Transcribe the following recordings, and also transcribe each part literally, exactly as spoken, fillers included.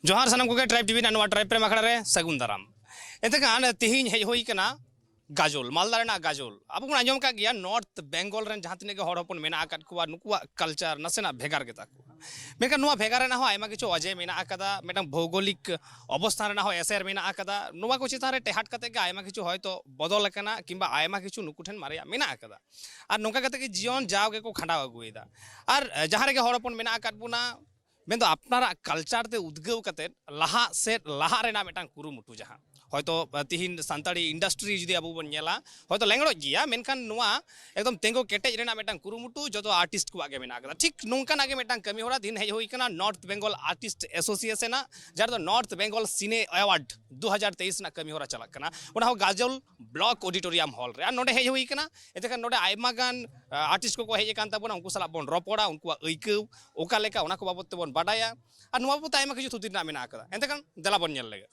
ᱡᱚᱦᱟᱨ ᱥᱟᱱᱟᱢ ᱠᱚᱜᱮ, ᱴᱨᱟᱭᱤᱵᱽ ᱴᱤᱵᱷᱤ ᱨᱮᱱᱟᱜ ᱱᱚᱣᱟ ᱴᱨᱟᱭᱤᱵᱽ ᱯᱨᱮᱢ ᱟᱠᱷᱲᱟ ᱨᱮ ᱥᱟᱹᱜᱩᱱ ᱫᱟᱨᱟᱢ᱾ ᱮᱱᱛᱮ ᱠᱷᱟᱱ ᱛᱮᱦᱮᱧ ᱦᱮᱡ ᱦᱩᱭ ᱠᱟᱱᱟ ᱜᱟᱡᱚᱞ, ᱢᱟᱞᱫᱟ ᱨᱮᱱᱟᱜ ᱜᱟᱡᱚᱞ᱾ ᱟᱵᱚ ᱵᱚᱱ ᱟᱸᱡᱚᱢ ᱟᱠᱟᱫ ᱜᱮᱭᱟ, ᱱᱚᱨᱛᱷ ᱵᱮᱝᱜᱚᱞ ᱨᱮᱱ ᱡᱟᱦᱟᱸ ᱛᱤᱱᱟᱹᱜ ᱜᱮ ᱦᱚᱲ ᱦᱚᱯᱚᱱ ᱢᱮᱱᱟᱜ ᱟᱠᱟᱫ ᱠᱚᱣᱟ, ᱱᱩᱠᱩᱣᱟᱜ ᱠᱟᱞᱪᱟᱨ ᱱᱟᱥᱮᱱᱟᱜ ᱵᱷᱮᱜᱟᱨ ᱜᱮᱛᱟ ᱠᱚᱣᱟ᱾ ᱢᱮᱱᱠᱷᱟᱱ ᱱᱚᱣᱟ ᱵᱷᱮᱜᱟᱨ ᱨᱮᱱᱟᱜ ᱦᱚᱸ ᱟᱭᱢᱟ ᱠᱤᱪᱷᱩ ᱚᱡᱮ ᱢᱮᱱᱟᱜ ᱟᱠᱟᱫᱟ, ᱢᱤᱫᱴᱟᱝ ᱵᱷᱳᱣᱜᱳᱞᱤᱠ ᱚᱵᱚᱥᱛᱷᱟᱱ ᱨᱮᱱᱟᱜ ᱦᱚᱸ ᱮᱥᱮᱨ ᱢᱮᱱᱟᱜ ᱟᱠᱟᱫᱟ᱾ ᱱᱚᱣᱟ ᱠᱚ ᱪᱮᱛᱟᱱ ᱨᱮ ᱴᱮᱦᱟᱴ ᱠᱟᱛᱮ ᱜᱮ ᱟᱭᱢᱟ ᱠᱤᱪᱷᱩ ᱦᱚᱭᱛᱳ ᱵᱚᱫᱚᱞ ᱟᱠᱟᱱᱟ, ᱠᱤᱝᱵᱟ ᱟᱭᱢᱟ ᱠᱤᱪᱷᱩ ᱱᱩᱠᱩ ᱴᱷᱮᱱ ᱢᱟᱨᱮᱭᱟᱜ ᱢᱮᱱᱟᱜ ᱟᱠᱟᱫᱟ᱾ ᱟᱨ ᱱᱚᱝᱠᱟ ᱠᱟᱛᱮ ᱜᱮ ᱡᱤᱭᱚᱱ ᱡᱟᱣ ᱜᱮᱠᱚ ᱠᱷᱟᱸᱰᱟᱣ ᱟᱹᱜᱩᱭᱮᱫᱟ᱾ ᱟᱨ ᱡᱟᱦᱟᱸ ᱨᱮᱜᱮ ᱦᱚᱲ ᱦᱚᱯᱚᱱ ᱢᱮᱱᱟᱜ ᱟᱠᱟᱫ ᱵᱚᱱᱟ, ᱢᱮᱱᱫᱚ ᱟᱯᱱᱟᱨᱟᱜ ᱠᱟᱞᱪᱟᱨ ᱛᱮ ᱩᱫᱽᱜᱟᱹᱣ ᱠᱟᱛᱮ ᱞᱟᱦᱟᱜ ᱥᱮᱫ ᱞᱟᱦᱟᱜ ᱨᱮᱱᱟᱜ ᱢᱤᱫᱴᱟᱝ ᱠᱩᱨᱩᱢᱩᱴᱩ, ᱡᱟᱦᱟᱸ ᱦᱚᱭᱛᱳ, ᱟᱸ, ᱛᱤᱦᱤᱧ ᱥᱟᱱᱛᱟᱲᱤ ᱤᱱᱰᱟᱥᱴᱨᱤ ᱡᱩᱫᱤ ᱟᱵᱚ ᱵᱚᱱ ᱧᱮᱞᱟ, ᱦᱚᱭᱛᱳ ᱞᱮᱸᱜᱲᱚᱡ ᱜᱮᱭᱟ, ᱢᱮᱱᱠᱷᱟᱱ ᱱᱚᱣᱟ ᱮᱠᱫᱚᱢ ᱛᱮᱸᱜᱚ ᱠᱮᱴᱮᱡ ᱨᱮᱱᱟᱜ ᱢᱤᱫᱴᱟᱝ ᱠᱩᱨᱩᱢᱩᱴᱩ ᱡᱚᱛᱚ ᱟᱨᱴᱤᱥᱴ ᱠᱚᱣᱟᱜ ᱜᱮ ᱢᱮᱱᱟᱜ ᱟᱠᱟᱫᱟ᱾ ᱴᱷᱤᱠ ᱱᱚᱝᱠᱟᱱᱟᱜ ᱜᱮ ᱢᱤᱫᱴᱟᱝ ᱠᱟᱹᱢᱤ ᱦᱚᱨᱟ ᱛᱤᱦᱤᱧ ᱦᱮᱡ ᱦᱩᱭ ᱠᱟᱱᱟ ᱱᱚᱨᱛᱷ ᱵᱮᱝᱜᱚᱞ ᱟᱨᱴᱤᱥᱴ ᱮᱥᱳᱥᱤᱭᱮᱥᱚᱱᱟᱜ, ᱡᱟᱦᱟᱸ ᱨᱮᱫᱚ ᱱᱚᱨᱛᱷ ᱵᱮᱝᱜᱚᱞ ᱥᱤᱱᱮ ᱮᱣᱟᱨᱰ ᱫᱩ ᱦᱟᱡᱟᱨ ᱛᱮᱭᱤᱥ ᱨᱮᱱᱟᱜ ᱠᱟᱹᱢᱤ ᱦᱚᱨᱟ ᱪᱟᱞᱟᱜ ᱠᱟᱱᱟ᱾ ᱚᱱᱟ ᱦᱚᱸ ᱜᱟᱡᱚᱞ ᱵᱞᱚᱠ ᱚᱰᱤᱴᱳᱨᱤᱭᱟᱢ ᱦᱚᱞ ᱨᱮ᱾ ᱟᱨ ᱱᱚᱰᱮ ᱦᱮᱡ ᱦᱩᱭ ᱠᱟᱱᱟ, ᱮᱱᱛᱮ ᱠᱷᱟᱱ ᱱᱚᱰᱮ ᱟᱭᱢᱟ ᱜᱟᱱ, ᱟᱸ, ᱟᱨᱴᱤᱥᱴ ᱠᱚᱠᱚ ᱦᱮᱡ ᱟᱠᱟᱱ ᱛᱟᱵᱚᱱᱟ, ᱩᱱᱠᱩ ᱥᱟᱞᱟᱜ ᱵᱚᱱ ᱨᱚᱯᱚᱲᱟ, ᱩᱱᱠᱩᱣᱟᱜ ᱟᱹᱭᱠᱟᱹᱣ ᱚᱠᱟ ᱞᱮᱠᱟ, ᱚᱱᱟ ᱠᱚ ᱵᱟᱵᱚᱫ ᱛᱮᱵᱚᱱ ᱵᱟᱰᱟᱭᱟ᱾ ᱟᱨ ᱱᱚᱣᱟ ᱵᱟᱵᱚᱫ ᱛᱮ ᱟᱭᱢᱟ ᱠᱤᱪᱷᱩ ᱛᱷᱩᱛᱤ ᱨᱮᱱᱟᱜ ᱢᱮᱱᱟᱜ ᱟᱠᱟᱫᱟ᱾ ᱮᱱᱛᱮ ᱠᱷᱟᱱ ᱫᱮᱞᱟ ᱵᱚᱱ ᱧᱮᱞ ᱞᱮᱜᱮ᱾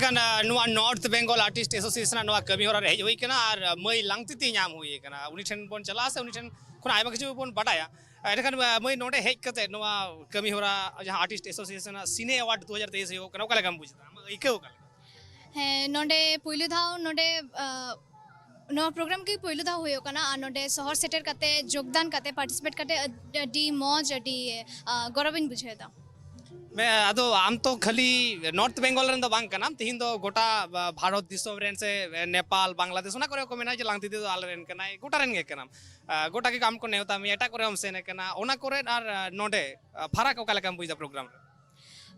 ᱠᱟᱱᱟ᱾ ᱱᱚᱣᱟ ᱱᱚᱨᱛᱷ ᱵᱮᱝᱜᱚᱞ ᱟᱨᱴᱤᱥᱴ ᱮᱥᱳᱥᱤᱭᱮᱥᱚᱱ ᱟᱜ ᱱᱚᱣᱟ ᱠᱟᱹᱢᱤ ᱦᱚᱨᱟ ᱨᱮ ᱦᱮᱡ ᱦᱩᱭ ᱠᱟᱱᱟ ᱟᱨ ᱢᱟᱹᱭ ᱞᱟᱝᱛᱤᱛᱤ ᱧᱟᱢ ᱦᱩᱭ ᱠᱟᱱᱟ᱾ ᱩᱱᱤ ᱴᱷᱮᱱ ᱵᱚᱱ ᱪᱟᱞᱟᱜᱼᱟ ᱥᱮ ᱩᱱᱤ ᱴᱷᱮᱱ ᱠᱷᱚᱱ ᱟᱭᱢᱟ ᱠᱤᱪᱷᱩ ᱵᱚᱱ ᱵᱟᱰᱟᱭᱟ᱾ ᱮᱸᱰᱮᱠᱷᱟᱱ, ᱢᱟᱹᱭ, ᱱᱚᱰᱮ ᱦᱮᱡ ᱠᱟᱛᱮ ᱱᱚᱣᱟ ᱠᱟᱹᱢᱤ ᱦᱚᱨᱟ ᱡᱟᱦᱟᱸ ᱟᱨᱴᱤᱥᱴ ᱮᱥᱳᱥᱤᱭᱮᱥᱚᱱ ᱟᱜ ᱥᱤᱱᱮ ᱮᱣᱟᱨᱰ ᱫᱩ ᱦᱟᱡᱟᱨ ᱛᱮᱭᱤᱥ ᱦᱩᱭᱩᱜ ᱠᱟᱱᱟ, ᱚᱠᱟ ᱞᱮᱠᱟᱢ ᱵᱩᱡᱽ ᱮᱫᱟ? ᱟᱢᱟᱜ ᱟᱹᱭᱠᱟᱹᱣ ᱚᱠᱟ ᱞᱮᱠᱟ? ᱦᱮᱸ, ᱱᱚᱰᱮ ᱯᱩᱭᱞᱩ ᱫᱷᱟᱣ ᱱᱚᱰᱮ, ᱟ, ᱱᱚᱣᱟ ᱯᱨᱳᱜᱨᱟᱢ ᱜᱮ ᱯᱩᱭᱞᱩ ᱫᱷᱟᱣ ᱦᱩᱭᱩᱜ ᱠᱟᱱᱟ ᱟᱨ ᱱᱚᱰᱮ ᱥᱚᱦᱚᱨ ᱥᱮᱴᱮᱨ ᱠᱟᱛᱮ, ᱡᱳᱜᱽᱫᱟᱱ ᱠᱟᱛᱮ, ᱯᱟᱨᱴᱤᱥᱤᱯᱮᱴ ᱠᱟᱛᱮ ᱟᱹᱰ-, ᱟᱹᱰᱤ ᱢᱚᱡᱽ, ᱟᱹᱰᱤ, ᱟ, ᱜᱚᱨᱚᱵᱤᱧ ᱵᱩᱡᱷᱟᱹᱣ ᱮᱫᱟ᱾ ᱢᱮ-, ᱟᱫᱚ ᱟᱢ ᱛᱚ ᱠᱷᱟᱹᱞᱤ ᱱᱚᱨᱛᱷ ᱵᱮᱝᱜᱚᱞ ᱨᱮᱱ ᱫᱚ ᱵᱟᱝ ᱠᱟᱱᱟᱢ, ᱛᱤᱦᱤᱧ ᱫᱚ ᱜᱚᱴᱟ, ᱟ, ᱵᱷᱟᱨᱚᱛ ᱫᱤᱥᱚᱢ ᱨᱮᱱ ᱥᱮ, ᱮ, ᱱᱮᱯᱟᱞ, ᱵᱟᱝᱞᱟᱫᱮᱥ, ᱚᱱᱟ ᱠᱚᱨᱮ ᱠᱚ ᱢᱮᱱᱟ ᱡᱮ ᱞᱟᱝᱛᱤᱛᱤ ᱫᱚ ᱟᱞᱮ ᱨᱮᱱ ᱠᱟᱱᱟᱭ, ᱜᱚᱴᱟ ᱨᱮᱱ ᱜᱮ ᱠᱟᱱᱟᱢ᱾ ᱟ, ᱜᱚᱴᱟ ᱜᱮ ᱟᱢ ᱠᱚ ᱱᱮᱣᱛᱟ ᱢᱮᱭᱟ, ᱮᱴᱟᱜ ᱠᱚᱨᱮ ᱦᱚᱸᱢ ᱥᱮᱱ ᱟᱠᱟᱱᱟ, ᱚᱱᱟ ᱠᱚᱨᱮ ᱟᱨ, ᱟ, ᱱᱚᱰᱮ, ᱟ, ᱯᱷᱟᱨᱟᱠ ᱚᱠᱟ ᱞᱮᱠᱟᱢ ᱵᱩᱡᱽ ᱮᱫᱟ ᱯᱨᱳᱜᱨᱟᱢ ᱨᱮ?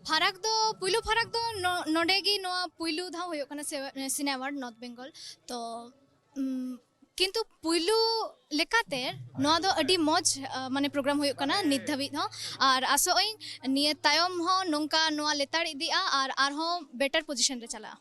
ᱯᱷᱟᱨᱟᱠ ᱫᱚ, ᱯᱩᱭᱞᱩ ᱯᱷᱟᱨᱟᱠ ᱫᱚ ᱱᱚ-, ᱱᱚᱰᱮ ᱜᱮ ᱱᱚᱣᱟ ᱯᱩᱭᱞᱩ ᱫᱷᱟᱣ ᱦᱩᱭᱩᱜ ᱠᱟᱱᱟ ᱥᱮ-, ᱥᱤᱱᱮ ᱟᱣᱟᱨᱰ ᱱᱚᱨᱛᱷ ᱵᱮᱝᱜᱚᱞ᱾ ᱛᱚ, ᱩᱢ, ᱠᱤᱱᱛᱩ ᱯᱩᱭᱞᱩ ᱞᱮᱠᱟᱛᱮ ᱱᱚᱣᱟ ᱫᱚ ᱟᱹᱰᱤ ᱢᱚᱡᱽ, ᱟ, ᱢᱟᱱᱮ ᱯᱨᱳᱜᱨᱟᱢ ᱦᱩᱭᱩᱜ ᱠᱟᱱᱟ ᱱᱤᱛ ᱫᱷᱟᱹᱵᱤᱡ ᱦᱚᱸ, ᱟᱨ ᱟᱥᱚᱜ ᱟᱹᱧ ᱱᱤᱭᱟᱹ ᱛᱟᱭᱚᱢ ᱦᱚᱸ ᱱᱚᱝᱠᱟ ᱱᱚᱣᱟ ᱞᱮᱛᱟᱲ ᱤᱫᱤᱜᱼᱟ ᱟᱨ ᱟᱨᱦᱚᱸ ᱵᱮᱴᱟᱨ ᱯᱚᱡᱤᱥᱚᱱ ᱨᱮ ᱪᱟᱞᱟᱜᱼᱟ᱾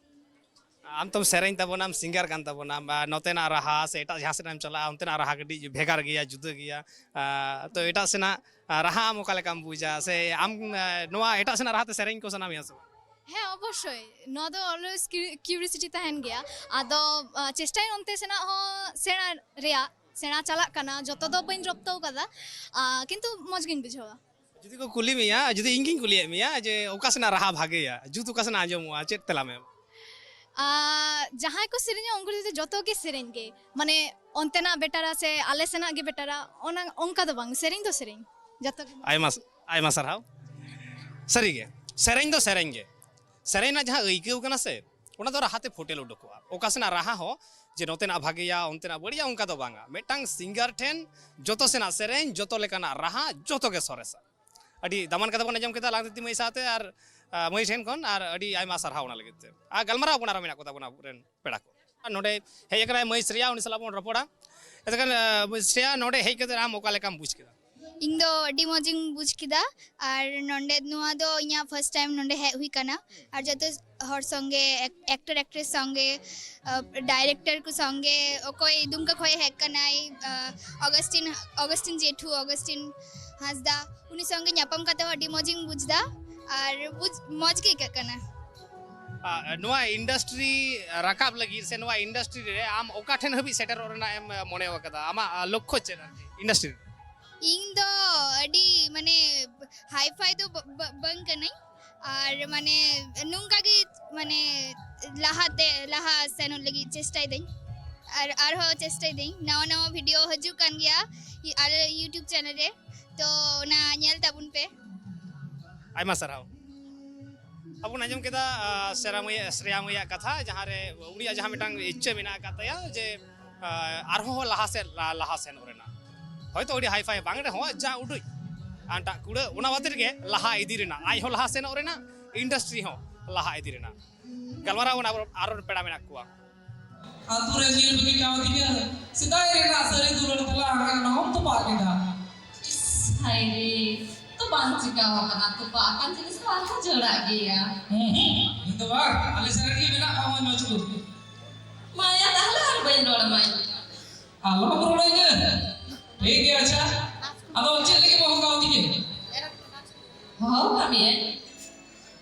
ᱟᱢ ᱛᱚᱢ ᱥᱮᱨᱮᱧ ᱛᱟᱵᱚᱱᱟᱢ, ᱥᱤᱝᱜᱟᱨ ᱠᱟᱱ ᱛᱟᱵᱚᱱᱟᱢ, ᱟᱨ ᱱᱚᱛᱮᱱᱟᱜ ᱨᱟᱦᱟ ᱥᱮ ᱮᱴᱟᱜ ᱡᱟᱦᱟᱸ ᱥᱮᱫ ᱮᱢ ᱪᱟᱞᱟᱜᱼᱟ, ᱚᱱᱛᱮᱱᱟᱜ ᱨᱟᱦᱟ ᱠᱟᱹᱴᱤᱡ ᱵᱷᱮᱜᱟᱨ ᱜᱮᱭᱟ, ᱡᱩᱫᱟᱹ ᱜᱮᱭᱟ᱾ ᱟ, ᱛᱚ ᱮᱴᱟᱜ ᱥᱮᱱᱟᱜ, ᱟ, ᱨᱟᱦᱟ ᱟᱢ ᱚᱠᱟ ᱞᱮᱠᱟᱢ ᱵᱩᱡᱟ? ᱥᱮ ᱟᱢ, ᱟ, ᱱᱚᱣᱟ ᱮᱴᱟᱜ ᱥᱮᱱᱟᱜ ᱨᱟᱦᱟ ᱛᱮ ᱥᱮᱨᱮᱧ ᱠᱚ ᱥᱟᱱᱟ ᱢᱮᱭᱟ ᱥᱮ ᱵᱟᱝ? ᱦᱮᱸ, ᱚᱵᱚᱥᱥᱳᱭ, ᱱᱚᱣᱟ ᱫᱚ ᱚᱞᱣᱮᱡ ᱠᱤᱭᱩᱨᱤᱭᱳᱥᱤᱴᱤ ᱛᱟᱦᱮᱱ ᱜᱮᱭᱟ᱾ ᱟᱫᱚ, ᱟ, ᱪᱮᱥᱴᱟᱭᱟᱹᱧ ᱚᱱᱛᱮ ᱥᱮᱱᱟᱜ ᱦᱚᱸ ᱥᱮᱬᱟ ᱨᱮᱭᱟᱜ, ᱥᱮᱬᱟ ᱪᱟᱞᱟᱜ ᱠᱟᱱᱟ, ᱡᱚᱛᱚ ᱫᱚ ᱵᱟᱹᱧ ᱨᱚᱯᱛᱚ ᱠᱟᱫᱟ, ᱟ, ᱠᱤᱱᱛᱩ ᱢᱚᱡᱽ ᱜᱤᱧ ᱵᱩᱡᱷᱟᱹᱣᱟ᱾ ᱡᱩᱫᱤ ᱠᱚ ᱠᱩᱞᱤ ᱢᱮᱭᱟ, ᱡᱩᱫᱤ ᱤᱧ ᱜᱤᱧ ᱠᱩᱞᱤᱭᱮᱫ ᱢᱮᱭᱟ ᱡᱮ ᱚᱠᱟ ᱥᱮᱱᱟᱜ ᱨᱟᱦᱟ ᱵᱷᱟᱜᱮᱭᱟ, ᱡᱩᱛ ᱚᱠᱟ ᱥᱮᱱᱟᱜ ᱟᱸᱡᱚᱢᱚᱜᱼᱟ, ᱪᱮᱫ ᱛᱮᱞᱟᱢ ᱮᱢᱟ? ᱟ, ᱡᱟᱦᱟᱸᱭ ᱠᱚ ᱥᱮᱨᱮᱧᱟ ᱩᱱᱠᱩ ᱡᱩᱫᱤ ᱡᱚᱛᱚ ᱜᱮ ᱥᱮᱨᱮᱧ ᱜᱮ, ᱢᱟᱱᱮ ᱚᱱᱛᱮᱱᱟᱜ ᱵᱮᱴᱟᱨᱟ ᱥᱮ ᱟᱞᱮ ᱥᱮᱱᱟᱜ ᱜᱮ ᱵᱮᱴᱟᱨᱟ, ᱚᱱᱟ ᱚᱱᱠᱟ ᱫᱚ ᱵᱟᱝ, ᱥᱮᱨᱮᱧ ᱫᱚ ᱥᱮᱨᱮᱧ, ᱡᱚᱛᱚ ᱜᱮ᱾ ᱟᱭᱢᱟ, ᱟᱭᱢᱟ ᱥᱟᱨᱦᱟᱣ᱾ ᱥᱟᱹᱨᱤᱜᱮ, ᱥᱮᱨᱮᱧ ᱫᱚ ᱥᱮᱨᱮᱧ ᱜᱮ, ᱥᱮᱨᱮᱧ ᱨᱮᱱᱟᱜ ᱡᱟᱦᱟᱸ ᱟᱹᱭᱠᱟᱹᱣ ᱠᱟᱱᱟ ᱥᱮ, ᱚᱱᱟ ᱫᱚ ᱨᱟᱦᱟ ᱛᱮ ᱯᱷᱩᱴᱮᱞ ᱩᱰᱩᱠᱚᱜᱼᱟ᱾ ᱚᱠᱟ ᱥᱮᱱᱟᱜ ᱨᱟᱦᱟ ᱦᱚᱸ ᱡᱮ ᱱᱚᱛᱮᱱᱟᱜ ᱵᱷᱟᱜᱮᱭᱟ, ᱚᱱᱛᱮᱱᱟᱜ ᱵᱟᱹᱲᱤᱡᱼᱟ, ᱚᱱᱠᱟ ᱫᱚ ᱵᱟᱝᱟ᱾ ᱢᱤᱫᱴᱟᱝ ᱥᱤᱝᱜᱟᱨ ᱴᱷᱮᱱ ᱡᱚᱛᱚ ᱥᱮᱱᱟᱜ ᱥᱮᱨᱮᱧ, ᱡᱚᱛᱚ ᱞᱮᱠᱟᱱᱟᱜ ᱨᱟᱦᱟ, ᱡᱚᱛᱚ ᱜᱮ ᱥᱚᱨᱮᱥᱟ᱾ ᱟᱹᱰᱤ ᱫᱟᱢᱟᱱ ᱠᱟᱛᱷᱟ ᱵᱚᱱ ᱟᱸᱡᱚᱢ ᱠᱮᱫᱟ ᱞᱟᱝᱛᱤᱛᱤ ᱢᱟᱹᱭ ᱥᱟᱶᱛᱮ ᱟᱨ, ᱟ, ᱢᱟᱹᱭ ᱴᱷᱮᱱ ᱠᱷᱚᱱ, ᱟᱨ ᱟᱹᱰᱤ ᱟᱭᱢᱟ ᱥᱟᱨᱦᱟᱣ ᱚᱱᱟ ᱞᱟᱹᱜᱤᱫ ᱛᱮ᱾ ᱟᱨ ᱜᱟᱞᱢᱟᱨᱟᱣ ᱵᱚᱱ ᱟᱨᱚ ᱢᱮᱱᱟᱜ ᱠᱚ ᱛᱟᱵᱚᱱᱟ ᱟᱵᱚᱨᱮᱱ ᱯᱮᱲᱟ ᱠᱚ᱾ ᱟᱨ ᱱᱚᱰᱮ ᱦᱮᱡ ᱟᱠᱟᱱᱟᱭ ᱢᱟᱹᱭ ᱥᱨᱮᱭᱟ, ᱩᱱᱤ ᱥᱟᱞᱟᱜ ᱵᱚᱱ ᱨᱚᱯᱚᱲᱟ᱾ ᱮᱱᱠᱷᱟᱱ, ᱟ, ᱥᱨᱮᱭᱟ, ᱱᱚᱰᱮ ᱦᱮᱡ ᱠᱟᱛᱮ ᱟᱢ ᱚᱠᱟ ᱞᱮᱠᱟᱢ ᱵᱩᱡᱽ ᱠᱮᱫᱟ? ᱤᱧ ᱫᱚ ᱟᱹᱰᱤ ᱢᱚᱡᱽ ᱤᱧ ᱵᱩᱡᱽ ᱠᱮᱫᱟ᱾ ᱟᱨ ᱱᱚᱰᱮ, ᱱᱚᱣᱟ ᱫᱚ ᱤᱧᱟᱹᱜ ᱯᱷᱟᱥᱴ ᱴᱟᱭᱤᱢ ᱱᱚᱰᱮ ᱦᱮᱡ ᱦᱩᱭ ᱠᱟᱱᱟ᱾ ᱟᱨ ᱡᱚᱛᱚ ᱦᱚᱲ ᱥᱚᱸᱜᱮ, ᱮᱠ-, ᱮᱠᱴᱚᱨ ᱮᱠᱴᱨᱮᱥ ᱥᱚᱸᱜᱮ, ᱟ, ᱰᱟᱭᱨᱮᱠᱴᱚᱨ ᱠᱚ ᱥᱚᱸᱜᱮ, ᱚᱠᱚᱭ ᱫᱩᱢᱠᱟ ᱠᱷᱚᱱ ᱦᱮᱡ ᱠᱟᱱᱟᱭ, ᱟ, ᱚᱜᱟᱥᱴᱤᱱ, ᱚᱜᱟᱥᱴᱤᱱ ᱡᱮᱴᱷᱩ, ᱚᱜᱟᱥᱴᱤᱱ ᱦᱟᱸᱥᱫᱟ, ᱩᱱᱤ ᱥᱚᱸᱜᱮ ᱧᱟᱯᱟᱢ ᱠᱟᱛᱮ ᱦᱚᱸ ᱟᱹᱰᱤ ᱢᱚᱡᱽ ᱤᱧ ᱵᱩᱡᱽ ᱮᱫᱟ᱾ ᱟᱨ ᱵᱩᱡᱽ, ᱢᱚᱡᱽ ᱜᱮ ᱟᱹᱭᱠᱟᱹᱜ ᱠᱟᱱᱟ᱾ ᱟᱨ ᱱᱚᱣᱟ ᱤᱱᱰᱟᱥᱴᱨᱤ ᱨᱟᱠᱟᱵ ᱞᱟᱹᱜᱤᱫ ᱥᱮ ᱱᱚᱣᱟ ᱤᱱᱰᱟᱥᱴᱨᱤ ᱨᱮ ᱟᱢ ᱚᱠᱟ ᱴᱷᱮᱱ ᱦᱟᱹᱵᱤᱡ ᱥᱮᱴᱮᱨᱚᱜ ᱨᱮᱱᱟᱜ ᱮᱢ ᱢᱚᱱᱮ ᱟᱠᱟᱫᱟ? ᱟᱢᱟᱜ, ᱟ, ᱞᱚᱠᱠᱷᱚ ᱪᱮᱫ ᱟᱨᱠᱤ ᱤᱱᱰᱟᱥᱴᱨᱤ ᱨᱮ? ᱤᱧ ᱫᱚ ᱟᱹᱰᱤ, ᱢᱟᱱᱮ, ᱦᱟᱭ ᱯᱷᱟᱭ ᱫᱚ ᱵᱟ-, ᱵᱟ-, ᱵᱟᱝ ᱠᱟᱹᱱᱟᱹᱧ᱾ ᱟᱨ, ᱢᱟᱱᱮ, ᱱᱚᱝᱠᱟ ᱜᱮ, ᱢᱟᱱᱮ, ᱞᱟᱦᱟᱛᱮ, ᱞᱟᱦᱟ ᱥᱮᱱᱚᱜ ᱞᱟᱹᱜᱤᱫ ᱪᱮᱥᱴᱟᱭ ᱫᱟᱹᱧ᱾ ᱟᱨ ᱟᱨᱦᱚᱸ ᱪᱮᱥᱴᱟᱭ ᱫᱟᱹᱧ, ᱱᱟᱣᱟ ᱱᱟᱣᱟ ᱵᱷᱤᱰᱤᱭᱳ ᱦᱤᱡᱩᱜ ᱠᱟᱱ ᱜᱮᱭᱟ ᱟᱞᱮ YouTube ᱪᱮᱱᱮᱞ ᱨᱮ, ᱛᱚ ᱚᱱᱟ ᱧᱮᱞ ᱛᱟᱵᱚᱱ ᱯᱮ᱾ ᱟᱭᱢᱟ ᱥᱟᱨᱦᱟᱣ᱾ ᱟᱵᱚ ᱵᱚᱱ ᱟᱸᱡᱚᱢ ᱠᱮᱫᱟ, ᱟ, ᱥᱨᱮᱭᱟ ᱢᱟᱹᱭ, ᱥᱨᱮᱭᱟ ᱢᱟᱹᱭᱟᱜ ᱠᱟᱛᱷᱟ, ᱡᱟᱦᱟᱸ ᱨᱮ ᱩᱱᱤᱭᱟᱜ ᱡᱟᱦᱟᱸ ᱢᱤᱫᱴᱟᱝ ᱤᱪᱪᱷᱟᱹ ᱢᱮᱱᱟᱜ ᱟᱠᱟᱫ ᱛᱟᱭᱟ ᱡᱮ, ᱟ, ᱟᱨᱦᱚᱸ ᱞᱟᱦᱟ ᱥᱮᱫ, ᱞᱟ-, ᱞᱟᱦᱟ ᱥᱮᱱᱚᱜ ᱨᱮᱱᱟᱜ᱾ ᱦᱚᱭᱛᱳ ᱟᱹᱰᱤ ᱦᱟᱭ ᱯᱷᱟᱭ ᱵᱟᱝ ᱨᱮᱦᱚᱸ, ᱡᱟ ᱩᱰᱩᱡ ᱟᱱᱴᱟᱜ ᱠᱩᱲᱟᱹ, ᱚᱱᱟ ᱵᱟᱫᱽ ᱨᱮᱜᱮ ᱞᱟᱦᱟ ᱤᱫᱤ ᱨᱮᱱᱟᱜ, ᱟᱡ ᱦᱚᱸ ᱞᱟᱦᱟ ᱥᱮᱱᱚᱜ ᱨᱮᱱᱟᱜ, ᱤᱱᱰᱟᱥᱴᱨᱤ ᱦᱚᱸ ᱞᱟᱦᱟ ᱤᱫᱤ ᱨᱮᱱᱟᱜ᱾ ᱜᱟᱞᱢᱟᱨᱟᱣ ᱵᱚᱱ ᱟᱨᱚ, ᱟᱨᱚ ᱯᱮᱲᱟ ᱢᱮᱱᱟᱜ ᱠᱚᱣᱟ᱾ ᱟᱛᱳ ᱨᱮ ᱧᱮᱞ ᱵᱟᱹᱜᱤ ᱠᱟᱣᱫᱤᱧᱟ, ᱥᱮᱫᱟᱭ ᱨᱮᱱᱟᱜ ᱥᱟᱹᱨᱤ ᱫᱩᱞᱟᱹᱲ ᱛᱟᱞᱟ ᱟᱠᱟᱱᱟ, ᱚᱦᱚᱢ ᱛᱚᱯᱟᱜ ᱠᱮᱫᱟ᱾ ᱤᱥ, ᱦᱟᱭ ᱨᱮ, ᱛᱚ ᱵᱟᱝ ᱪᱤᱠᱟᱹᱣ ᱟᱠᱟᱱᱟ, ᱛᱚᱯᱟᱜ ᱟᱠᱟᱱ ᱡᱤᱱᱤᱥ ᱫᱚ ᱟᱨᱦᱚᱸ ᱡᱚᱲᱟᱜ ᱜᱮᱭᱟ᱾ ᱦᱩᱸ, ᱦᱩᱸ, ᱤᱧ ᱫᱚ ᱵᱟᱝ, ᱟᱞᱮ ᱥᱮᱫ ᱨᱮᱱ ᱜᱮ ᱢᱮᱱᱟᱜ ᱠᱚᱣᱟ ᱢᱚᱡᱽ ᱢᱚᱡᱽ ᱠᱚ᱾ ᱢᱟᱭᱟ, ᱛᱟᱦᱞᱮ ᱟᱨ ᱵᱟᱹᱧ ᱨᱚᱲ ᱟᱢᱟ᱾ ᱟᱞᱚᱢ ᱨᱚᱲᱟᱹᱧᱟ᱾ ᱴᱷᱤᱠ ᱜᱮᱭᱟ, ᱟᱪᱪᱷᱟ᱾ ᱟᱫᱚ ᱪᱮᱫ ᱞᱟᱹᱜᱤᱫ ᱵᱟᱢ ᱦᱚᱦᱚ ᱠᱟᱣᱫᱤᱧᱟ? ᱦᱚᱦᱚ ᱠᱟᱜ ᱢᱮᱭᱟᱹᱧ᱾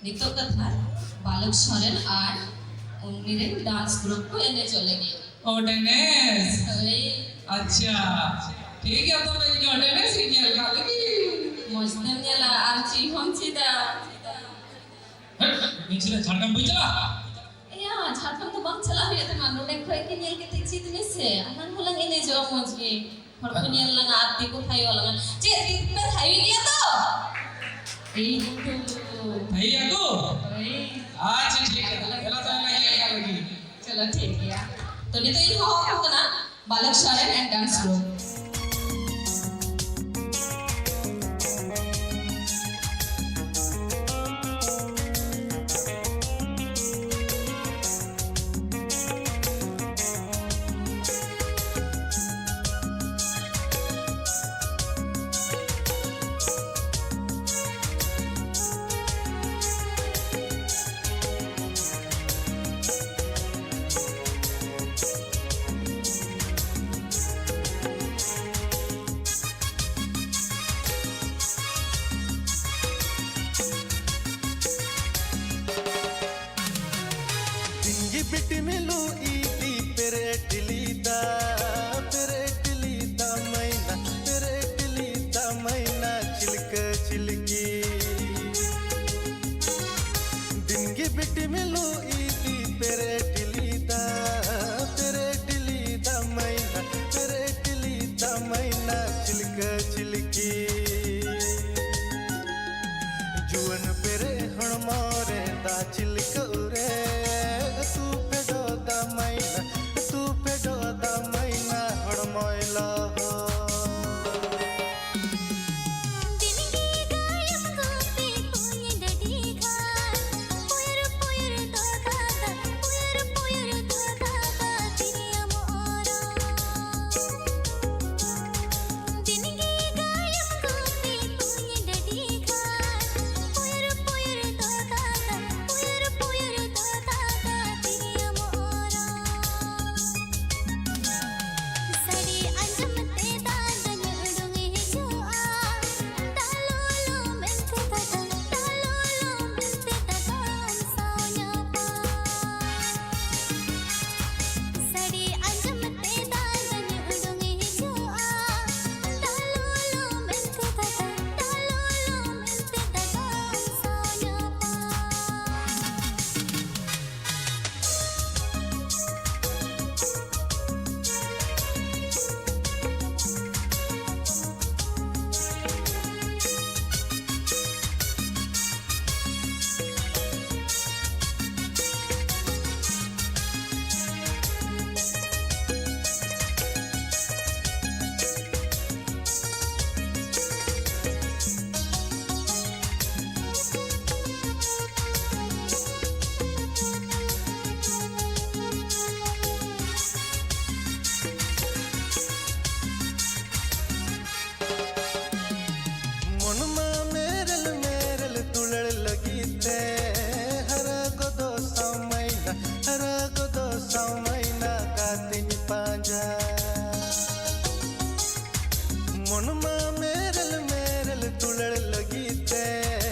ᱱᱤᱛᱚᱜ ᱠᱟᱛᱷᱟ ᱵᱟᱞᱚᱠ ᱥᱚᱨᱮᱱ ᱟᱨ ᱩᱱᱤ ᱨᱮᱱ ᱰᱟᱱᱥ ᱜᱨᱩᱯ ᱠᱚ ᱮᱱᱮᱡᱚᱜ ᱞᱟᱹᱜᱤᱫ᱾ ᱚ, ᱰᱮᱱᱮᱥ᱾ ᱦᱳᱭ᱾ ᱟᱪᱪᱷᱟ᱾ ᱴᱷᱤᱠ ᱜᱮᱭᱟ, ᱛᱚᱵᱮ ᱤᱧ ᱦᱚᱸ ᱰᱮᱱᱮᱥ ᱤᱧ ᱧᱮᱞ ᱠᱟᱜ ᱞᱮᱜᱮ᱾ ᱢᱚᱡᱽ ᱛᱮᱢ ᱧᱮᱞᱟ ᱟᱨ ᱪᱮᱫ ᱦᱚᱸᱢ ᱪᱮᱫᱟ᱾ ᱦᱮᱸ, ᱤᱧ ᱪᱮᱫᱟᱜ ᱡᱷᱟᱲᱜᱨᱟᱢ ᱵᱟᱹᱧ ᱪᱟᱞᱟᱜᱼᱟ? ᱮᱭᱟ, ᱡᱷᱟᱲᱠᱷᱚᱸᱰ ᱫᱚ ᱵᱟᱝ ᱪᱟᱞᱟᱜ ᱦᱩᱭᱩᱜ ᱛᱟᱢᱟ, ᱱᱚᱰᱮ ᱠᱷᱚᱡ ᱜᱮ ᱧᱮᱞ ᱠᱟᱛᱮ ᱪᱮᱫ ᱢᱮᱥᱮ, ᱟᱞᱟᱝ ᱦᱚᱸᱞᱟᱝ ᱮᱱᱮᱡᱚᱜᱼᱟ ᱢᱚᱡᱽ ᱜᱮ, ᱦᱚᱲ ᱠᱚ ᱧᱮᱞ ᱞᱟᱝᱟ ᱟᱨ ᱛᱤ ᱠᱚ ᱛᱷᱟᱭᱚ ᱞᱟᱝᱟ᱾ ᱪᱮᱫ ᱛᱤ ᱯᱮ ᱛᱷᱟᱭᱚ ᱜᱮᱭᱟ ᱛᱚ? ᱮᱭ ᱛᱚ᱾ ᱛᱷᱟᱭᱚ ᱟᱠᱚ? ᱦᱳᱭ᱾ ᱟᱪᱪᱷᱟ, ᱴᱷᱤᱠ ᱜᱮᱭᱟ, ᱫᱮᱞᱟ ᱛᱟᱦᱞᱮ ᱧᱮᱞ ᱠᱟᱜ ᱞᱮᱜᱮ᱾ ᱪᱚᱞᱚ, ᱴᱷᱤᱠ ᱜᱮᱭᱟ᱾ ᱛᱚ, ᱱᱤᱛᱚᱜ ᱤᱧ ᱦᱚᱦᱚ ᱟᱠᱚ ᱠᱟᱱᱟ᱾ Balak Sharan and Dance Group. ᱢᱚᱱᱢᱟ ᱢᱮᱨᱮᱞ ᱢᱮᱨᱮᱞ ᱫᱩᱞᱟᱹᱲ ᱞᱟᱹᱜᱤᱫ ᱛᱮ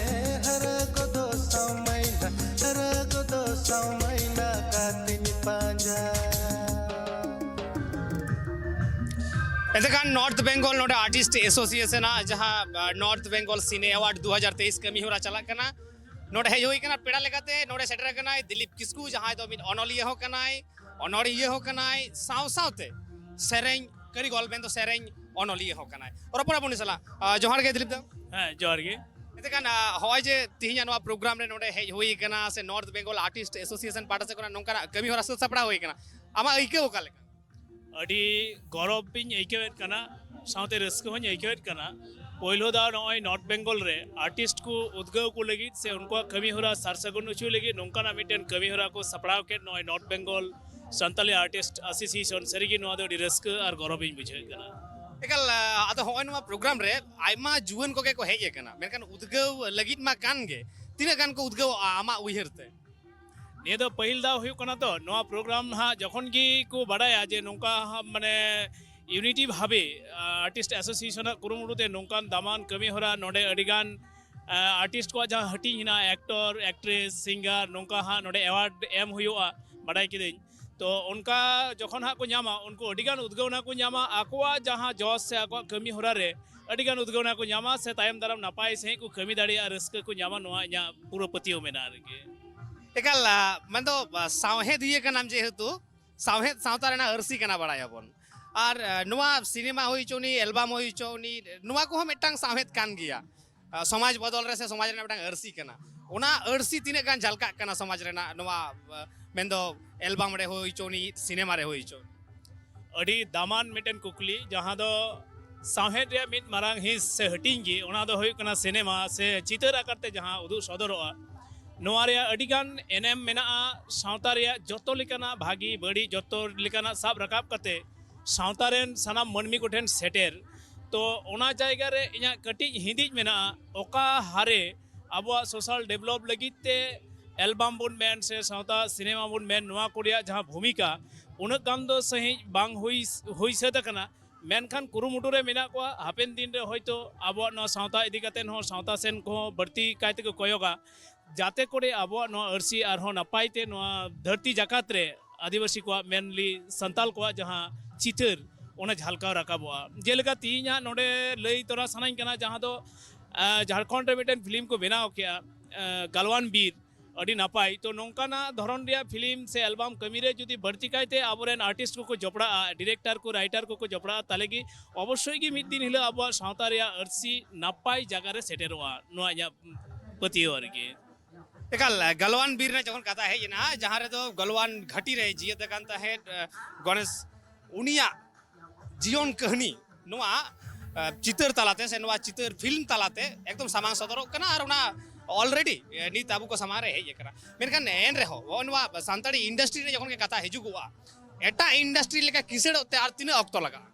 ᱦᱟᱨᱟ ᱜᱚᱫᱚᱜ ᱥᱟᱶ ᱢᱟᱭᱱᱟ, ᱦᱟᱨᱟ ᱜᱚᱫᱚᱜ ᱥᱟᱶ ᱢᱟᱭᱱᱟ ᱠᱟᱛᱮᱧ ᱯᱟᱸᱡᱟ᱾ ᱮᱱᱛᱮᱠᱷᱟᱱ ᱱᱚᱨᱛᱷ ᱵᱮᱝᱜᱚᱞ ᱱᱚᱰᱮ ᱟᱨᱴᱤᱥᱴ ᱮᱥᱳᱥᱤᱭᱮᱥᱚᱱ ᱟᱜ ᱡᱟᱦᱟᱸ ᱱᱚᱨᱛᱷ ᱵᱮᱝᱜᱚᱞ ᱥᱤᱱᱮ ᱮᱣᱟᱨᱰ ᱫᱩ ᱦᱟᱡᱟᱨ ᱛᱮᱭᱤᱥ ᱠᱟᱹᱢᱤ ᱦᱚᱨᱟ ᱪᱟᱞᱟᱜ ᱠᱟᱱᱟ, ᱱᱚᱰᱮ ᱦᱮᱡ ᱦᱩᱭ ᱠᱟᱱᱟ ᱯᱮᱲᱟ ᱞᱮᱠᱟᱛᱮ᱾ ᱱᱚᱰᱮ ᱥᱮᱴᱮᱨ ᱟᱠᱟᱱᱟᱭ ᱫᱤᱞᱤᱯ ᱠᱤᱥᱠᱩ, ᱡᱟᱦᱟᱸᱭ ᱫᱚ ᱢᱤᱫ ᱚᱱᱚᱞᱤᱭᱟᱹ ᱦᱚᱸ ᱠᱟᱱᱟᱭ, ᱚᱱᱚᱲᱦᱤᱭᱟᱹ ᱦᱚᱸ ᱠᱟᱱᱟᱭ, ᱥᱟᱶ ᱥᱟᱶᱛᱮ ᱥᱮᱨᱮᱧ ᱠᱟᱹᱨᱤᱜᱚᱞ ᱢᱮᱱᱫᱚ ᱥᱮᱨᱮᱧ ᱚᱱᱚᱞᱤᱭᱟᱹ ᱦᱚᱸ ᱠᱟᱱᱟᱭ᱾ ᱨᱚᱯᱚᱲ ᱟᱵᱚᱱ ᱩᱱᱤ ᱥᱟᱞᱟᱜ᱾ ᱟᱸ, ᱡᱚᱦᱟᱨ ᱜᱮ ᱫᱤᱞᱤᱯ ᱫᱟ᱾ ᱦᱮᱸ, ᱡᱚᱦᱟᱨ ᱜᱮ᱾ ᱮᱱᱛᱮᱠᱷᱟᱱ, ᱟᱸ, ᱦᱚᱸᱜᱼᱚᱭ ᱡᱮ ᱛᱤᱦᱤᱧᱟᱜ ᱱᱚᱣᱟ ᱯᱨᱳᱜᱨᱟᱢ ᱨᱮ ᱱᱚᱰᱮ ᱦᱮᱡ ᱦᱩᱭ ᱠᱟᱱᱟ ᱥᱮ ᱱᱚᱨᱛᱷ ᱵᱮᱝᱜᱚᱞ ᱟᱨᱴᱤᱥᱴ ᱮᱥᱳᱥᱤᱭᱮᱥᱚᱱ ᱯᱟᱦᱴᱟ ᱥᱮᱫ ᱠᱷᱚᱱᱟᱜ ᱱᱚᱝᱠᱟᱱᱟᱜ ᱠᱟᱹᱢᱤ ᱦᱚᱨᱟ ᱥᱟᱹᱛ ᱥᱟᱯᱲᱟᱣ ᱦᱩᱭ ᱠᱟᱱᱟ, ᱟᱢᱟᱜ ᱟᱹᱭᱠᱟᱹᱣ ᱚᱠᱟ ᱞᱮᱠᱟ? ᱟᱹᱰᱤ ᱜᱚᱨᱚᱵᱽ ᱤᱧ ᱟᱹᱭᱠᱟᱹᱣᱮᱫ ᱠᱟᱱᱟ, ᱥᱟᱶᱛᱮ ᱨᱟᱹᱥᱠᱟᱹ ᱦᱚᱸᱧ ᱟᱹᱭᱠᱟᱹᱣᱮᱫ ᱠᱟᱱᱟ᱾ ᱯᱳᱭᱞᱳ ᱫᱷᱟᱣ ᱱᱚᱜᱼᱚᱭ ᱱᱚᱨᱛᱷ ᱵᱮᱝᱜᱚᱞ ᱨᱮ ᱟᱨᱴᱤᱥᱴ ᱠᱚ ᱩᱫᱽᱜᱟᱹᱣ ᱠᱚ ᱞᱟᱹᱜᱤᱫ ᱥᱮ ᱩᱱᱠᱩᱣᱟᱜ ᱠᱟᱹᱢᱤ ᱦᱚᱨᱟ ᱥᱟᱨ ᱥᱟᱹᱜᱩᱱ ᱦᱚᱪᱚᱭ ᱞᱟᱹᱜᱤᱫ ᱱᱚᱝᱠᱟᱱᱟᱜ ᱢᱤᱫᱴᱮᱱ ᱠᱟᱹᱢᱤ ᱦᱚᱨᱟ ᱠᱚ ᱥᱟᱯᱲᱟᱣ ᱠᱮᱫ ᱱᱚᱜᱼᱚᱭ north Bengal Santali artist association, ᱥᱟᱹᱨᱤᱜᱮ ᱱᱚᱣᱟ ᱫᱚ ᱟᱹᱰᱤ ᱨᱟᱹᱥᱠᱟᱹ ᱟᱨ ᱜᱚᱨᱚᱵᱽ ᱤᱧ ᱵᱩᱡᱷᱟᱹᱣᱮᱫ ᱠᱟᱱᱟ᱾ ᱮᱠᱟᱞ, ᱟᱫᱚ ᱦᱚᱸᱜᱼᱚᱭ ᱱᱚᱣᱟ ᱯᱨᱳᱜᱨᱟᱢ ᱨᱮ ᱟᱭᱢᱟ ᱡᱩᱣᱟᱹᱱ ᱠᱚᱜᱮ ᱠᱚ ᱦᱮᱡ ᱟᱠᱟᱱᱟ, ᱢᱮᱱᱠᱷᱟᱱ ᱩᱫᱽᱜᱟᱹᱣ ᱞᱟᱹᱜᱤᱫ ᱢᱟ ᱠᱟᱱ ᱜᱮ, ᱛᱤᱱᱟᱹᱜ ᱜᱟᱱ ᱠᱚ ᱩᱫᱽᱜᱟᱹᱣᱚᱜᱼᱟ ᱟᱢᱟᱜ ᱩᱭᱦᱟᱹᱨ ᱛᱮ? ᱱᱤᱭᱟᱹ ᱫᱚ ᱯᱟᱹᱦᱤᱞ ᱫᱷᱟᱣ ᱦᱩᱭᱩᱜ ᱠᱟᱱᱟ ᱛᱚ, ᱱᱚᱣᱟ ᱯᱨᱳᱜᱨᱟᱢ ᱱᱟᱦᱟᱜ ᱡᱚᱠᱷᱚᱱ ᱜᱮ ᱠᱚ ᱵᱟᱰᱟᱭᱟ ᱡᱮ ᱱᱚᱝᱠᱟ ᱦᱟᱸᱜ ᱢᱟᱱᱮ ᱤᱭᱩᱱᱤᱴᱤ ᱵᱷᱟᱵᱮ, ᱟ, ᱟᱨᱴᱤᱥᱴ ᱮᱥᱳᱥᱤᱭᱮᱥᱚᱱ ᱟᱜ ᱠᱩᱨᱩᱢᱩᱴᱩ ᱛᱮ ᱱᱚᱝᱠᱟᱱ ᱫᱟᱢᱟᱱ ᱠᱟᱹᱢᱤ ᱦᱚᱨᱟ ᱱᱚᱰᱮ ᱟᱹᱰᱤ ᱜᱟᱱ, ᱟ, ᱟᱨᱴᱤᱥᱴ ᱠᱚᱣᱟᱜ ᱡᱟᱦᱟᱸ ᱦᱟᱹᱴᱤᱧ ᱦᱮᱱᱟᱜᱼᱟ, ᱮᱠᱴᱚᱨ, ᱮᱠᱴᱨᱮᱥ, ᱥᱤᱝᱜᱟᱨ, ᱱᱚᱝᱠᱟ ᱦᱟᱸᱜ ᱱᱚᱰᱮ ᱮᱣᱟᱨᱰ ᱮᱢ ᱦᱩᱭᱩᱜᱼᱟ, ᱵᱟᱰᱟᱭ ᱠᱤᱫᱟᱹᱧ᱾ ᱛᱚ ᱚᱱᱠᱟ ᱡᱚᱠᱷᱚᱱ ᱦᱟᱸᱜ ᱠᱚ ᱧᱟᱢᱟ, ᱩᱱᱠᱩ ᱟᱹᱰᱤ ᱜᱟᱱ ᱩᱫᱽᱜᱟᱹᱣᱱᱟ ᱠᱚ ᱧᱟᱢᱟ ᱟᱠᱚᱣᱟᱜ ᱡᱟᱦᱟᱸ ᱡᱚᱥ ᱥᱮ ᱟᱠᱚᱣᱟᱜ ᱠᱟᱹᱢᱤ ᱦᱚᱨᱟ ᱨᱮ ᱟᱹᱰᱤ ᱜᱟᱱ ᱩᱫᱽᱜᱟᱹᱣᱱᱟ ᱠᱚ ᱧᱟᱢᱟ ᱥᱮ ᱛᱟᱭᱚᱢ ᱫᱟᱨᱟᱢ ᱱᱟᱯᱟᱭ ᱥᱟᱺᱦᱤᱡ ᱠᱚ ᱠᱟᱹᱢᱤ ᱫᱟᱲᱮᱭᱟᱜᱼᱟ, ᱨᱟᱹᱥᱠᱟᱹ ᱠᱚ ᱧᱟᱢᱟ, ᱱᱚᱣᱟ ᱤᱧᱟᱹᱜ ᱯᱩᱨᱟᱹ ᱯᱟᱹᱛᱭᱟᱹᱣ ᱢᱮᱱᱟᱜᱼᱟ ᱟᱨᱠᱤ᱾ ᱮᱠᱟᱞ, ᱟ, ᱢᱮᱱᱫᱚ, ᱟ, ᱥᱟᱶᱦᱮᱫᱤᱭᱟᱹ ᱠᱟᱱᱟᱢ ᱡᱮᱦᱮᱛᱩ, ᱥᱟᱶᱦᱮᱫ ᱥᱟᱶᱛᱟ ᱨᱮᱱᱟᱜ ᱟᱹᱨᱥᱤ ᱠᱟᱱᱟ ᱵᱟᱲᱟᱭᱟᱵᱚᱱ᱾ ᱟᱨ, ᱟ, ᱱᱚᱣᱟ ᱥᱤᱱᱮᱢᱟ ᱦᱩᱭ ᱦᱚᱪᱚ ᱩᱱᱤ, ᱮᱞᱵᱟᱢ ᱦᱩᱭ ᱦᱚᱪᱚ ᱩᱱᱤ, ᱱᱚᱣᱟ ᱠᱚᱦᱚᱸ ᱢᱤᱫᱴᱟᱝ ᱥᱟᱶᱦᱮᱫ ᱠᱟᱱ ᱜᱮᱭᱟ᱾ ᱟ, ᱥᱚᱢᱟᱡᱽ ᱵᱚᱫᱚᱞ ᱨᱮ ᱥᱮ ᱥᱚᱢᱟᱡᱽ ᱨᱮᱱᱟᱜ ᱢᱤᱫᱴᱟᱝ ᱟᱹᱨᱥᱤ ᱠᱟᱱᱟ᱾ ᱚᱱᱟ ᱟᱹᱨᱥᱤ ᱛᱤᱱᱟᱹᱜ ᱜᱟᱱ ᱡᱷᱟᱞᱠᱟᱜ ᱠᱟᱱᱟ ᱥᱚᱢᱟᱡᱽ ᱨᱮᱱᱟᱜ ᱱᱚᱣᱟ, ᱟ, ᱢᱮᱱᱫᱚ ᱮᱞᱵᱟᱢ ᱨᱮ ᱦᱩᱭ ᱦᱚᱪᱚ ᱩᱱᱤ, ᱥᱤᱱᱮᱢᱟ ᱨᱮ ᱦᱩᱭ ᱦᱚᱪᱚ ᱩᱱᱤ? ᱟᱹᱰᱤ ᱫᱟᱢᱟᱱ ᱢᱤᱫᱴᱮᱱ ᱠᱩᱠᱞᱤ, ᱡᱟᱦᱟᱸ ᱫᱚ ᱥᱟᱶᱦᱮᱫ ᱨᱮᱭᱟᱜ ᱢᱤᱫ ᱢᱟᱨᱟᱝ ᱦᱤᱸᱥ ᱥᱮ ᱦᱟᱹᱴᱤᱧ ᱜᱮ, ᱚᱱᱟ ᱫᱚ ᱦᱩᱭᱩᱜ ᱠᱟᱱᱟ ᱥᱤᱱᱮᱢᱟ ᱥᱮ ᱪᱤᱛᱟᱹᱨ ᱟᱠᱟᱨ ᱛᱮ ᱡᱟᱦᱟᱸ ᱩᱫᱩᱜ ᱥᱚᱫᱚᱨᱚᱜᱼᱟ᱾ ᱱᱚᱣᱟ ᱨᱮᱭᱟᱜ ᱟᱹᱰᱤᱜᱟᱱ ᱮᱱᱮᱢ ᱢᱮᱱᱟᱜᱼᱟ, ᱥᱟᱶᱛᱟ ᱨᱮᱭᱟᱜ ᱡᱚᱛᱚ ᱞᱮᱠᱟᱱᱟᱜ ᱵᱷᱟᱹᱜᱤ ᱵᱟᱹᱲᱤᱡ ᱡᱚᱛᱚ ᱞᱮᱠᱟᱱᱟᱜ ᱥᱟᱵ ᱨᱟᱠᱟᱵ ᱠᱟᱛᱮ ᱥᱟᱶᱛᱟ ᱨᱮᱱ ᱥᱟᱱᱟᱢ ᱢᱟᱹᱱᱢᱤ ᱠᱚᱴᱷᱮᱱ ᱥᱮᱴᱮᱨ᱾ ᱛᱚ ᱚᱱᱟ ᱡᱟᱭᱜᱟ ᱨᱮ ᱤᱧᱟᱹᱜ ᱠᱟᱹᱴᱤᱡ ᱦᱤᱸᱫᱤᱡ ᱢᱮᱱᱟᱜᱼᱟ, ᱚᱠᱟ ᱦᱟᱨᱮ ᱟᱵᱚᱣᱟᱜ ᱥᱳᱥᱟᱞ ᱰᱮᱵᱷᱞᱚᱯ ᱞᱟᱹᱜᱤᱫ ᱛᱮ ᱮᱞᱵᱟᱢ ᱵᱚᱱ ᱢᱮᱱ ᱥᱮ ᱥᱟᱶᱛᱟ ᱥᱤᱱᱮᱢᱟ ᱵᱚᱱ ᱢᱮᱱ, ᱱᱚᱣᱟ ᱠᱚ ᱨᱮᱭᱟᱜ ᱡᱟᱦᱟᱸ ᱵᱷᱩᱢᱤᱠᱟ ᱩᱱᱟᱹᱜ ᱜᱟᱱ ᱫᱚ ᱥᱟᱺᱦᱤᱡ ᱵᱟᱝ ᱦᱩᱭ, ᱦᱩᱭ ᱥᱟᱹᱛ ᱟᱠᱟᱱᱟ᱾ ᱢᱮᱱᱠᱷᱟᱱ ᱠᱩᱨᱩᱢᱩᱴᱩ ᱨᱮ ᱢᱮᱱᱟᱜ ᱠᱚᱣᱟ᱾ ᱦᱟᱯᱮᱱ ᱫᱤᱱ ᱨᱮ ᱦᱚᱭᱛᱳ ᱟᱵᱚᱣᱟᱜ ᱱᱚᱣᱟ ᱥᱟᱶᱛᱟ ᱤᱫᱤ ᱠᱟᱛᱮ ᱦᱚᱸ ᱥᱟᱶᱛᱟ ᱥᱮᱱ ᱠᱚᱦᱚᱸ ᱵᱟᱹᱲᱛᱤ ᱠᱟᱭ ᱛᱮᱠᱚ ᱠᱚᱭᱚᱜᱟ, ᱡᱟᱛᱮ ᱠᱚᱨᱮ ᱟᱵᱚᱣᱟᱜ ᱱᱚᱣᱟ ᱟᱹᱨᱥᱤ ᱟᱨᱦᱚᱸ ᱱᱟᱯᱟᱭ ᱛᱮ ᱱᱚᱣᱟ ᱫᱷᱟᱹᱨᱛᱤ ᱡᱟᱠᱟᱛ ᱨᱮ ᱟᱹᱫᱤᱵᱟᱹᱥᱤ ᱠᱚᱣᱟᱜ, ᱢᱮᱱᱞᱤ ᱥᱟᱱᱛᱟᱞ ᱠᱚᱣᱟᱜ ᱡᱟᱦᱟᱸ ᱪᱤᱛᱟᱹᱨ, ᱚᱱᱟ ᱡᱷᱟᱞᱠᱟᱣ ᱨᱟᱠᱟᱵᱚᱜᱼᱟ᱾ ᱡᱮᱞᱮᱠᱟ ᱛᱮᱦᱮᱧ ᱦᱟᱸᱜ ᱱᱚᱰᱮ ᱞᱟᱹᱭ ᱛᱚᱨᱟ ᱥᱟᱱᱟᱧ ᱠᱟᱱᱟ, ᱡᱟᱦᱟᱸ ᱫᱚ ᱟᱸ, ᱡᱷᱟᱲᱠᱷᱚᱸᱰ ᱨᱮ ᱢᱤᱫᱴᱮᱱ ᱯᱷᱤᱞᱢ ᱠᱚ ᱵᱮᱱᱟᱣ ᱠᱮᱜᱼᱟ, ᱟᱸ, ᱜᱟᱞᱣᱟᱱ ᱵᱤᱨ, ᱟᱹᱰᱤ ᱱᱟᱯᱟᱭ᱾ ᱛᱚ ᱱᱚᱝᱠᱟᱱᱟᱜ ᱫᱷᱚᱨᱚᱱ ᱨᱮᱭᱟᱜ ᱯᱷᱤᱞᱢ ᱥᱮ ᱮᱞᱵᱟᱢ ᱠᱟᱹᱢᱤ ᱨᱮ ᱡᱩᱫᱤ ᱵᱟᱹᱲᱛᱤ ᱠᱟᱭᱛᱮ ᱟᱵᱚᱨᱮᱱ ᱟᱨᱴᱤᱥᱴ ᱠᱚᱠᱚ ᱡᱚᱯᱲᱟᱜᱼᱟ, ᱰᱤᱨᱮᱠᱴᱟᱨ ᱠᱚ, ᱨᱟᱭᱴᱟᱨ ᱠᱚᱠᱚ ᱡᱚᱯᱲᱟᱜᱼᱟ, ᱛᱟᱦᱚᱞᱮ ᱜᱮ ᱚᱵᱚᱥᱥᱳᱭ ᱜᱮ ᱢᱤᱫ ᱫᱤᱱ ᱦᱤᱞᱳᱜ ᱟᱵᱚᱣᱟᱜ ᱥᱟᱶᱛᱟ ᱨᱮᱭᱟᱜ ᱟᱹᱨᱥᱤ ᱱᱟᱯᱟᱭ ᱡᱟᱭᱜᱟ ᱨᱮ ᱥᱮᱴᱮᱨᱚᱜᱼᱟ, ᱱᱚᱣᱟ ᱤᱧᱟᱹᱜ ᱯᱟᱹᱛᱭᱟᱹᱣ ᱟᱨᱠᱤ᱾ ᱮᱠᱟᱞ, ᱜᱟᱞᱣᱟᱱ ᱵᱤᱨ ᱨᱮᱱᱟᱜ ᱡᱚᱠᱷᱚᱱ ᱠᱟᱛᱷᱟ ᱦᱮᱡ ᱮᱱᱟ, ᱡᱟᱦᱟᱸ ᱨᱮᱫᱚ ᱜᱟᱞᱣᱟᱱ ᱜᱷᱟᱹᱴᱤ ᱨᱮ ᱡᱤᱭᱮᱫ ᱟᱠᱟᱱ ᱛᱟᱦᱮᱸᱫ, ᱟᱸ, ᱜᱚᱱᱮᱥ, ᱩᱱᱤᱭᱟᱜ ᱡᱤᱭᱚᱱ ᱠᱟᱹᱦᱱᱤ ᱱᱚᱣᱟ, ᱟᱸ, ᱪᱤᱛᱟᱹᱨ ᱛᱟᱞᱟᱛᱮ ᱥᱮ ᱱᱚᱣᱟ ᱪᱤᱛᱟᱹᱨ ᱯᱷᱤᱞᱢ ᱛᱟᱞᱟᱛᱮ ᱮᱠᱫᱚᱢ ᱥᱟᱢᱟᱝ ᱥᱚᱫᱚᱨᱚᱜ ᱠᱟᱱᱟ ᱟᱨ ᱚᱱᱟ already, ᱮ, ᱱᱤᱛ ᱟᱵᱚ ᱠᱚ ᱥᱟᱢᱟᱝ ᱨᱮ ᱦᱮᱡ ᱟᱠᱟᱱᱟ᱾ ᱢᱮᱱᱠᱷᱟᱱ ᱮᱱ ᱨᱮᱦᱚᱸ ᱱᱚᱜᱼᱚᱭ ᱱᱚᱣᱟ ᱥᱟᱱᱛᱟᱲᱤ ᱤᱱᱰᱟᱥᱴᱨᱤ ᱨᱮ ᱡᱚᱠᱷᱚᱱ ᱜᱮ ᱠᱟᱛᱷᱟ ᱦᱤᱡᱩᱜᱚᱜᱼᱟ, ᱮᱴᱟᱜ ᱤᱱᱰᱟᱥᱴᱨᱤ ᱞᱮᱠᱟ ᱠᱤᱥᱟᱹᱲᱚᱜ ᱛᱮ ᱟᱨ ᱛᱤᱱᱟᱹᱜ ᱚᱠᱛᱚ ᱞᱟᱜᱟᱜᱼᱟ?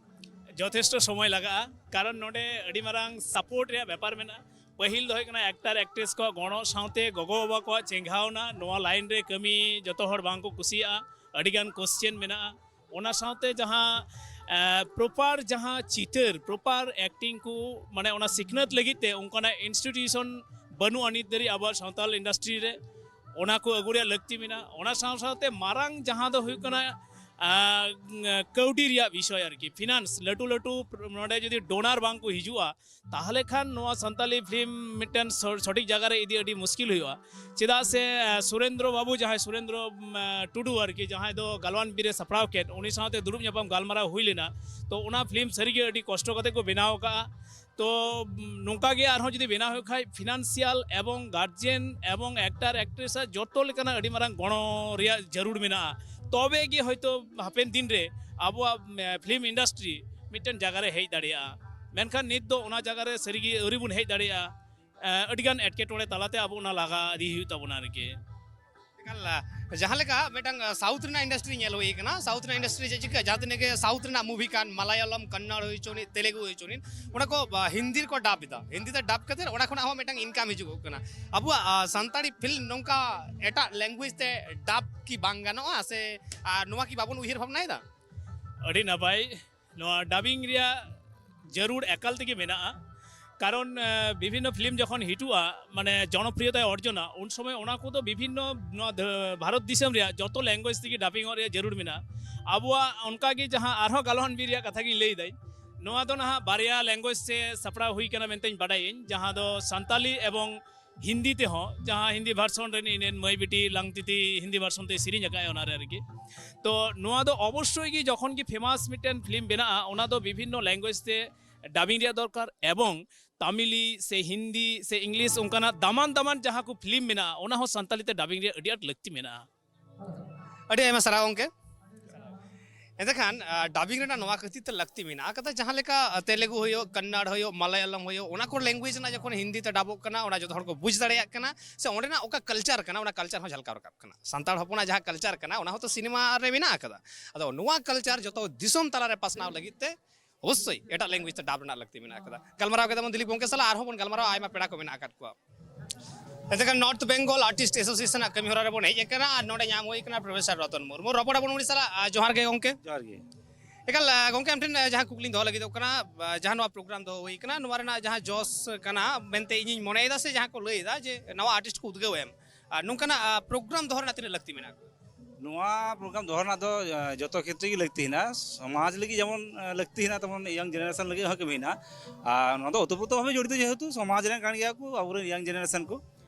ᱡᱚᱛᱷᱮᱥᱴᱚ ᱥᱚᱢᱚᱭ ᱞᱟᱜᱟᱜᱼᱟ, ᱠᱟᱨᱚᱱ ᱱᱚᱰᱮ ᱟᱹᱰᱤ ᱢᱟᱨᱟᱝ ᱥᱟᱯᱳᱨᱴ ᱨᱮᱭᱟᱜ ᱵᱮᱯᱟᱨ ᱢᱮᱱᱟᱜᱼᱟ᱾ ᱯᱟᱹᱦᱤᱞ ᱫᱚ ᱦᱩᱭᱩᱜ ᱠᱟᱱᱟ ᱮᱠᱴᱟᱨ ᱮᱠᱴᱨᱮᱥ ᱠᱚᱣᱟᱜ ᱜᱚᱲᱚ ᱥᱟᱶᱛᱮ ᱜᱚᱜᱚ ᱵᱟᱵᱟ ᱠᱚᱣᱟᱜ ᱪᱮᱸᱜᱷᱟᱣᱱᱟ, ᱱᱚᱣᱟ ᱞᱟᱭᱤᱱ ᱨᱮ ᱠᱟᱹᱢᱤ ᱡᱚᱛᱚ ᱦᱚᱲ ᱵᱟᱝ ᱠᱚ ᱠᱩᱥᱤᱭᱟᱜᱼᱟ, ᱟᱹᱰᱤᱜᱟᱱ ᱠᱚᱥᱪᱮᱱ ᱢᱮᱱᱟᱜᱼᱟ᱾ ᱚᱱᱟ ᱥᱟᱶᱛᱮ ᱡᱟᱦᱟᱸ, ᱮ, ᱯᱨᱚᱯᱟᱨ ᱡᱟᱦᱟᱸ ᱪᱤᱛᱟᱹᱨ, ᱯᱨᱚᱯᱟᱨ ᱮᱠᱴᱤᱝ ᱠᱚ, ᱢᱟᱱᱮ ᱚᱱᱟ ᱥᱤᱠᱷᱱᱟᱹᱛ ᱞᱟᱹᱜᱤᱫ ᱛᱮ ᱚᱱᱠᱟᱱᱟᱜ ᱤᱱᱥᱴᱤᱴᱤᱭᱩᱥᱚᱱ ᱵᱟᱹᱱᱩᱜᱼᱟ ᱱᱤᱛ ᱫᱷᱟᱹᱨᱤᱡ ᱟᱵᱚᱣᱟᱜ ᱥᱟᱶᱛᱟᱞ ᱤᱱᱰᱟᱥᱴᱨᱤ ᱨᱮ᱾ ᱚᱱᱟ ᱠᱚ ᱟᱹᱜᱩ ᱨᱮᱭᱟᱜ ᱞᱟᱹᱠᱛᱤ ᱢᱮᱱᱟᱜᱼᱟ᱾ ᱚᱱᱟ ᱥᱟᱶ ᱥᱟᱶᱛᱮ ᱢᱟᱨᱟᱝ ᱡᱟᱦᱟᱸ ᱫᱚ ᱦᱩᱭᱩᱜ ᱠᱟᱱᱟ, ᱟ, ᱠᱟᱹᱣᱰᱤ ᱨᱮᱭᱟᱜ ᱵᱤᱥᱚᱭ ᱟᱨᱠᱤ, ᱯᱷᱤᱱᱟᱱᱥ, ᱞᱟᱹᱴᱩ ᱞᱟᱹᱴᱩ ᱱᱚᱰᱮ ᱡᱩᱫᱤ ᱰᱳᱱᱟᱨ ᱵᱟᱝ ᱠᱚ ᱦᱤᱡᱩᱜᱼᱟ, ᱛᱟᱦᱚᱞᱮ ᱠᱷᱟᱱ ᱱᱚᱣᱟ ᱥᱟᱱᱛᱟᱞᱤ ᱯᱷᱤᱞᱢ ᱢᱤᱫᱴᱮᱱ ᱥᱚ-, ᱥᱚᱴᱷᱤᱠ ᱡᱟᱭᱜᱟ ᱨᱮ ᱤᱫᱤ ᱟᱹᱰᱤ ᱢᱩᱥᱠᱤᱞ ᱦᱩᱭᱩᱜᱼᱟ᱾ ᱪᱮᱫᱟᱜ ᱥᱮ, ᱟ, ᱥᱩᱨᱮᱱᱫᱨᱚ ᱵᱟᱹᱵᱩ, ᱡᱟᱦᱟᱸᱭ ᱥᱩᱨᱮᱱᱫᱨᱚ, ᱩᱢ, ᱟ, ᱴᱩᱰᱩ ᱟᱨᱠᱤ, ᱡᱟᱦᱟᱸᱭ ᱫᱚ ᱜᱟᱞᱣᱟᱱ ᱵᱤᱨ ᱮ ᱥᱟᱯᱲᱟᱣ ᱠᱮᱫ, ᱩᱱᱤ ᱥᱟᱶᱛᱮ ᱫᱩᱲᱩᱵ ᱧᱟᱯᱟᱢ ᱜᱟᱞᱢᱟᱨᱟᱣ ᱦᱩᱭ ᱞᱮᱱᱟ᱾ ᱛᱚ ᱚᱱᱟ ᱯᱷᱤᱞᱢ ᱥᱟᱹᱨᱤᱜᱮ ᱟᱹᱰᱤ ᱠᱚᱥᱴᱚ ᱠᱟᱛᱮ ᱠᱚ ᱵᱮᱱᱟᱣ ᱟᱠᱟᱫᱼᱟ᱾ ᱛᱚ, ᱩᱢ, ᱱᱚᱝᱠᱟ ᱜᱮ ᱟᱨᱦᱚᱸ ᱡᱩᱫᱤ ᱵᱮᱱᱟᱣ ᱦᱩᱭᱩᱜ ᱠᱷᱟᱡ, ᱯᱷᱤᱱᱟᱱᱥᱤᱭᱟᱞ ᱮᱵᱚᱝ ᱜᱟᱨᱡᱮᱱ ᱮᱵᱚᱝ ᱮᱠᱴᱟᱨ ᱮᱠᱴᱨᱮᱥ ᱟᱜ ᱡᱚᱛᱚ ᱞᱮᱠᱟᱱᱟᱜ ᱟᱹᱰᱤ ᱢᱟᱨᱟᱝ ᱜᱚᱲᱚ ᱨᱮᱭᱟᱜ ᱡᱟᱹᱨᱩᱲ ᱢᱮᱱᱟᱜᱼᱟ᱾ ᱛᱚᱵᱮ ᱜᱮ ᱦᱚᱭᱛᱳ ᱦᱟᱯᱮᱱ ᱫᱤᱱ ᱨᱮ ᱟᱵᱚᱣᱟᱜ, ᱮ, ᱯᱷᱤᱞᱢ ᱤᱱᱰᱟᱥᱴᱨᱤ ᱢᱤᱫᱴᱮᱱ ᱡᱟᱭᱜᱟ ᱨᱮ ᱦᱮᱡ ᱫᱟᱲᱮᱭᱟᱜᱼᱟ᱾ ᱢᱮᱱᱠᱷᱟᱱ ᱱᱤᱛ ᱫᱚ ᱚᱱᱟ ᱡᱟᱭᱜᱟ ᱨᱮ ᱥᱟᱹᱨᱤᱜᱮ ᱟᱹᱣᱨᱤ ᱵᱚᱱ ᱦᱮᱡ ᱫᱟᱲᱮᱭᱟᱜᱼᱟ᱾ ᱮ, ᱟᱹᱰᱤᱜᱟᱱ ᱮᱴᱠᱮᱴᱚᱬᱮ ᱛᱟᱞᱟᱛᱮ ᱟᱵᱚ ᱚᱱᱟ ᱞᱟᱦᱟ ᱤᱫᱤ ᱦᱩᱭᱩᱜ ᱛᱟᱵᱚᱱᱟ ᱟᱨᱠᱤ᱾ ᱮᱠᱟᱞ, ᱡᱟᱦᱟᱸ ᱞᱮᱠᱟ ᱢᱤᱫᱴᱟᱝ, ᱟ, ᱥᱟᱣᱩᱛᱷ ᱨᱮᱱᱟᱜ ᱤᱱᱰᱟᱥᱴᱨᱤ ᱧᱮᱞ ᱦᱩᱭ ᱠᱟᱱᱟ, ᱥᱟᱣᱩᱛᱷ ᱨᱮᱱᱟᱜ ᱤᱱᱰᱟᱥᱴᱨᱤ ᱪᱮᱫ ᱪᱤᱠᱟᱹ, ᱡᱟᱦᱟᱸ ᱛᱤᱱᱟᱹᱜ ᱜᱮ ᱥᱟᱣᱩᱛᱷ ᱨᱮᱱᱟᱜ ᱢᱩᱵᱷᱤ ᱠᱟᱱ, ᱢᱟᱞᱟᱭᱟᱞᱚᱢ, ᱠᱟᱱᱱᱟᱲ ᱦᱩᱭ ᱦᱚᱪᱚᱱᱤᱡ, ᱛᱮᱞᱮᱜᱩ ᱦᱩᱭ ᱦᱚᱪᱚᱱᱤᱡ, ᱚᱱᱟ ᱠᱚ, ᱟ, ᱦᱤᱱᱫᱤ ᱨᱮᱠᱚ ᱰᱟᱵ ᱮᱫᱟ, ᱦᱤᱱᱫᱤ ᱛᱮ ᱰᱟᱵ ᱠᱟᱛᱮ ᱚᱱᱟ ᱠᱷᱚᱱᱟᱜ ᱦᱚᱸ ᱢᱤᱫᱴᱟᱝ ᱤᱱᱠᱟᱢ ᱦᱤᱡᱩᱜᱚᱜ ᱠᱟᱱᱟ᱾ ᱟᱵᱚᱣᱟᱜ, ᱟ, ᱥᱟᱱᱛᱟᱲᱤ ᱯᱷᱤᱞᱢ ᱱᱚᱝᱠᱟ ᱮᱴᱟᱜ ᱞᱮᱝᱜᱩᱭᱮᱡᱽ ᱛᱮ ᱰᱟᱵ ᱠᱤ ᱵᱟᱝ ᱜᱟᱱᱚᱜᱼᱟ ᱥᱮ, ᱟ, ᱱᱚᱣᱟ ᱠᱤ ᱵᱟᱵᱚᱱ ᱩᱭᱦᱟᱹᱨ ᱵᱷᱟᱵᱽᱱᱟᱭᱮᱫᱟ? ᱟᱹᱰᱤ ᱱᱟᱯᱟᱭ᱾ ᱱᱚᱣᱟ ᱰᱟᱵᱤᱝ ᱨᱮᱭᱟᱜ ᱡᱟᱹᱨᱩᱲ ᱮᱠᱟᱞ ᱛᱮᱜᱮ ᱢᱮᱱᱟᱜᱼᱟ᱾ ᱠᱟᱨᱚᱱ ᱵᱤᱵᱷᱤᱱᱱᱚ ᱯᱷᱤᱞᱢ ᱡᱚᱠᱷᱚᱱ ᱦᱤᱴᱩᱜᱼᱟ, ᱢᱟᱱᱮ ᱡᱚᱱᱚᱯᱨᱤᱭᱚᱛᱟᱭ ᱚᱨᱡᱚᱱᱟ, ᱩᱱ ᱥᱚᱢᱚᱭ ᱚᱱᱟ ᱠᱚᱫᱚ ᱵᱤᱵᱷᱤᱱᱱᱚ ᱱᱚᱣᱟ ᱵᱷᱟᱨᱚᱛ ᱫᱤᱥᱚᱢ ᱨᱮᱭᱟᱜ ᱡᱚᱛᱚ ᱞᱮᱝᱜᱩᱭᱮᱡᱽ ᱛᱮᱜᱮ ᱰᱟᱵᱤᱝ ᱚᱜ ᱨᱮᱭᱟᱜ ᱡᱟᱹᱨᱩᱲ ᱢᱮᱱᱟᱜᱼᱟ᱾ ᱟᱵᱚᱣᱟᱜ ᱚᱱᱠᱟᱜᱮ ᱡᱟᱦᱟᱸ ᱟᱨᱦᱚᱸ ᱜᱟᱞᱚᱦᱟᱱ ᱵᱤᱨ ᱨᱮᱭᱟᱜ ᱠᱟᱛᱷᱟ ᱜᱤᱧ ᱞᱟᱹᱭ ᱫᱟᱹᱧ, ᱱᱚᱣᱟ ᱫᱚ ᱱᱟᱦᱟᱜ ᱵᱟᱨᱭᱟ ᱞᱮᱝᱜᱩᱭᱮᱡᱽ ᱛᱮ ᱥᱟᱯᱲᱟᱣ ᱦᱩᱭ ᱠᱟᱱᱟ ᱢᱮᱱᱛᱮᱧ ᱵᱟᱰᱟᱭᱟᱹᱧ, ᱡᱟᱦᱟᱸ ᱫᱚ ᱥᱟᱱᱛᱟᱞᱤ ᱮᱵᱚᱝ ᱦᱤᱱᱫᱤ ᱛᱮᱦᱚᱸ, ᱡᱟᱦᱟᱸ ᱦᱤᱱᱫᱤ ᱵᱷᱟᱨᱥᱚᱱ ᱨᱮ ᱤᱧ ᱨᱮᱱ ᱢᱟᱹᱭ ᱵᱤᱴᱤ ᱞᱟᱝᱛᱤᱛᱤ ᱦᱤᱱᱫᱤ ᱵᱷᱟᱨᱥᱚᱱ ᱛᱮᱭ ᱥᱮᱨᱮᱧ ᱟᱠᱟᱫᱼᱟ ᱚᱱᱟ ᱨᱮ ᱟᱨᱠᱤ᱾ ᱛᱚ ᱱᱚᱣᱟ ᱫᱚ ᱚᱵᱚᱥᱥᱳᱭ ᱜᱮ ᱡᱚᱠᱷᱚᱱ ᱜᱮ ᱯᱷᱮᱢᱟᱥ ᱢᱤᱫᱴᱮᱱ ᱯᱷᱤᱞᱢ ᱵᱮᱱᱟᱜᱼᱟ, ᱚᱱᱟ ᱫᱚ ᱵᱤᱵᱷᱤᱱᱱᱚ ᱞᱮᱝᱜᱩᱭᱮᱡᱽ ᱛᱮ ᱰᱟᱵᱤᱝ ᱨᱮᱭᱟᱜ ᱫᱚᱨᱠᱟᱨ, ᱮᱵᱚᱝ ᱛᱟᱢᱤᱞᱤ ᱥᱮ ᱦᱤᱱᱫᱤ ᱥᱮ ᱤᱝᱞᱤᱥ ᱚᱱᱠᱟᱱᱟᱜ ᱫᱟᱢᱟᱱ ᱫᱟᱢᱟᱱ ᱡᱟᱦᱟᱸ ᱠᱚ ᱯᱷᱤᱞᱢ ᱢᱮᱱᱟᱜᱼᱟ, ᱚᱱᱟ ᱦᱚᱸ ᱥᱟᱱᱛᱟᱞᱤ ᱛᱮ ᱰᱟᱵᱤᱝ ᱨᱮᱭᱟᱜ ᱟᱹᱰᱤ ᱟᱸᱴ ᱞᱟᱹᱠᱛᱤ ᱢᱮᱱᱟᱜᱼᱟ᱾ ᱟᱹᱰᱤ ᱟᱭᱢᱟ ᱥᱟᱨᱦᱟᱣ ᱜᱚᱢᱠᱮ᱾ ᱮᱱᱛᱮᱠᱷᱟᱱ ᱰᱟᱵᱤᱝ ᱨᱮᱱᱟᱜ ᱱᱚᱣᱟ ᱠᱷᱟᱹᱛᱤᱨ ᱛᱮ ᱞᱟᱹᱠᱛᱤ ᱢᱮᱱᱟᱜ ᱟᱠᱟᱫᱟ, ᱡᱟᱦᱟᱸ ᱞᱮᱠᱟ ᱛᱮᱞᱮᱜᱩ ᱦᱩᱭᱩᱜ, ᱠᱟᱱᱱᱟᱲ ᱦᱩᱭᱩᱜ, ᱢᱟᱞᱟᱭᱟᱞᱟᱢ ᱦᱩᱭᱩᱜ, ᱚᱱᱟ ᱠᱚ ᱞᱮᱝᱜᱩᱭᱮᱡᱽ ᱨᱮᱱᱟᱜ ᱡᱚᱠᱷᱚᱱ ᱦᱤᱱᱫᱤ ᱛᱮ ᱰᱟᱵᱚᱜ ᱠᱟᱱᱟ, ᱚᱱᱟ ᱡᱚᱛᱚ ᱦᱚᱲ ᱠᱚ ᱵᱩᱡᱽ ᱫᱟᱲᱮᱭᱟᱜ ᱠᱟᱱᱟ, ᱥᱮ ᱚᱸᱰᱮᱱᱟᱜ ᱚᱠᱟ ᱠᱟᱞᱪᱟᱨ ᱠᱟᱱᱟ, ᱚᱱᱟ ᱠᱟᱞᱪᱟᱨ ᱦᱚᱸ ᱡᱷᱟᱞᱠᱟᱣ ᱨᱟᱠᱟᱵ ᱠᱟᱱᱟ᱾ ᱥᱟᱱᱛᱟᱲ ᱦᱚᱯᱚᱱᱟᱜ ᱡᱟᱦᱟᱸ ᱠᱟᱞᱪᱟᱨ ᱠᱟᱱᱟ, ᱚᱱᱟ ᱦᱚᱸᱛᱚ ᱥᱤᱱᱮᱢᱟ ᱨᱮ ᱢᱮᱱᱟᱜ ᱟᱠᱟᱫᱟ᱾ ᱟᱫᱚ ᱱᱚᱣᱟ ᱠᱟᱞᱪᱟᱨ ᱡᱚᱛᱚ ᱫᱤᱥᱚᱢ ᱛᱟᱞᱟᱨᱮ ᱯᱟᱥᱱᱟᱣ ᱞᱟᱹᱜᱤᱫ ᱛᱮ ᱚᱵᱚᱥᱥᱳᱭ ᱮᱴᱟᱜ ᱞᱮᱝᱜᱩᱭᱮᱡᱽ ᱛᱮ ᱰᱟᱵ ᱨᱮᱱᱟᱜ ᱞᱟᱹᱠᱛᱤ ᱢᱮᱱᱟᱜ ᱟᱠᱟᱫᱟ᱾ ᱜᱟᱞᱢᱟᱨᱟᱣ ᱠᱮᱫᱟ ᱵᱚᱱ ᱫᱤᱞᱤᱯ ᱜᱚᱢᱠᱮ ᱥᱟᱞᱟᱜ, ᱟᱨᱦᱚᱸ ᱵᱚᱱ ᱜᱟᱞᱢᱟᱨᱟᱣᱟ, ᱟᱭᱢᱟ ᱯᱮᱲᱟ ᱠᱚ ᱢᱮᱱᱟᱜ ᱟᱠᱟᱫ ᱠᱚᱣᱟ᱾ ᱮᱱᱛᱮᱠᱷᱟᱱ ᱱᱚᱨᱛᱷ ᱵᱮᱝᱜᱚᱞ ᱟᱨᱴᱤᱥᱴ ᱮᱥᱳᱥᱤᱭᱮᱥᱚᱱ ᱟᱜ ᱠᱟᱹᱢᱤ ᱦᱚᱨᱟ ᱨᱮᱵᱚᱱ ᱦᱮᱡ ᱟᱠᱟᱱᱟ ᱟᱨ ᱱᱚᱰᱮ ᱧᱟᱢ ᱦᱩᱭ ᱟᱠᱟᱱᱟ ᱯᱨᱚᱯᱷᱮᱥᱚᱨ ᱨᱚᱛᱚᱱ ᱢᱩᱨᱢᱩ᱾ ᱨᱚᱯᱚᱲ ᱟᱵᱚᱱ ᱩᱱᱤ ᱥᱟᱞᱟᱜ᱾ ᱟᱨ ᱡᱚᱦᱟᱨ ᱜᱮ ᱜᱚᱢᱠᱮ᱾ ᱡᱚᱦᱟᱨ ᱜᱮ᱾ ᱮᱠᱟᱞ, ᱟᱨ ᱜᱚᱢᱠᱮ, ᱟᱢ ᱴᱷᱮᱱ ᱟᱨ ᱡᱟᱦᱟᱸ ᱠᱩᱠᱞᱤᱧ ᱫᱚᱦᱚ ᱞᱟᱹᱜᱤᱫᱚᱜ ᱠᱟᱱᱟ, ᱟᱨ ᱡᱟᱦᱟᱸ ᱱᱚᱣᱟ ᱯᱨᱳᱜᱨᱟᱢ ᱫᱚᱦᱚ ᱦᱩᱭ ᱠᱟᱱᱟ, ᱱᱚᱣᱟ ᱨᱮᱱᱟᱜ ᱡᱟᱦᱟᱸ ᱡᱚᱥ ᱠᱟᱱᱟ ᱢᱮᱱᱛᱮ ᱤᱧᱤᱧ ᱢᱚᱱᱮᱭᱮᱫᱟ, ᱥᱮ ᱡᱟᱦᱟᱸ ᱠᱚ ᱞᱟᱹᱭᱮᱫᱟ ᱡᱮ ᱱᱟᱣᱟ ᱟᱨᱴᱤᱥᱴ ᱠᱚ ᱩᱫᱽᱜᱟᱹᱣ ᱮᱢ, ᱟᱨ ᱱᱚᱝᱠᱟᱱᱟᱜ ᱯᱨᱳᱜᱨᱟᱢ ᱫᱚᱦᱚ ᱨᱮᱱᱟᱜ ᱛᱤᱱᱟᱹᱜ ᱞᱟᱹᱠᱛᱤ ᱢᱮᱱᱟᱜᱼᱟ? ᱱᱚᱣᱟ ᱯᱨᱳᱜᱨᱟᱢ ᱫᱚᱦᱚ ᱨᱮᱱᱟᱜ ᱫᱚ ᱡᱚᱛᱚ ᱠᱷᱮᱛᱨᱮ ᱜᱮ ᱞᱟᱹᱠᱛᱤ ᱦᱮᱱᱟᱜᱼᱟ᱾ ᱥᱚᱢᱟᱡᱽ ᱞᱟᱹᱜᱤᱫ ᱡᱮᱢᱚᱱ ᱞᱟᱹᱠᱛᱤ ᱦᱮᱱᱟᱜᱼᱟ, ᱛᱮᱢᱚᱱ ᱤᱭᱚᱝ ᱡᱮᱱᱟᱨᱮᱥᱚᱱ ᱞᱟᱹᱜᱤᱫ ᱦᱚᱸ ᱠᱟᱹᱢᱤ ᱦᱮᱱᱟᱜᱼᱟ᱾ ᱟᱨ ᱱᱚᱣᱟ ᱫᱚ ᱳᱛᱳᱯᱨᱳᱛᱳ ᱵᱷᱟᱵᱮ ᱡᱚᱲᱤᱛᱚ, ᱡᱮᱦᱮᱛᱩ ᱥᱚᱢᱟᱡᱽ ᱨᱮᱱ ᱠᱟᱱ ᱜᱮᱭᱟ ᱠᱚ ᱟᱵᱚᱨᱮᱱ ᱤᱭᱚᱝ ᱡᱮᱱᱟᱨᱮᱥᱚᱱ ᱠᱚ᱾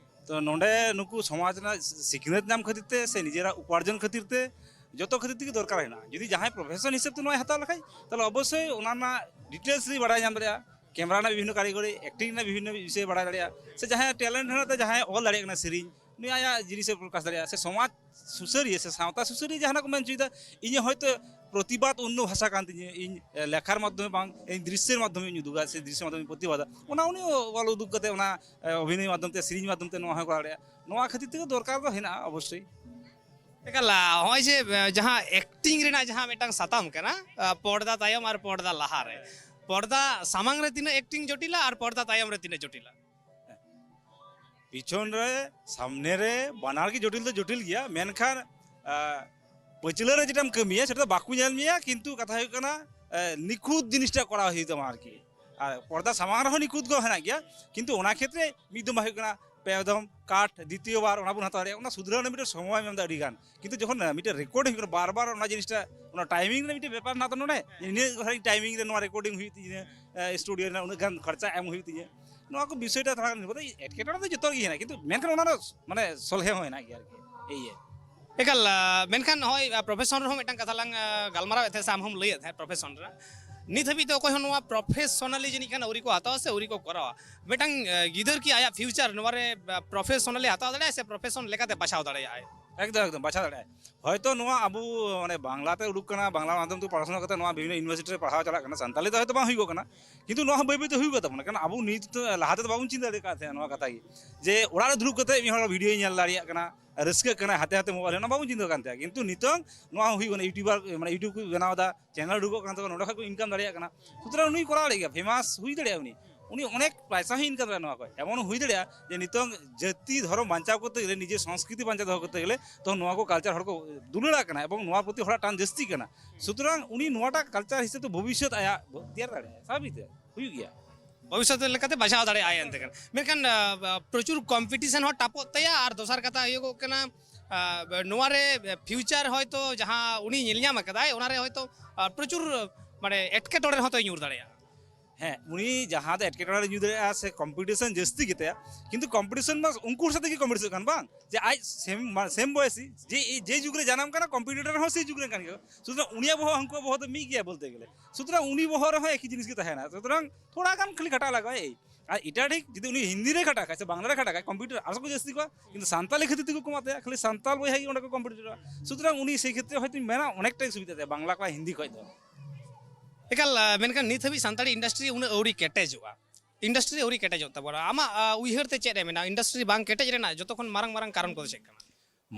ᱛᱚ ᱱᱚᱰᱮ ᱱᱩᱠᱩ ᱥᱚᱢᱟᱡᱽ ᱨᱮᱱᱟᱜ ᱥᱤᱠᱷᱱᱟᱹᱛ ᱧᱟᱢ ᱠᱷᱟᱹᱛᱤᱨ ᱛᱮ ᱥᱮ ᱱᱤᱡᱮᱨᱟᱜ ᱩᱯᱟᱨᱡᱚᱱ ᱠᱷᱟᱹᱛᱤᱨ ᱛᱮ, ᱡᱚᱛᱚ ᱠᱷᱟᱹᱛᱤᱨ ᱛᱮᱜᱮ ᱫᱚᱨᱠᱟᱨ ᱦᱮᱱᱟᱜᱼᱟ᱾ ᱡᱩᱫᱤ ᱡᱟᱦᱟᱸᱭ ᱯᱨᱚᱯᱷᱮᱥᱚᱱ ᱦᱤᱥᱟᱹᱵ ᱛᱮ ᱱᱚᱣᱟᱭ ᱦᱟᱛᱟᱣ ᱞᱮᱠᱷᱟᱡ, ᱛᱟᱦᱚᱞᱮ ᱚᱵᱚᱥᱥᱳᱭ ᱚᱱᱟ ᱨᱮᱱᱟᱜ ᱰᱤᱴᱮᱞᱥ ᱨᱮ ᱵᱟᱲᱟᱭ ᱧᱟᱢ ᱫᱟᱲᱮᱭᱟᱜᱼᱟ, ᱠᱮᱢᱮᱨᱟ ᱨᱮᱱᱟᱜ ᱵᱤᱵᱷᱤᱱᱱᱚ ᱠᱟᱹᱨᱤᱜᱚᱨᱤ, ᱮᱠᱴᱤᱝ ᱨᱮᱱᱟᱜ ᱵᱤᱵᱷᱤᱱᱱᱚ ᱵᱤᱥᱚᱭ ᱵᱟᱲᱟᱭ ᱫᱟᱲᱮᱭᱟᱜᱼᱟ, ᱥᱮ ᱡᱟᱦᱟᱸᱭᱟᱜ ᱴᱮᱞᱮᱱᱴ ᱦᱮᱱᱟᱜ ᱛᱟᱭᱟ, ᱡᱟᱦᱟᱸᱭ ᱚᱞ ᱫᱟᱲᱮᱭᱟᱜ ᱠᱟᱱᱟ ᱥᱮᱨᱮᱧ, ᱩᱱᱤ ᱟᱭᱟᱜ ᱡᱤᱱᱤᱥᱮ ᱯᱨᱚᱠᱟᱥ ᱫᱟᱲᱮᱭᱟᱜᱼᱟ᱾ ᱥᱮ ᱥᱚᱢᱟᱡᱽ ᱥᱩᱥᱟᱹᱨᱤᱭᱟᱹ ᱥᱮ ᱥᱟᱶᱛᱟ ᱥᱩᱥᱟᱹᱨᱤᱭᱟᱹ ᱡᱟᱦᱟᱱᱟᱜ ᱠᱚ ᱢᱮᱱ ᱦᱚᱪᱚᱭᱮᱫᱟ, ᱤᱧᱟᱹᱜ ᱦᱚᱭᱛᱳ ᱯᱨᱚᱛᱤᱵᱟᱫ ᱚᱱᱱᱚ ᱵᱷᱟᱥᱟ ᱠᱟᱱ ᱛᱤᱧᱟᱹ, ᱤᱧ ᱞᱮᱠᱷᱟᱨ ᱢᱟᱫᱽᱫᱷᱚᱢᱮ ᱵᱟᱝ, ᱤᱧ ᱫᱨᱤᱥᱥᱚᱨ ᱢᱟᱫᱽᱫᱷᱚᱢᱮᱧ ᱩᱫᱩᱜᱟ ᱥᱮ ᱫᱨᱤᱥᱥᱚ ᱢᱟᱫᱽᱫᱷᱚᱢᱮᱧ ᱯᱨᱚᱛᱤᱵᱟᱫᱟ, ᱚᱱᱟ ᱩᱱᱤ ᱚᱞ ᱩᱫᱩᱜ ᱠᱟᱛᱮ, ᱚᱱᱟ ᱚᱵᱷᱤᱱᱚᱭ ᱢᱟᱫᱽᱫᱷᱚᱢ ᱛᱮ, ᱥᱮᱨᱮᱧ ᱢᱟᱫᱽᱫᱷᱚᱢ ᱛᱮ ᱱᱚᱣᱟ ᱦᱚᱸᱭ ᱠᱚᱨᱟᱣ ᱫᱟᱲᱮᱭᱟᱜᱼᱟ᱾ ᱱᱚᱣᱟ ᱠᱷᱟᱹᱛᱤᱨ ᱛᱮᱜᱮ ᱫᱚᱨᱠᱟᱨ ᱫᱚ ᱦᱮᱱᱟᱜᱼᱟ ᱚᱵᱚᱥᱥᱳᱭ᱾ ᱮᱠᱟᱞ, ᱱᱚᱜᱼᱚᱭ ᱡᱮ ᱡᱟᱦᱟᱸ ᱮᱠᱴᱤᱝ ᱨᱮᱱᱟᱜ ᱡᱟᱦᱟᱸ ᱢᱤᱫᱴᱟᱝ ᱥᱟᱛᱟᱢ ᱠᱟᱱᱟ, ᱯᱚᱨᱫᱟ ᱛᱟᱭᱚᱢ ᱟᱨ ᱯᱚᱨᱫᱟ ᱞᱟᱦᱟᱨᱮ, ᱯᱚᱨᱫᱟ ᱥᱟᱢᱟᱝ ᱨᱮ ᱛᱤᱱᱟᱹᱜ ᱮᱠᱴᱤᱝ ᱡᱚᱴᱤᱞᱟ ᱟᱨ ᱯᱚᱨᱫᱟ ᱛᱟᱭᱚᱢ ᱨᱮ ᱛᱤᱱᱟᱹᱜ ᱡᱚᱴᱤᱞᱟ? ᱯᱤᱪᱷᱚᱱ ᱨᱮ, ᱥᱟᱢᱱᱮ ᱨᱮ, ᱵᱟᱱᱟᱨ ᱜᱮ ᱡᱚᱴᱤᱞ ᱫᱚ ᱡᱚᱴᱤᱞ ᱜᱮᱭᱟ, ᱢᱮᱱᱠᱷᱟᱱ ᱟᱸ, ᱯᱟᱹᱪᱷᱞᱟᱹ ᱨᱮ ᱡᱮᱴᱟᱢ ᱠᱟᱹᱢᱤᱭᱟ ᱥᱮᱴᱟ ᱫᱚ ᱵᱟᱠᱚ ᱧᱮᱞ ᱢᱮᱭᱟ, ᱠᱤᱱᱛᱩ ᱠᱟᱛᱷᱟ ᱦᱩᱭᱩᱜ ᱠᱟᱱᱟ ᱮ, ᱱᱤᱠᱷᱩᱛ ᱡᱤᱱᱤᱥᱴᱟ ᱠᱚᱨᱟᱣ ᱦᱩᱭᱩᱜ ᱛᱟᱢᱟ ᱟᱨᱠᱤ᱾ ᱟᱨ ᱯᱚᱨᱫᱟ ᱥᱟᱢᱟᱝ ᱨᱮᱦᱚᱸ ᱱᱤᱠᱷᱩᱛ ᱠᱚ ᱦᱮᱱᱟᱜ ᱜᱮᱭᱟ, ᱠᱤᱱᱛᱩ ᱚᱱᱟ ᱠᱷᱮᱛᱨᱮ ᱢᱤᱫ ᱫᱚᱢ ᱵᱟᱝ ᱦᱩᱭᱩᱜ ᱠᱟᱱᱟ, ᱯᱮ ᱫᱚᱢ ᱠᱟᱴ, ᱫᱤᱛᱤᱭᱚ ᱵᱟᱨ ᱚᱱᱟ ᱵᱚᱱ ᱦᱟᱛᱟᱣ ᱫᱟᱲᱮᱭᱟᱜᱼᱟ, ᱚᱱᱟ ᱥᱩᱫᱷᱨᱟᱹᱣ ᱨᱮᱱᱟᱜ ᱢᱤᱫᱴᱮᱱ ᱥᱚᱢᱚᱭ ᱮᱢ ᱮᱫᱟ ᱟᱹᱰᱤ ᱜᱟᱱ᱾ ᱠᱤᱱᱛᱩ ᱡᱚᱠᱷᱚᱱ ᱢᱤᱫᱴᱮᱱ ᱨᱮᱠᱚᱨᱰ ᱦᱩᱭᱩᱜ ᱠᱟᱱᱟ, ᱵᱟᱨ ᱵᱟᱨ ᱚᱱᱟ ᱡᱤᱱᱤᱥᱴᱟ, ᱚᱱᱟ ᱴᱟᱭᱢᱤᱝ ᱨᱮ ᱢᱤᱫᱴᱮᱱ ᱵᱮᱯᱟᱨ ᱢᱮᱱᱟᱜ ᱛᱟᱵᱚᱱᱟ, ᱱᱚᱰᱮ ᱱᱤᱱᱟᱹᱜ ᱜᱷᱟᱹᱲᱤᱡ ᱴᱟᱭᱢᱤᱝ ᱨᱮ ᱱᱚᱣᱟ ᱨᱮᱠᱚᱨᱰᱤᱝ ᱦᱩᱭᱩᱜ ᱛᱤᱧᱟᱹ, ᱮ, ᱥᱴᱩᱰᱤᱭᱳ ᱨᱮᱱᱟᱜ ᱩᱱᱟᱹᱜ ᱜᱟᱱ ᱠᱷᱚᱨᱪᱟ ᱮᱢ ᱦᱩᱭᱩᱜ ᱛᱤᱧᱟᱹ, ᱱᱚᱣᱟ ᱠᱚ ᱵᱤᱥᱚᱭ ᱴᱟ ᱛᱷᱚᱲᱟ ᱜᱟᱱ ᱱᱤᱨᱵᱷᱚᱨ᱾ ᱮᱴᱠᱮᱴᱚᱬᱮ ᱫᱚ ᱡᱚᱛᱚ ᱨᱮᱜᱮ ᱦᱮᱱᱟᱜ, ᱠᱤᱱᱛᱩ ᱢᱮᱱᱠᱷᱟᱱ ᱚᱱᱟ ᱨᱮ ᱢᱟᱱᱮ ᱥᱚᱞᱦᱮ ᱦᱚᱸ ᱦᱮᱱᱟᱜ ᱜᱮᱭᱟ ᱟᱨᱠᱤ᱾ ᱮᱭ ᱮᱠᱟᱞ, ᱟ, ᱢᱮᱱᱠᱷᱟᱱ ᱱᱚᱜᱼᱚᱭ, ᱟ, ᱯᱨᱚᱯᱷᱮᱥᱚᱱ ᱨᱮᱦᱚᱸ ᱢᱤᱫᱴᱟᱝ ᱠᱟᱛᱷᱟ ᱞᱟᱝ, ᱟ, ᱜᱟᱞᱢᱟᱨᱟᱣᱮᱫ ᱛᱟᱦᱮᱸᱫ ᱥᱮ ᱟᱢ ᱦᱚᱸᱢ ᱞᱟᱹᱭᱮᱫ ᱛᱟᱦᱮᱸᱫ ᱯᱨᱚᱯᱷᱮᱥᱚᱱ ᱨᱮᱱᱟᱜ᱾ ᱱᱤᱛ ᱦᱟᱹᱵᱤᱡ ᱛᱮ ᱚᱠᱚᱭ ᱦᱚᱸ ᱱᱚᱣᱟ ᱯᱨᱚᱯᱷᱮᱥᱚᱱᱟᱞᱤ ᱡᱟᱹᱱᱤᱡ ᱠᱷᱟᱱ ᱟᱹᱣᱨᱤ ᱠᱚ ᱦᱟᱛᱟᱣᱟ ᱥᱮ ᱟᱹᱣᱨᱤ ᱠᱚ ᱠᱚᱨᱟᱣᱟ᱾ ᱢᱤᱫᱴᱟᱝ, ᱟ, ᱜᱤᱫᱟᱹᱨ ᱠᱤ ᱟᱭᱟᱜ ᱯᱷᱤᱭᱩᱪᱟᱨ ᱱᱚᱣᱟ ᱨᱮ, ᱟ, ᱯᱨᱚᱯᱷᱮᱥᱚᱱᱟᱞᱤ ᱦᱟᱛᱟᱣ ᱫᱟᱲᱮᱭᱟᱜᱼᱟᱭ ᱥᱮ ᱯᱨᱚᱯᱷᱮᱥᱚᱱ ᱞᱮᱠᱟᱛᱮ ᱵᱟᱪᱷᱟᱣ ᱫᱟᱲᱮᱭᱟᱜᱼᱟᱭ? ᱮᱠᱫᱚᱢ, ᱮᱠᱫᱚᱢ, ᱵᱟᱪᱷᱟᱣ ᱫᱟᱲᱮᱭᱟᱜᱼᱟᱭ᱾ ᱦᱚᱭᱛᱚ ᱱᱚᱣᱟ ᱟᱵᱚ ᱢᱟᱱᱮ ᱵᱟᱝᱞᱟ ᱛᱮ ᱩᱰᱩᱠ ᱠᱟᱱᱟ, ᱵᱟᱝᱞᱟ ᱢᱟᱫᱽᱫᱷᱚᱢ ᱛᱮ ᱯᱚᱲᱟᱥᱩᱱᱟ ᱠᱟᱛᱮ ᱱᱚᱣᱟ ᱵᱤᱵᱷᱤᱱᱱᱚ ᱤᱭᱩᱱᱤᱵᱷᱟᱨᱥᱤᱴᱤ ᱨᱮ ᱯᱟᱲᱦᱟᱣ ᱪᱟᱞᱟᱜ ᱠᱟᱱᱟ, ᱥᱟᱱᱛᱟᱞᱤ ᱛᱮ ᱦᱚᱭᱛᱚ ᱵᱟᱝ ᱦᱩᱭᱩᱜᱚᱜ ᱠᱟᱱᱟ, ᱠᱤᱱᱛᱩ ᱱᱚᱣᱟ ᱦᱚᱸ ᱵᱟᱹᱭ ᱵᱟᱹᱭ ᱛᱮ ᱦᱩᱭᱩᱜᱚᱜ ᱛᱟᱵᱚᱱᱟ᱾ ᱠᱟᱨᱚᱱ ᱟᱵᱚ ᱱᱤᱛ ᱫᱚ ᱞᱟᱦᱟ ᱛᱮᱫᱚ ᱵᱟᱵᱚᱱ ᱪᱤᱱᱛᱟᱹ ᱫᱟᱲᱮ ᱠᱟᱜ ᱛᱟᱦᱮᱸᱫ ᱱᱚᱣᱟ ᱠᱟᱛᱷᱟ ᱜᱮ, ᱡᱮ ᱚᱲᱟᱜ ᱨᱮ ᱫᱩᱲᱩᱵ ᱠᱟᱛᱮ ᱢᱤᱫ ᱦᱚᱲ ᱵᱷᱤᱰᱤᱭᱳᱭ ᱧᱮᱞ ᱫᱟᱲᱮᱭᱟᱜ ᱠᱟᱱᱟ, ᱨᱟᱹᱥᱠᱟᱹᱜ ᱠᱟᱱᱟᱭ, ᱦᱟᱛᱮ ᱦᱟᱛᱮ ᱢᱳᱵᱟᱭᱤᱞ, ᱚᱱᱟ ᱵᱟᱵᱚᱱ ᱪᱤᱱᱛᱟᱹ ᱠᱟᱱ ᱛᱟᱦᱮᱸᱫ᱾ ᱠᱤᱱᱛᱩ ᱱᱤᱛᱚᱝ ᱱᱚᱣᱟ ᱦᱚᱸ ᱦᱩᱭᱩᱜ ᱠᱟᱱᱟ, ᱤᱭᱩᱴᱩᱵᱟᱨ ᱢᱟᱱᱮ ᱤᱭᱩᱴᱩᱵᱽ ᱠᱚ ᱵᱮᱱᱟᱣ ᱮᱫᱟ, ᱪᱮᱱᱮᱞ ᱩᱰᱩᱠᱚᱜ ᱠᱟᱱ ᱛᱟᱠᱚᱣᱟ, ᱱᱚᱸᱰᱮ ᱠᱷᱚᱱ ᱠᱚ ᱤᱱᱠᱟᱢ ᱫᱟᱲᱮᱭᱟᱜ ᱠᱟᱱᱟ᱾ ᱥᱩᱛᱚᱨᱟᱝ ᱩᱱᱤ ᱠᱚᱨᱟᱣ ᱫᱟᱲᱮᱭᱟᱜ ᱜᱮᱭᱟ, ᱯᱷᱮᱢᱟᱥ ᱦᱩᱭ ᱫᱟᱲᱮᱭᱟᱜᱼᱟ ᱩᱱᱤ, ᱩᱱᱤ ᱚᱱᱮᱠ ᱯᱚᱭᱥᱟ ᱦᱚᱸᱭ ᱤᱱᱠᱟᱢ ᱫᱟᱲᱮᱭᱟᱜᱼᱟ ᱱᱚᱣᱟ ᱠᱷᱚᱱ᱾ ᱮᱢᱚᱱ ᱦᱚᱸ ᱦᱩᱭ ᱫᱟᱲᱮᱭᱟᱜᱼᱟ ᱡᱮ ᱱᱤᱛᱚᱝ ᱡᱟᱹᱛᱤ ᱫᱷᱚᱨᱚᱢ ᱵᱟᱧᱪᱟᱣ ᱠᱚᱨᱛᱮ ᱜᱮᱞᱮ, ᱱᱤᱡᱮᱨ ᱥᱚᱝᱥᱠᱨᱤᱛᱤ ᱵᱟᱧᱪᱟᱣ ᱫᱚᱦᱚ ᱠᱚᱨᱛᱮ ᱜᱮᱞᱮ, ᱛᱚ ᱱᱚᱣᱟ ᱠᱚ ᱠᱟᱞᱪᱟᱨ ᱦᱚᱲ ᱠᱚ ᱫᱩᱞᱟᱹᱲᱟᱜ ᱠᱟᱱᱟ ᱮᱵᱚᱝ ᱱᱚᱣᱟ ᱯᱨᱚᱛᱤ ᱦᱚᱲᱟᱜ ᱴᱟᱱ ᱡᱟᱹᱥᱛᱤ ᱠᱟᱱᱟ᱾ ᱥᱩᱛᱚᱨᱟᱝ ᱩᱱᱤ ᱱᱚᱣᱟᱴᱟᱜ ᱠᱟᱞᱪᱟᱨ ᱦᱤᱥᱟᱹᱵ ᱛᱮ ᱵᱷᱚᱵᱤᱥᱥᱚᱛ ᱟᱭᱟᱜ ᱛᱮᱭᱟᱨ ᱫᱟᱲᱮᱭᱟᱜᱼᱟ, ᱥᱟᱵᱷᱟᱵᱤᱠ ᱛᱮ ᱦᱩᱭᱩᱜ ᱜᱮᱭᱟ᱾ ᱵᱷᱚᱵᱤᱥᱥᱚᱛ ᱞᱮᱠᱟᱛᱮ ᱵᱟᱪᱷᱟᱣ ᱫᱟᱲᱮᱭᱟᱜᱼᱟᱭ ᱮᱱᱛᱮ ᱠᱷᱟᱱ᱾ ᱢᱮᱱᱠᱷᱟᱱ, ᱟ, ᱟ, ᱯᱨᱚᱪᱩᱨ ᱠᱚᱢᱯᱤᱴᱤᱥᱚᱱ ᱦᱚᱸ ᱴᱟᱯᱚᱜ ᱛᱟᱭᱟ, ᱟᱨ ᱫᱚᱥᱟᱨ ᱠᱟᱛᱷᱟ ᱦᱩᱭᱩᱜᱚᱜ ᱠᱟᱱᱟ, ᱟ, ᱱᱚᱣᱟ ᱨᱮ ᱯᱷᱤᱭᱩᱪᱟᱨ ᱦᱚᱭᱛᱳ ᱡᱟᱦᱟᱸ ᱩᱱᱤ ᱧᱮᱞ ᱧᱟᱢ ᱟᱠᱟᱫᱟᱭ, ᱚᱱᱟ ᱨᱮ ᱦᱚᱭᱛᱳ, ᱟ, ᱯᱨᱚᱪᱩᱨ ᱢᱟᱱᱮ ᱮᱴᱠᱮᱴᱚᱬᱮ ᱨᱮ ᱦᱚᱸᱛᱚᱭ ᱧᱩᱨ ᱫᱟᱲᱮᱭᱟᱜᱼᱟ᱾ ᱦᱮᱸ, ᱩᱱᱤ ᱡᱟᱦᱟᱸ ᱫᱚ ᱮᱴᱠᱮᱴᱚᱬᱮ ᱨᱮ ᱧᱩᱨ ᱫᱟᱲᱮᱭᱟᱜᱼᱟ ᱥᱮ ᱠᱚᱢᱯᱤᱴᱤᱥᱚᱱ ᱡᱟᱹᱥᱛᱤ ᱜᱮᱛᱟᱭᱟ, ᱠᱤᱱᱛᱩ ᱠᱚᱢᱯᱤᱴᱤᱥᱚᱱ ᱢᱟ ᱩᱱᱠᱩ ᱥᱟᱛᱮ ᱜᱮ ᱠᱚᱢᱯᱤᱴᱤᱥᱚᱱ ᱠᱟᱱ, ᱵᱟᱝ ᱡᱮ ᱟᱡ ᱥᱮᱢ, ᱢᱟ-, ᱥᱮᱢ ᱵᱚᱭᱮᱥᱤ, ᱡᱮ, ᱡᱮ ᱡᱩᱜᱽ ᱨᱮ ᱡᱟᱱᱟᱢ ᱠᱟᱱᱟ, ᱠᱚᱢᱯᱤᱴᱤᱴᱚᱨ ᱦᱚᱸ ᱥᱮᱭ ᱡᱩᱜᱽ ᱨᱮᱱ ᱠᱟᱱ ᱜᱮᱭᱟ᱾ ᱥᱩᱛᱚᱨᱟᱝ ᱩᱱᱤᱭᱟᱜ ᱵᱚᱦᱚᱜ ᱦᱟᱹᱱᱠᱩᱣᱟᱜ ᱵᱚᱦᱚᱜ ᱫᱚ ᱢᱤᱫ ᱜᱮᱭᱟ ᱵᱚᱞᱛᱮ ᱜᱮᱞᱮ᱾ ᱥᱩᱛᱚᱨᱟᱝ ᱩᱱᱤ ᱵᱚᱦᱚᱜ ᱨᱮᱦᱚᱸ ᱮᱠᱤ ᱡᱤᱱᱤᱥ ᱜᱮ ᱛᱟᱦᱮᱱᱟ᱾ ᱥᱩᱛᱚᱨᱟᱝ ᱛᱷᱚᱲᱟ ᱜᱟᱱ ᱠᱷᱟᱹᱞᱤ ᱠᱷᱟᱴᱟᱜ ᱞᱟᱜᱟᱜᱼᱟ, ᱮᱭ᱾ ᱟᱨ ᱮᱴᱟᱜ ᱴᱷᱤᱠ ᱡᱩᱫᱤ ᱩᱱᱤ ᱦᱤᱱᱫᱤ ᱨᱮ ᱠᱷᱟᱴᱟᱜ ᱠᱷᱟᱡ ᱥᱮ ᱵᱟᱝᱞᱟ ᱨᱮ ᱠᱷᱟᱴᱟᱜ ᱠᱷᱟᱡ, ᱠᱚᱢᱯᱤᱴᱤᱴᱚᱨ ᱟᱨᱦᱚᱸ ᱠᱚ ᱡᱟᱹᱥᱛᱤ ᱠᱚᱣᱟ, ᱠᱤᱱᱛᱩ ᱥᱟᱱᱛᱟᱞᱤ ᱠᱷᱟᱹᱛᱤᱨ ᱛᱮᱠᱚ ᱠᱚᱢᱟᱜ ᱛᱟᱭᱟ, ᱠᱷᱟᱹᱞᱤ ᱥᱟᱱᱛᱟᱞ ᱵᱚᱭᱦᱟ ᱜᱮ ᱚᱸᱰᱮ ᱠᱚ ᱠᱚᱢᱯᱤᱴᱤᱴᱚᱨᱟ᱾ ᱥᱩᱛᱚᱨᱟᱝ ᱩᱱᱤ ᱥᱮᱭ ᱠᱷᱮᱛᱨᱮ ᱦᱚᱭᱛᱳᱧ ᱢᱮᱱᱟ ᱚᱱᱮᱠᱴᱟᱭ ᱥᱩᱵᱤᱫᱷᱟ ᱛᱟᱭᱟ ᱵᱟᱝᱞᱟ ᱠᱷᱚᱱ, ᱦᱤᱱᱫᱤ ᱠᱷᱚᱱ ᱫᱚ᱾ ᱮᱠᱟᱞ, ᱟ, ᱢᱮᱱᱠᱷᱟᱱ ᱱᱤᱛ ᱦᱟᱹᱵᱤᱡ ᱥᱟᱱᱛᱟᱲᱤ ᱤᱱᱰᱟᱥᱴᱨᱤ ᱩᱱᱟᱹᱜ ᱟᱹᱣᱨᱤ ᱠᱮᱴᱮᱡᱚᱜᱼᱟ᱾ ᱤᱱᱰᱟᱥᱴᱨᱤ ᱟᱹᱣᱨᱤ ᱠᱮᱴᱮᱡᱚᱜ ᱛᱟᱵᱚᱱᱟ᱾ ᱟᱢᱟᱜ, ᱟ, ᱩᱭᱦᱟᱹᱨ ᱛᱮ ᱪᱮᱫ ᱮ ᱢᱮᱱᱟ, ᱤᱱᱰᱟᱥᱴᱨᱤ ᱵᱟᱝ ᱠᱮᱴᱮᱡ ᱨᱮᱱᱟᱜ ᱡᱚᱛᱚ ᱠᱷᱚᱱ ᱢᱟᱨᱟᱝ, ᱢᱟᱨᱟᱝ ᱠᱟᱨᱚᱱ ᱠᱚᱫᱚ ᱪᱮᱫ ᱠᱟᱱᱟ?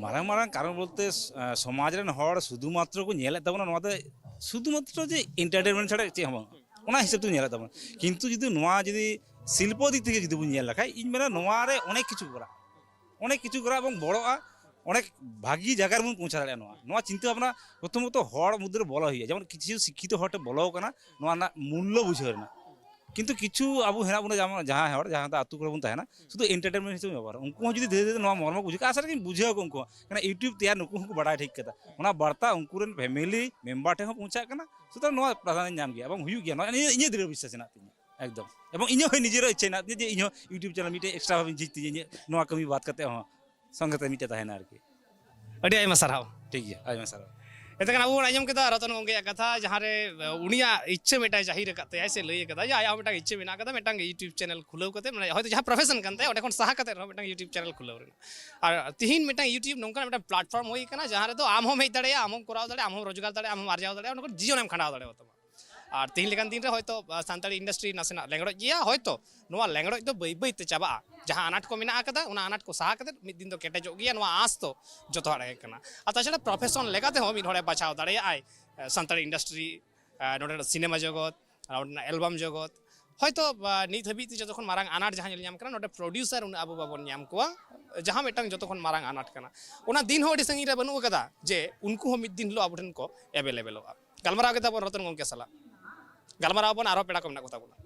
ᱢᱟᱨᱟᱝ, ᱢᱟᱨᱟᱝ ᱠᱟᱨᱚᱱ ᱵᱚᱞᱛᱮ, ᱟ, ᱥᱚᱢᱟᱡᱽ ᱨᱮᱱ ᱦᱚᱲ ᱥᱩᱫᱷᱩ ᱢᱟᱛᱨᱚ ᱠᱚ ᱧᱮᱞᱮᱫ ᱛᱟᱵᱚᱱᱟ ᱱᱚᱣᱟ ᱫᱚ, ᱥᱩᱫᱷᱩ ᱢᱟᱛᱨᱚ ᱡᱮ ᱤᱱᱴᱟᱨᱴᱮᱱᱢᱮᱱᱴ ᱪᱷᱟᱲᱟ ᱪᱮᱫ ᱦᱚᱸ ᱵᱟᱝ, ᱚᱱᱟ ᱦᱤᱥᱟᱹᱵ ᱛᱮᱠᱚ ᱧᱮᱞᱮᱫ ᱛᱟᱵᱚᱱᱟ᱾ ᱠᱤᱱᱛᱩ ᱡᱩᱫᱤ ᱱᱚᱣᱟ ᱡᱩᱫᱤ ᱥᱤᱞᱯᱚ ᱫᱤᱠ ᱛᱷᱮᱠᱮ ᱡᱩᱫᱤ ᱵᱚᱱ ᱧᱮᱞ ᱞᱮᱠᱷᱟᱡ, ᱤᱧ ᱢᱮᱱᱟ ᱱᱚᱣᱟ ᱨᱮ ᱚᱱᱮᱠ ᱠᱤᱪᱷᱩ ᱠᱚᱨᱟᱜᱼᱟ, ᱚᱱᱮᱠ ᱠᱤᱪᱷᱩ ᱠᱚᱨᱟᱜᱼᱟ ᱮᱵᱚᱝ ᱵᱚᱲᱚᱜᱼᱟ᱾ ᱚᱱᱮᱠ ᱵᱷᱟᱹᱜᱤ ᱡᱟᱭᱜᱟ ᱨᱮᱵᱚᱱ ᱯᱳᱸᱪᱷᱟ ᱫᱟᱲᱮᱭᱟᱜᱼᱟ᱾ ᱱᱚᱣᱟ ᱱᱚᱣᱟ ᱪᱤᱱᱛᱟᱹ ᱵᱷᱟᱵᱽᱱᱟ ᱯᱨᱚᱛᱷᱚᱢᱚᱛᱚ ᱦᱚᱲ ᱢᱚᱫᱽᱫᱷᱮ ᱨᱮ ᱵᱚᱞᱚ ᱦᱩᱭᱩᱜᱼᱟ᱾ ᱡᱮᱢᱚᱱ ᱠᱤᱪᱷᱩ ᱥᱤᱠᱠᱷᱤᱛᱚ ᱦᱚᱲ ᱴᱷᱮᱱ ᱵᱚᱞᱚ ᱟᱠᱟᱱᱟ, ᱱᱚᱣᱟ ᱨᱮᱱᱟᱜ ᱢᱩᱞᱞᱚ ᱵᱩᱡᱷᱟᱹᱣ ᱨᱮᱱᱟᱜ᱾ ᱠᱤᱱᱛᱩ ᱠᱤᱪᱷᱩ ᱟᱵᱚ ᱦᱮᱱᱟᱜ ᱵᱚᱱᱟ, ᱡᱟᱦᱟᱸ ᱡᱟᱦᱟᱸᱭ ᱦᱚᱲ ᱡᱟᱦᱟᱸ ᱫᱚ ᱟᱹᱛᱩ ᱠᱚᱨᱮ ᱵᱚᱱ ᱛᱟᱦᱮᱱᱟ, ᱥᱩᱫᱷᱩ ᱮᱱᱴᱟᱨᱴᱮᱱᱢᱮᱱᱴ ᱦᱤᱥᱟᱹᱵᱮ ᱵᱮᱵᱚᱦᱟᱨᱟ᱾ ᱩᱱᱠᱩ ᱦᱚᱸ ᱡᱩᱫᱤ ᱫᱷᱤᱨᱮ ᱫᱷᱤᱨᱮ ᱱᱚᱣᱟ ᱢᱚᱨᱢᱚ ᱠᱚ ᱵᱩᱡᱷᱟᱹᱣ ᱠᱷᱟᱱ, ᱟᱥᱟ ᱨᱮᱜᱮᱧ ᱵᱩᱡᱷᱟᱹᱣ ᱟᱠᱚ ᱩᱱᱠᱩ ᱦᱚᱸ᱾ ᱠᱟᱨᱚᱱ YouTube ᱛᱮᱭᱟᱨ ᱱᱩᱠᱩ ᱦᱚᱸᱠᱚ ᱵᱟᱰᱟᱭ ᱴᱷᱤᱠ ᱠᱟᱫᱟ, ᱚᱱᱟ ᱵᱟᱨᱛᱟ ᱩᱱᱠᱩ ᱨᱮᱱ ᱯᱷᱮᱢᱮᱞᱤ ᱢᱮᱢᱵᱟᱨ ᱴᱷᱮᱱ ᱦᱚᱸ ᱯᱳᱸᱪᱷᱟᱜ ᱠᱟᱱᱟ᱾ ᱥᱩᱛᱚᱨᱟᱝ ᱱᱚᱣᱟ ᱯᱨᱟᱫᱷᱟᱱᱭᱚ ᱧᱟᱢ ᱜᱮᱭᱟ ᱮᱵᱚᱝ ᱦᱩᱭᱩᱜ ᱜᱮᱭᱟ᱾ ᱱᱚᱣᱟ ᱤᱧᱟᱹᱜ, ᱤᱧᱟᱹᱜ ᱫᱨᱤᱲ ᱵᱤᱥᱥᱟᱥ ᱦᱮᱱᱟᱜ ᱛᱤᱧᱟᱹ ᱮᱠᱫᱚᱢ᱾ ᱮᱵᱚᱝ ᱤᱧᱟᱹᱜ ᱦᱚᱸ ᱱᱤᱡᱮᱨᱟᱜ ᱤᱪᱪᱷᱟᱹ ᱦᱮᱱᱟᱜ ᱛᱤᱧᱟᱹ ᱡᱮ ᱤᱧ ᱦᱚᱸ YouTube ᱪᱮᱱᱮᱞ ᱢᱤᱫᱴᱮᱡ ᱮᱠᱥᱴᱨᱟ ᱵᱷᱟᱵᱮᱧ ᱡᱷᱤᱡ ᱛᱤᱧᱟᱹ, ᱤᱧᱟᱹᱜ ᱱᱚᱣᱟ ᱠᱟᱹᱢᱤ ᱵᱟᱫ ᱠᱟᱛᱮ ᱦᱚᱸ ᱥᱚᱸᱜᱮ ᱛᱮ ᱢᱤᱫᱴᱮᱡ ᱛᱟᱦᱮᱱᱟ ᱟᱨᱠᱤ᱾ ᱟᱹᱰᱤ ᱟᱭᱢᱟ ᱥᱟᱨᱦᱟᱣ᱾ ᱴᱷᱤᱠ ᱜᱮᱭᱟ, ᱟᱭᱢᱟ ᱥᱟᱨᱦᱟᱣ᱾ ᱮᱱᱛᱮ ᱠᱷᱟᱱ ᱟᱵᱚ ᱵᱚᱱ ᱟᱸᱡᱚᱢ ᱠᱮᱫᱟ ᱨᱚᱛᱚᱱ ᱜᱚᱢᱠᱮᱭᱟᱜ ᱠᱟᱛᱷᱟ, ᱡᱟᱦᱟᱸ ᱨᱮ ᱩᱱᱤᱭᱟᱜ ᱤᱪᱪᱷᱟᱹ ᱢᱤᱫᱴᱟᱝ ᱡᱟᱹᱦᱤᱨ ᱟᱠᱟᱫ ᱛᱟᱭᱟ ᱥᱮ ᱞᱟᱹᱭ ᱟᱠᱟᱫᱟ ᱡᱮ ᱟᱭᱟᱜ ᱦᱚᱸ ᱢᱤᱫᱴᱟᱝ ᱤᱪᱪᱷᱟᱹ ᱢᱮᱱᱟᱜ ᱟᱠᱟᱫᱟ, ᱢᱤᱫᱴᱟᱝ YouTube ᱪᱮᱱᱮᱞ ᱠᱷᱩᱞᱟᱹᱣ ᱠᱟᱛᱮ, ᱢᱟᱱᱮ ᱦᱚᱭᱛᱳ ᱡᱟᱦᱟᱸ ᱯᱨᱚᱯᱷᱮᱥᱚᱱ ᱠᱟᱱ ᱛᱟᱭᱟ ᱚᱸᱰᱮ ᱠᱷᱚᱱ ᱥᱟᱦᱟ ᱠᱟᱛᱮ ᱨᱮᱦᱚᱸ ᱢᱤᱫᱴᱟᱝ YouTube ᱪᱮᱱᱮᱞ ᱠᱷᱩᱞᱟᱹᱣ ᱨᱮᱱᱟᱜ᱾ ᱟᱨ ᱛᱤᱦᱤᱧ ᱢᱤᱫᱴᱟᱝ YouTube ᱱᱚᱝᱠᱟᱱ ᱢᱤᱫᱴᱟᱝ ᱯᱞᱟᱴᱯᱷᱚᱨᱢ ᱦᱩᱭ ᱟᱠᱟᱱᱟ ᱡᱟᱦᱟᱸ ᱨᱮᱫᱚ ᱟᱢ ᱦᱚᱸᱢ ᱦᱮᱡ ᱫᱟᱲᱮᱭᱟᱜᱼᱟ, ᱟᱢ ᱦᱚᱸᱢ ᱠᱚᱨᱟᱣ ᱫᱟᱲᱮᱭᱟᱜᱼᱟ, ᱟᱢ ᱦᱚᱸᱢ ᱟᱨᱡᱟᱣ ᱫᱟᱲᱮᱭᱟᱜᱼᱟ, ᱚᱸᱰᱮ ᱠᱷᱚᱱ ᱡᱤᱭᱚᱱᱮᱢ ᱠᱷᱟᱸᱰᱟᱣ ᱫᱟᱲᱮᱭᱟᱜ ᱛᱟᱢᱟ᱾ ᱟᱨ ᱛᱤᱦᱤᱧ ᱞᱮᱠᱟᱱ ᱫᱤᱱ ᱨᱮ ᱦᱚᱭᱛᱳ ᱥᱟᱱᱛᱟᱲᱤ ᱤᱱᱰᱟᱥᱴᱨᱤ ᱱᱟᱥᱮᱱᱟᱜ ᱞᱮᱸᱜᱲᱚᱡ ᱜᱮᱭᱟ, ᱦᱚᱭᱛᱳ ᱱᱚᱣᱟ ᱞᱮᱸᱜᱲᱚᱡ ᱫᱚ ᱵᱟᱹᱭ ᱵᱟᱹᱭ ᱛᱮ ᱪᱟᱵᱟᱜᱼᱟ᱾ ᱡᱟᱦᱟᱸ ᱟᱱᱟᱴ ᱠᱚ ᱢᱮᱱᱟᱜ ᱟᱠᱟᱫᱟ ᱚᱱᱟ ᱟᱱᱟᱴ ᱠᱚ ᱥᱟᱦᱟ ᱠᱟᱛᱮ ᱢᱤᱫ ᱫᱤᱱ ᱫᱚ ᱠᱮᱴᱮᱡᱚᱜ ᱜᱮᱭᱟ, ᱱᱚᱣᱟ ᱟᱸᱥ ᱫᱚ ᱡᱚᱛᱚ ᱦᱚᱲᱟᱜ ᱜᱮ ᱠᱟᱱᱟ᱾ ᱟᱨ ᱛᱟᱪᱷᱟᱲᱟ ᱯᱨᱚᱯᱷᱮᱥᱚᱱ ᱞᱮᱠᱟ ᱛᱮᱦᱚᱸ ᱢᱤᱫ ᱦᱚᱲᱮ ᱵᱟᱪᱷᱟᱣ ᱫᱟᱲᱮᱭᱟᱜᱼᱟᱭ ᱥᱟᱱᱛᱟᱲᱤ ᱤᱱᱰᱟᱥᱴᱨᱤ, ᱱᱚᱰᱮᱱᱟᱜ ᱥᱤᱱᱮᱢᱟ ᱡᱚᱜᱚᱛ, ᱱᱚᱰᱮᱱᱟᱜ ᱮᱞᱵᱟᱢ ᱡᱚᱜᱚᱛ᱾ ᱦᱚᱭᱛᱳ ᱱᱤᱛ ᱦᱟᱹᱵᱤᱡ ᱛᱮ ᱡᱚᱛᱚ ᱠᱷᱚᱱ ᱢᱟᱨᱟᱝ ᱟᱱᱟᱴ ᱡᱟᱦᱟᱸ ᱧᱮᱞ ᱧᱟᱢ ᱠᱟᱱᱟ ᱱᱚᱰᱮ ᱯᱨᱚᱰᱤᱭᱩᱥᱟᱨ ᱩᱱᱟᱹᱜ ᱟᱵᱚ ᱵᱟᱵᱚᱱ ᱧᱟᱢ ᱠᱚᱣᱟ, ᱡᱟᱦᱟᱸ ᱢᱤᱫᱴᱟᱝ ᱡᱚᱛᱚ ᱠᱷᱚᱱ ᱢᱟᱨᱟᱝ ᱟᱱᱟᱴ ᱠᱟᱱᱟ᱾ ᱚᱱᱟ ᱫᱤᱱ ᱦᱚᱸ ᱟᱹᱰᱤ ᱥᱟᱺᱜᱤᱧ ᱨᱮ ᱵᱟᱹᱱᱩᱜ ᱟᱠᱟᱫᱟ ᱡᱮ ᱩᱱᱠᱩ ᱦᱚᱸ ᱢᱤᱫ ᱫᱤᱱ ᱦᱤᱞᱳᱜ ᱟᱵᱚ ᱴᱷᱮᱱ ᱠᱚ ᱮᱵᱮᱞᱮᱵᱮᱞᱚᱜᱼᱟ᱾ ᱜᱟᱞᱢᱟᱨᱟᱣ ᱠᱮᱫᱟ ᱵᱚᱱ ᱨᱚᱛᱚᱱ ᱜᱚᱢᱠᱮ ᱥᱟᱞᱟᱜ, ᱜᱟᱞᱢᱟᱨᱟᱣ ᱵᱚᱱ ᱟᱨᱦᱚᱸ ᱯᱮᱲᱟ ᱠᱚ ᱢᱮᱱᱟᱜ ᱠᱚᱛᱟ ᱵᱚᱱᱟ᱾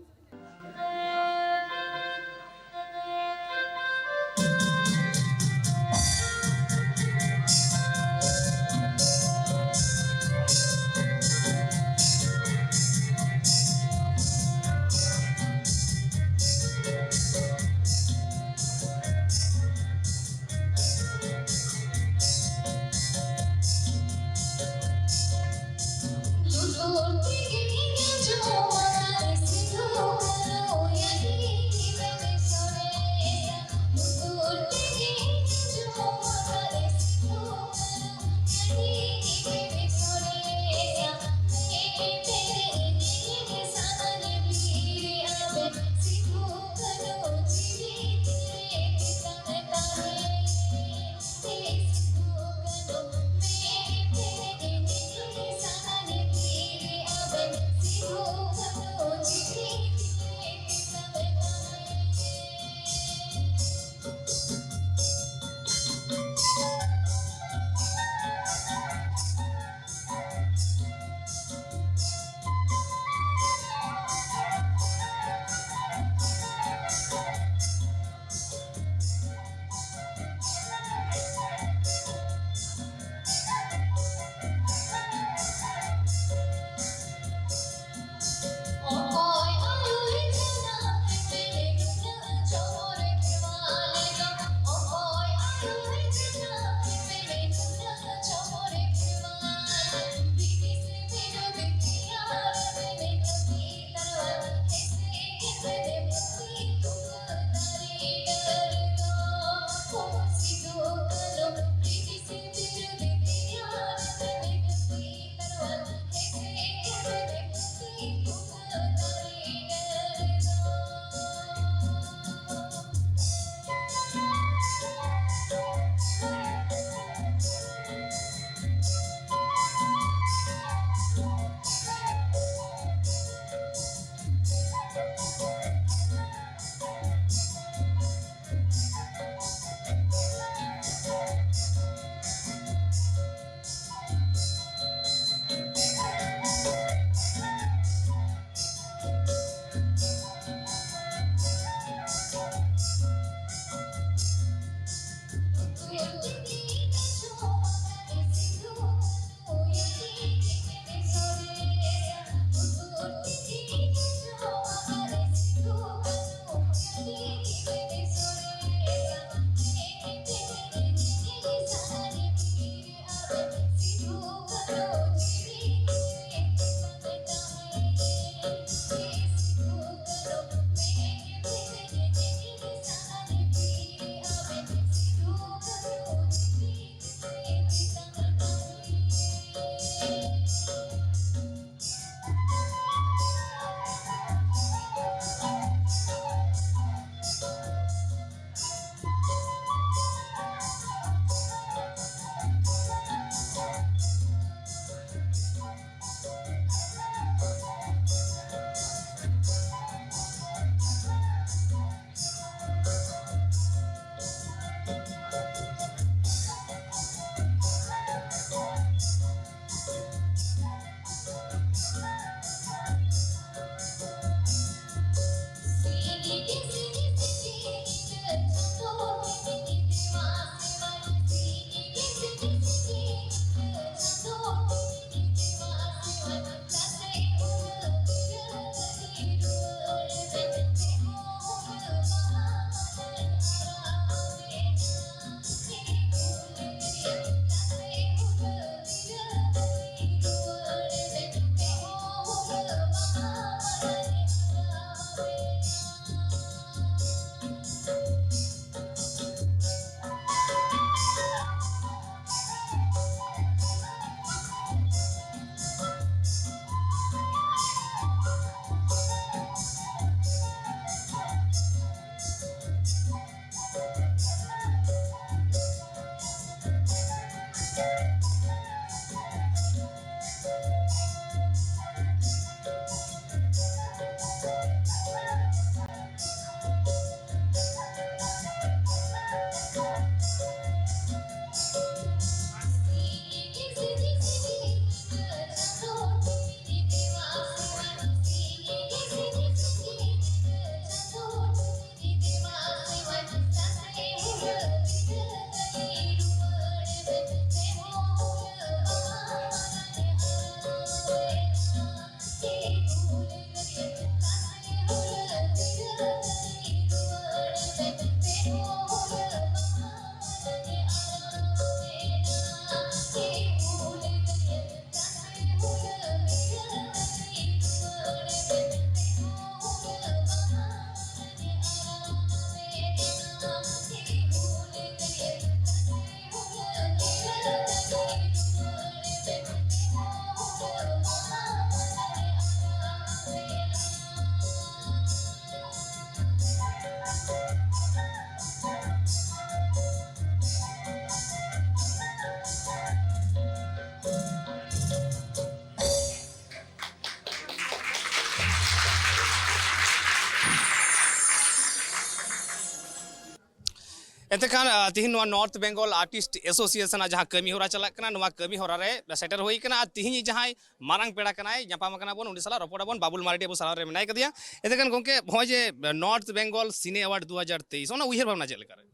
ᱮᱱᱛᱮ ᱠᱷᱟᱱ, ᱟ, ᱛᱤᱦᱤᱧ ᱱᱚᱣᱟ ᱱᱚᱨᱛᱷ ᱵᱮᱝᱜᱚᱞ ᱟᱨᱴᱤᱥᱴ ᱮᱥᱳᱥᱤᱭᱮᱥᱚᱱ ᱟᱜ ᱡᱟᱦᱟᱸ ᱠᱟᱹᱢᱤ ᱦᱚᱨᱟ ᱪᱟᱞᱟᱜ ᱠᱟᱱᱟ, ᱱᱚᱣᱟ ᱠᱟᱹᱢᱤ ᱦᱚᱨᱟ ᱨᱮ ᱥᱮᱴᱮᱨ ᱦᱩᱭ ᱠᱟᱱᱟ᱾ ᱟᱨ ᱛᱤᱦᱤᱧ ᱡᱟᱦᱟᱸᱭ ᱢᱟᱨᱟᱝ ᱯᱮᱲᱟ ᱠᱟᱱᱟᱭ, ᱧᱟᱯᱟᱢ ᱟᱠᱟᱱᱟ ᱵᱚᱱ, ᱩᱱᱤ ᱥᱟᱞᱟᱜ ᱨᱚᱯᱚᱲ ᱟᱵᱚᱱ᱾ ᱵᱟᱵᱩᱞ ᱢᱟᱨᱰᱤ ᱟᱵᱚ ᱥᱟᱞᱟᱜ ᱨᱮ ᱢᱮᱱᱟᱭ ᱠᱟᱫᱮᱭᱟ᱾ ᱮᱱᱛᱮ ᱠᱷᱟᱱ ᱜᱚᱝᱠᱮ, ᱱᱚᱜᱼᱚᱭ ᱡᱮ ᱱᱚᱨᱛᱷ ᱵᱮᱝᱜᱚᱞ ᱥᱤᱱᱮ ᱮᱣᱟᱨᱰ ᱫᱩ ᱦᱟᱡᱟᱨ ᱛᱮᱭᱤᱥ, ᱚᱱᱟ ᱩᱭᱦᱟᱹᱨ ᱵᱷᱟᱵᱽᱱᱟ ᱪᱮᱫ ᱞᱮᱠᱟ ᱨᱮ?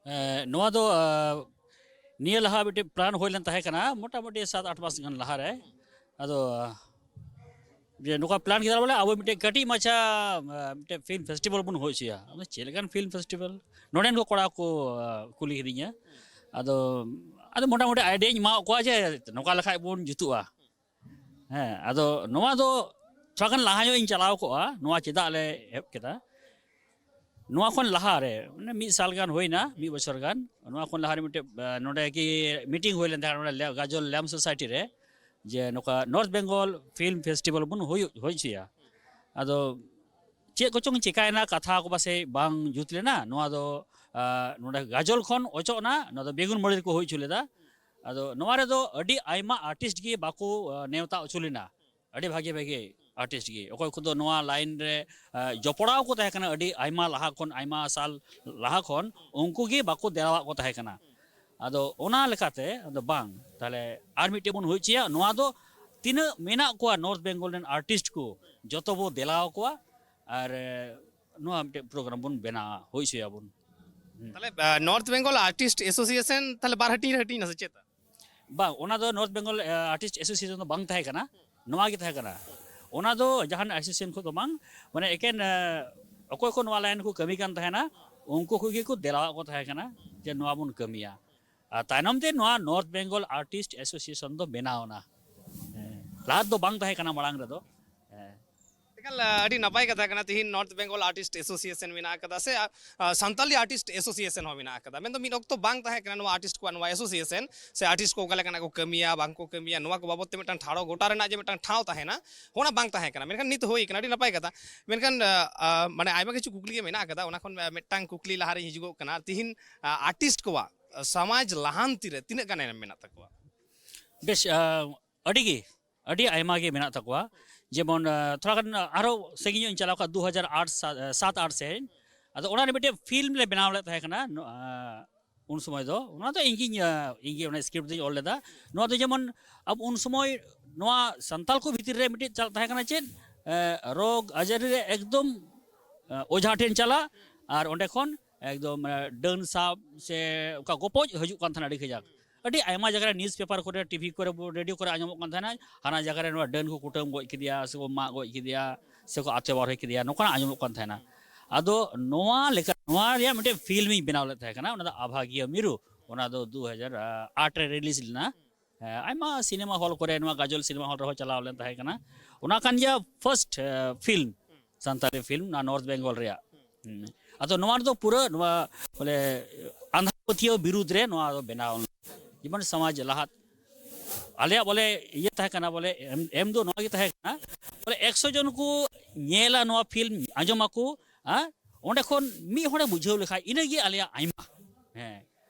ᱮᱸ, ᱱᱚᱣᱟ ᱫᱚ, ᱟ, ᱱᱤᱭᱟᱹ ᱞᱟᱦᱟ ᱢᱤᱫᱴᱮᱱ ᱯᱞᱟᱱ ᱦᱩᱭ ᱞᱮᱱ ᱛᱟᱦᱮᱸ ᱠᱟᱱᱟ, ᱢᱚᱴᱟᱢᱩᱴᱤ ᱥᱟᱛ ᱟᱴ ᱢᱟᱥ ᱜᱟᱱ ᱞᱟᱦᱟᱨᱮ᱾ ᱟᱫᱚ, ᱟ, ᱡᱮ ᱱᱚᱝᱠᱟ ᱯᱞᱟᱱ ᱠᱮᱫᱟ ᱵᱚᱞᱮ, ᱟᱵᱚ ᱢᱤᱫᱴᱮᱱ ᱠᱟᱹᱴᱤᱡ ᱢᱟᱪᱷᱟ, ᱟ, ᱢᱤᱫᱴᱮᱱ ᱯᱷᱤᱞᱢ ᱯᱷᱮᱥᱴᱤᱵᱷᱟᱞ ᱵᱚᱱ ᱦᱩᱭ ᱦᱚᱪᱚᱭᱟ᱾ ᱟᱫᱚ ᱪᱮᱫ ᱞᱮᱠᱟᱱ ᱯᱷᱤᱞᱢ ᱯᱷᱮᱥᱴᱤᱵᱷᱟᱞ? ᱱᱚᱰᱮᱱ ᱠᱚ ᱠᱚᱲᱟ ᱠᱚ, ᱟ, ᱠᱩᱞᱤ ᱠᱤᱫᱤᱧᱟ᱾ ᱟᱫᱚ, ᱟᱫᱚ ᱢᱚᱴᱟᱢᱩᱴᱤ ᱟᱭᱰᱤᱭᱟᱧ ᱮᱢᱟᱣᱟᱫ ᱠᱚᱣᱟ ᱡᱮ ᱱᱚᱝᱠᱟ ᱞᱮᱠᱷᱟᱡ ᱵᱚᱱ ᱡᱩᱛᱩᱜᱼᱟ᱾ ᱦᱮᱸ, ᱟᱫᱚ ᱱᱚᱣᱟ ᱫᱚ ᱛᱷᱚᱲᱟ ᱜᱟᱱ ᱞᱟᱦᱟ ᱧᱚᱜ ᱤᱧ ᱪᱟᱞᱟᱣ ᱠᱚᱜᱼᱟ, ᱱᱚᱣᱟ ᱪᱮᱫᱟᱜ ᱞᱮ ᱮᱦᱚᱵ ᱠᱮᱫᱟ᱾ ᱱᱚᱣᱟ ᱠᱷᱚᱱ ᱞᱟᱦᱟ ᱨᱮ, ᱢᱟᱱᱮ, ᱢᱤᱫ ᱥᱟᱞ ᱜᱟᱱ ᱦᱩᱭᱱᱟ, ᱢᱤᱫ ᱵᱚᱪᱷᱚᱨ ᱜᱟᱱ, ᱱᱚᱣᱟ ᱠᱷᱚᱱ ᱞᱟᱦᱟ ᱨᱮ ᱢᱤᱫᱴᱮᱡ, ᱟ, ᱱᱚᱰᱮ ᱠᱤ ᱢᱤᱴᱤᱝ ᱦᱩᱭ ᱞᱮᱱ ᱛᱟᱦᱮᱸ, ᱱᱚᱰᱮ ᱞᱮ-, ᱜᱟᱡᱚᱞ ᱞᱮᱢ ᱥᱳᱥᱟᱭᱴᱤ ᱨᱮ, ᱡᱮ ᱱᱚᱝᱠᱟ ᱱᱚᱨᱛᱷ ᱵᱮᱝᱜᱚᱞ ᱯᱷᱤᱞᱢ ᱯᱷᱮᱥᱴᱤᱵᱷᱟᱞ ᱵᱚᱱ ᱦᱩᱭ, ᱦᱩᱭ ᱦᱚᱪᱚᱭᱟ᱾ ᱟᱫᱚ ᱪᱮᱫ ᱠᱚᱪᱚᱝ ᱪᱤᱠᱟᱭᱮᱱᱟ, ᱠᱟᱛᱷᱟ ᱠᱚ ᱯᱟᱥᱮᱡ ᱵᱟᱝ ᱡᱩᱛ ᱞᱮᱱᱟ᱾ ᱱᱚᱣᱟ ᱫᱚ, ᱟ, ᱱᱚᱰᱮ ᱜᱟᱡᱚᱞ ᱠᱷᱚᱱ ᱚᱪᱚᱜ ᱮᱱᱟ, ᱱᱚᱣᱟ ᱫᱚ ᱵᱮᱜᱩᱱ ᱵᱟᱲᱤ ᱨᱮᱠᱚ ᱦᱩᱭ ᱦᱚᱪᱚ ᱞᱮᱫᱟ᱾ ᱟᱫᱚ ᱱᱚᱣᱟ ᱨᱮᱫᱚ ᱟᱹᱰᱤ ᱟᱭᱢᱟ ᱟᱨᱴᱤᱥᱴ ᱜᱮ ᱵᱟᱠᱚ, ᱟ, ᱱᱮᱣᱛᱟ ᱦᱚᱪᱚ ᱞᱮᱱᱟ᱾ ᱟᱹᱰᱤ ᱵᱷᱟᱜᱮ ᱵᱷᱟᱜᱮ ᱟᱨᱴᱤᱥᱴ ᱜᱮ, ᱚᱠᱚᱭ ᱠᱚᱫᱚ ᱱᱚᱣᱟ ᱞᱟᱭᱤᱱ ᱨᱮ, ᱟ, ᱡᱚᱯᱲᱟᱣ ᱠᱚ ᱛᱟᱦᱮᱸ ᱠᱟᱱᱟ ᱟᱹᱰᱤ ᱟᱭᱢᱟ ᱞᱟᱦᱟ ᱠᱷᱚᱱ, ᱟᱭᱢᱟ ᱥᱟᱞ ᱞᱟᱦᱟ ᱠᱷᱚᱱ, ᱩᱱᱠᱩ ᱜᱮ ᱵᱟᱠᱚ ᱫᱮᱞᱟᱣᱟᱜ ᱠᱚ ᱛᱟᱦᱮᱸ ᱠᱟᱱᱟ᱾ ᱟᱫᱚ ᱚᱱᱟ ᱞᱮᱠᱟᱛᱮ ᱟᱫᱚ ᱵᱟᱝ, ᱛᱟᱦᱞᱮ ᱟᱨ ᱢᱤᱫᱴᱮᱡ ᱵᱚᱱ ᱦᱩᱭ ᱦᱚᱪᱚᱭᱟ᱾ ᱱᱚᱣᱟ ᱫᱚ ᱛᱤᱱᱟᱹᱜ ᱢᱮᱱᱟᱜ ᱠᱚᱣᱟ ᱱᱚᱨᱛᱷ ᱵᱮᱝᱜᱚᱞ ᱨᱮᱱ ᱟᱨᱴᱤᱥᱴ ᱠᱚ, ᱡᱚᱛᱚ ᱵᱚ ᱫᱮᱞᱟᱣ ᱠᱚᱣᱟ ᱟᱨ, ᱮ, ᱱᱚᱣᱟ ᱢᱤᱫᱴᱮᱡ ᱯᱨᱳᱜᱨᱟᱢ ᱵᱚᱱ ᱵᱮᱱᱟᱣᱟ, ᱦᱩᱭ ᱦᱚᱪᱚᱭᱟᱵᱚᱱ᱾ ᱦᱩᱸ᱾ ᱛᱟᱦᱞᱮ, ᱟ, ᱱᱚᱨᱛᱷ ᱵᱮᱝᱜᱚᱞ ᱟᱨᱴᱤᱥᱴ ᱮᱥᱳᱥᱤᱭᱮᱥᱚᱱ ᱛᱟᱦᱞᱮ ᱵᱟᱨ ᱦᱟᱹᱴᱤᱧ ᱨᱮ ᱦᱟᱹᱴᱤᱧ ᱱᱟ ᱥᱮ ᱪᱮᱫ? ᱵᱟᱝ, ᱚᱱᱟ ᱫᱚ ᱱᱚᱨᱛᱷ ᱵᱮᱝᱜᱚᱞ, ᱟ, ᱟᱨᱴᱤᱥᱴ ᱮᱥᱳᱥᱤᱭᱮᱥᱚᱱ ᱫᱚ ᱵᱟᱝ ᱛᱟᱦᱮᱸ ᱠᱟᱱᱟ, ᱱᱚᱣᱟ ᱜᱮ ᱛᱟᱦᱮᱸ ᱠᱟᱱᱟ᱾ ᱚᱱᱟ ᱫᱚ ᱡᱟᱦᱟᱱ ᱮᱥᱳᱥᱤᱭᱮᱥᱚᱱ ᱠᱷᱚᱱ ᱫᱚ ᱵᱟᱝ, ᱢᱟᱱᱮ ᱮᱠᱮᱱ, ᱟ, ᱚᱠᱚᱭ ᱠᱚ ᱱᱚᱣᱟ ᱞᱟᱭᱤᱱ ᱠᱚ ᱠᱟᱹᱢᱤ ᱠᱟᱱ ᱛᱟᱦᱮᱱᱟ, ᱩᱱᱠᱩ ᱠᱚᱜᱮ ᱠᱚ ᱫᱮᱞᱟᱣᱟᱜ ᱠᱚ ᱛᱟᱦᱮᱸ ᱠᱟᱱᱟ ᱡᱮ ᱱᱚᱣᱟ ᱵᱚᱱ ᱠᱟᱹᱢᱤᱭᱟ᱾ ᱟᱨ ᱛᱟᱭᱱᱚᱢ ᱛᱮ ᱱᱚᱣᱟ ᱱᱚᱨᱛᱷ ᱵᱮᱝᱜᱚᱞ ᱟᱨᱴᱤᱥᱴ ᱮᱥᱳᱥᱤᱭᱮᱥᱚᱱ ᱫᱚ ᱵᱮᱱᱟᱣ ᱮᱱᱟ᱾ ᱦᱮᱸ, ᱞᱟᱦᱟ ᱫᱚ ᱵᱟᱝ ᱛᱟᱦᱮᱸ ᱠᱟᱱᱟ ᱢᱟᱲᱟᱝ ᱨᱮᱫᱚ᱾ ᱦᱮᱸ᱾ ᱮᱠᱟᱞ, ᱟᱹᱰᱤ ᱱᱟᱯᱟᱭ ᱠᱟᱛᱷᱟ ᱠᱟᱱᱟ᱾ ᱛᱤᱦᱤᱧ ᱱᱚᱨᱛᱷ ᱵᱮᱝᱜᱚᱞ ᱟᱨᱴᱤᱥᱴ ᱮᱥᱳᱥᱤᱭᱮᱥᱚᱱ ᱢᱮᱱᱟᱜ ᱟᱠᱟᱫᱟ, ᱥᱮ, ᱟ, ᱥᱟᱱᱛᱟᱞᱤ ᱟᱨᱴᱤᱥᱴ ᱮᱥᱳᱥᱤᱭᱮᱥᱚᱱ ᱦᱚᱸ ᱢᱮᱱᱟᱜ ᱟᱠᱟᱫᱟ᱾ ᱢᱮᱱᱫᱚ ᱢᱤᱫ ᱚᱠᱛᱚ ᱵᱟᱝ ᱛᱟᱦᱮᱸ ᱠᱟᱱᱟ ᱱᱚᱣᱟ ᱟᱨᱴᱤᱥᱴ ᱠᱚᱣᱟᱜ ᱱᱚᱣᱟ ᱮᱥᱳᱥᱤᱭᱮᱥᱚᱱ, ᱥᱮ ᱟᱨᱴᱤᱥᱴ ᱠᱚ ᱚᱠᱟ ᱞᱮᱠᱟᱱᱟᱜ ᱠᱚ ᱠᱟᱹᱢᱤᱭᱟ, ᱵᱟᱝ ᱠᱚ ᱠᱟᱹᱢᱤᱭᱟ, ᱱᱚᱣᱟ ᱠᱚ ᱵᱟᱵᱚᱫ ᱛᱮ ᱢᱤᱫᱴᱟᱝ ᱴᱷᱟᱲᱚ ᱜᱚᱴᱟ ᱨᱮᱱᱟᱜ ᱡᱮ ᱢᱤᱫᱴᱟᱝ ᱴᱷᱟᱶ ᱛᱟᱦᱮᱱᱟ, ᱚᱱᱟ ᱵᱟᱝ ᱛᱟᱦᱮᱸ ᱠᱟᱱᱟ᱾ ᱢᱮᱱᱠᱷᱟᱱ ᱱᱤᱛ ᱦᱩᱭ ᱠᱟᱱᱟ, ᱟᱹᱰᱤ ᱱᱟᱯᱟᱭ ᱠᱟᱛᱷᱟ᱾ ᱢᱮᱱᱠᱷᱟᱱ, ᱟ, ᱟ, ᱢᱟᱱᱮ, ᱟᱭᱢᱟ ᱠᱤᱪᱷᱩ ᱠᱩᱠᱞᱤ ᱜᱮ ᱢᱮᱱᱟᱜ ᱟᱠᱟᱫᱟ, ᱚᱱᱟ ᱠᱷᱚᱱ, ᱟ, ᱢᱤᱫᱴᱟᱝ ᱠᱩᱠᱞᱤ ᱞᱟᱦᱟᱨᱮᱧ ᱦᱤᱡᱩᱜᱚᱜ ᱠᱟᱱᱟ᱾ ᱛᱤᱦᱤᱧ, ᱟ, ᱟᱨᱴᱤᱥᱴ ᱠᱚᱣᱟᱜ, ᱟ, ᱥᱚᱢᱟᱡᱽ ᱞᱟᱦᱟᱱᱛᱤ ᱨᱮ ᱛᱤᱱᱟᱹᱜ ᱜᱟᱱ ᱮᱱᱮᱢ ᱢᱮᱱᱟᱜ ᱛᱟᱠᱚᱣᱟ? ᱵᱮᱥ, ᱟ, ᱟᱹᱰᱤ ᱜᱮ, ᱟᱹᱰᱤ ᱟᱭᱢᱟ ᱜᱮ ᱢᱮᱱᱟᱜ ᱛᱟᱠᱚᱣᱟ᱾ ᱡᱮᱢᱚᱱ, ᱟ, ᱛᱷᱚᱲᱟ ᱜᱟᱱ ᱟᱨᱦᱚᱸ ᱥᱟᱺᱜᱤᱧ ᱧᱚᱜ ᱤᱧ ᱪᱟᱞᱟᱣ ᱠᱷᱟᱱ, ᱫᱩ ᱦᱟᱡᱟᱨ ᱟᱴ ᱥᱟ-, ᱥᱟᱛ ᱟᱴ ᱥᱮᱫ, ᱟᱫᱚ ᱚᱱᱟ ᱨᱮ ᱢᱤᱫᱴᱮᱱ ᱯᱷᱤᱞᱢ ᱞᱮ ᱵᱮᱱᱟᱣ ᱞᱮᱫ ᱛᱟᱦᱮᱸ ᱠᱟᱱᱟ᱾ ᱱᱚ-, ᱟᱸ, ᱩᱱ ᱥᱚᱢᱚᱭ ᱫᱚ ᱚᱱᱟ ᱫᱚ ᱤᱧ ᱜᱤᱧ, ᱟᱸ, ᱤᱧ ᱜᱮ ᱚᱱᱟ ᱥᱠᱨᱤᱯᱴ ᱫᱚᱧ ᱚᱞ ᱞᱮᱫᱟ᱾ ᱱᱚᱣᱟ ᱫᱚ ᱡᱮᱢᱚᱱ ᱟᱵᱚ ᱩᱱ ᱥᱚᱢᱚᱭ ᱱᱚᱣᱟ ᱥᱟᱱᱛᱟᱲ ᱠᱚ ᱵᱷᱤᱛᱤᱨ ᱨᱮ ᱢᱤᱫᱴᱮᱱ ᱪᱟᱞᱟᱜ ᱛᱟᱦᱮᱸ ᱠᱟᱱᱟ ᱪᱮᱫ, ᱮ, ᱨᱳᱜᱽ ᱟᱡᱟᱨᱤ ᱨᱮ ᱮᱠᱫᱚᱢ, ᱮ, ᱚᱡᱷᱟ ᱴᱷᱮᱱ ᱪᱟᱞᱟᱜ ᱟᱨ ᱚᱸᱰᱮ ᱠᱷᱚᱱ ᱮᱠᱫᱚᱢ, ᱮ, ᱰᱟᱹᱱ ᱥᱟᱵ ᱥᱮ ᱚᱱᱠᱟ ᱜᱚᱯᱚᱡ ᱦᱤᱡᱩᱜ ᱠᱟᱱ ᱛᱟᱦᱮᱱᱟ ᱟᱹᱰᱤ ᱠᱟᱡᱟᱠ᱾ ᱟᱹᱰᱤ ᱟᱭᱢᱟ ᱡᱟᱭᱜᱟ ᱨᱮ ᱱᱤᱭᱩᱡᱽ ᱯᱮᱯᱟᱨ ᱠᱚᱨᱮ, ᱴᱤᱵᱷᱤ ᱠᱚᱨᱮ, ᱨᱮᱰᱤᱭᱳ ᱠᱚᱨᱮ ᱟᱸᱡᱚᱢᱚᱜ ᱠᱟᱱ ᱛᱟᱦᱮᱱᱟ, ᱦᱟᱱᱟ ᱡᱟᱭᱜᱟ ᱨᱮ ᱱᱚᱣᱟ ᱰᱟᱹᱱ ᱠᱚ ᱠᱩᱴᱟᱹᱢ ᱜᱚᱡ ᱠᱮᱫᱮᱭᱟ ᱥᱮᱠᱚ ᱢᱟᱜ ᱜᱚᱡ ᱠᱮᱫᱮᱭᱟ ᱥᱮᱠᱚ ᱟᱛᱮ ᱵᱟᱨᱦᱮ ᱠᱮᱫᱮᱭᱟ, ᱱᱚᱝᱠᱟᱱᱟᱜ ᱟᱸᱡᱚᱢᱚᱜ ᱠᱟᱱ ᱛᱟᱦᱮᱱᱟ᱾ ᱟᱫᱚ ᱱᱚᱣᱟ ᱞᱮᱠᱟ, ᱱᱚᱣᱟ ᱨᱮᱭᱟᱜ ᱢᱤᱫᱴᱮᱱ ᱯᱷᱤᱞᱢ ᱤᱧ ᱵᱮᱱᱟᱣ ᱞᱮᱫ ᱛᱟᱦᱮᱸ ᱠᱟᱱᱟ, ᱚᱱᱟ ᱫᱚ ᱟᱵᱷᱟᱜᱤᱭᱟᱹ ᱢᱤᱨᱩ, ᱚᱱᱟ ᱫᱚ ᱫᱩ ᱦᱟᱡᱟᱨ ᱟᱴ ᱨᱮ ᱨᱤᱞᱤᱡᱽ ᱞᱮᱱᱟ᱾ ᱦᱮᱸ, ᱟᱭᱢᱟ ᱥᱤᱱᱮᱢᱟ ᱦᱚᱞ ᱠᱚᱨᱮ, ᱱᱚᱣᱟ ᱜᱟᱡᱚᱞ ᱥᱤᱱᱮᱢᱟ ᱦᱚᱞ ᱨᱮᱦᱚᱸ ᱪᱟᱞᱟᱣ ᱞᱮᱱ ᱛᱟᱦᱮᱸ ᱠᱟᱱᱟ᱾ ᱚᱱᱟ ᱠᱟᱱ ᱜᱮᱭᱟ ᱯᱷᱟᱨᱥᱴ ᱯᱷᱤᱞᱢ, ᱥᱟᱱᱛᱟᱲᱤ ᱯᱷᱤᱞᱢ, ᱱᱚᱣᱟ ᱱᱚᱨᱛᱷ ᱵᱮᱝᱜᱚᱞ ᱨᱮᱭᱟᱜ᱾ ᱦᱩᱸ᱾ ᱟᱫᱚ ᱱᱚᱣᱟ ᱨᱮᱫᱚ ᱯᱩᱨᱟᱹ ᱱᱚᱣᱟ ᱵᱚᱞᱮ ᱟᱸᱫᱷᱟ ᱯᱟᱹᱛᱭᱟᱹᱣ ᱵᱤᱨᱩᱫᱽ ᱨᱮ ᱱᱚᱣᱟ ᱫᱚ ᱵᱮᱱᱟᱣ ᱞᱮᱱᱟ᱾ ᱡᱮᱢᱚᱱ ᱥᱚᱢᱟᱡᱽ ᱞᱟᱦᱟ, ᱟᱞᱮᱭᱟᱜ ᱵᱚᱞᱮ ᱤᱭᱟᱹ ᱛᱟᱦᱮᱸ ᱠᱟᱱᱟ, ᱵᱚᱞᱮ ᱮᱢ, ᱮᱢ ᱫᱚ ᱱᱚᱣᱟ ᱜᱮ ᱛᱟᱦᱮᱸ ᱠᱟᱱᱟ, ᱵᱚᱞᱮ ᱮᱠᱥᱚ ᱡᱚᱱ ᱠᱚ ᱧᱮᱞᱟ ᱱᱚᱣᱟ ᱯᱷᱤᱞᱢ, ᱟᱸᱡᱚᱢᱟᱠᱚ, ᱦᱮᱸ, ᱚᱸᱰᱮ ᱠᱷᱚᱱ ᱢᱤᱫ ᱦᱚᱲᱮ ᱵᱩᱡᱷᱟᱹᱣ ᱞᱮᱠᱷᱟᱡ ᱤᱱᱟᱹᱜᱮ ᱟᱞᱮᱭᱟᱜ ᱟᱭᱢᱟ᱾ ᱦᱮᱸ,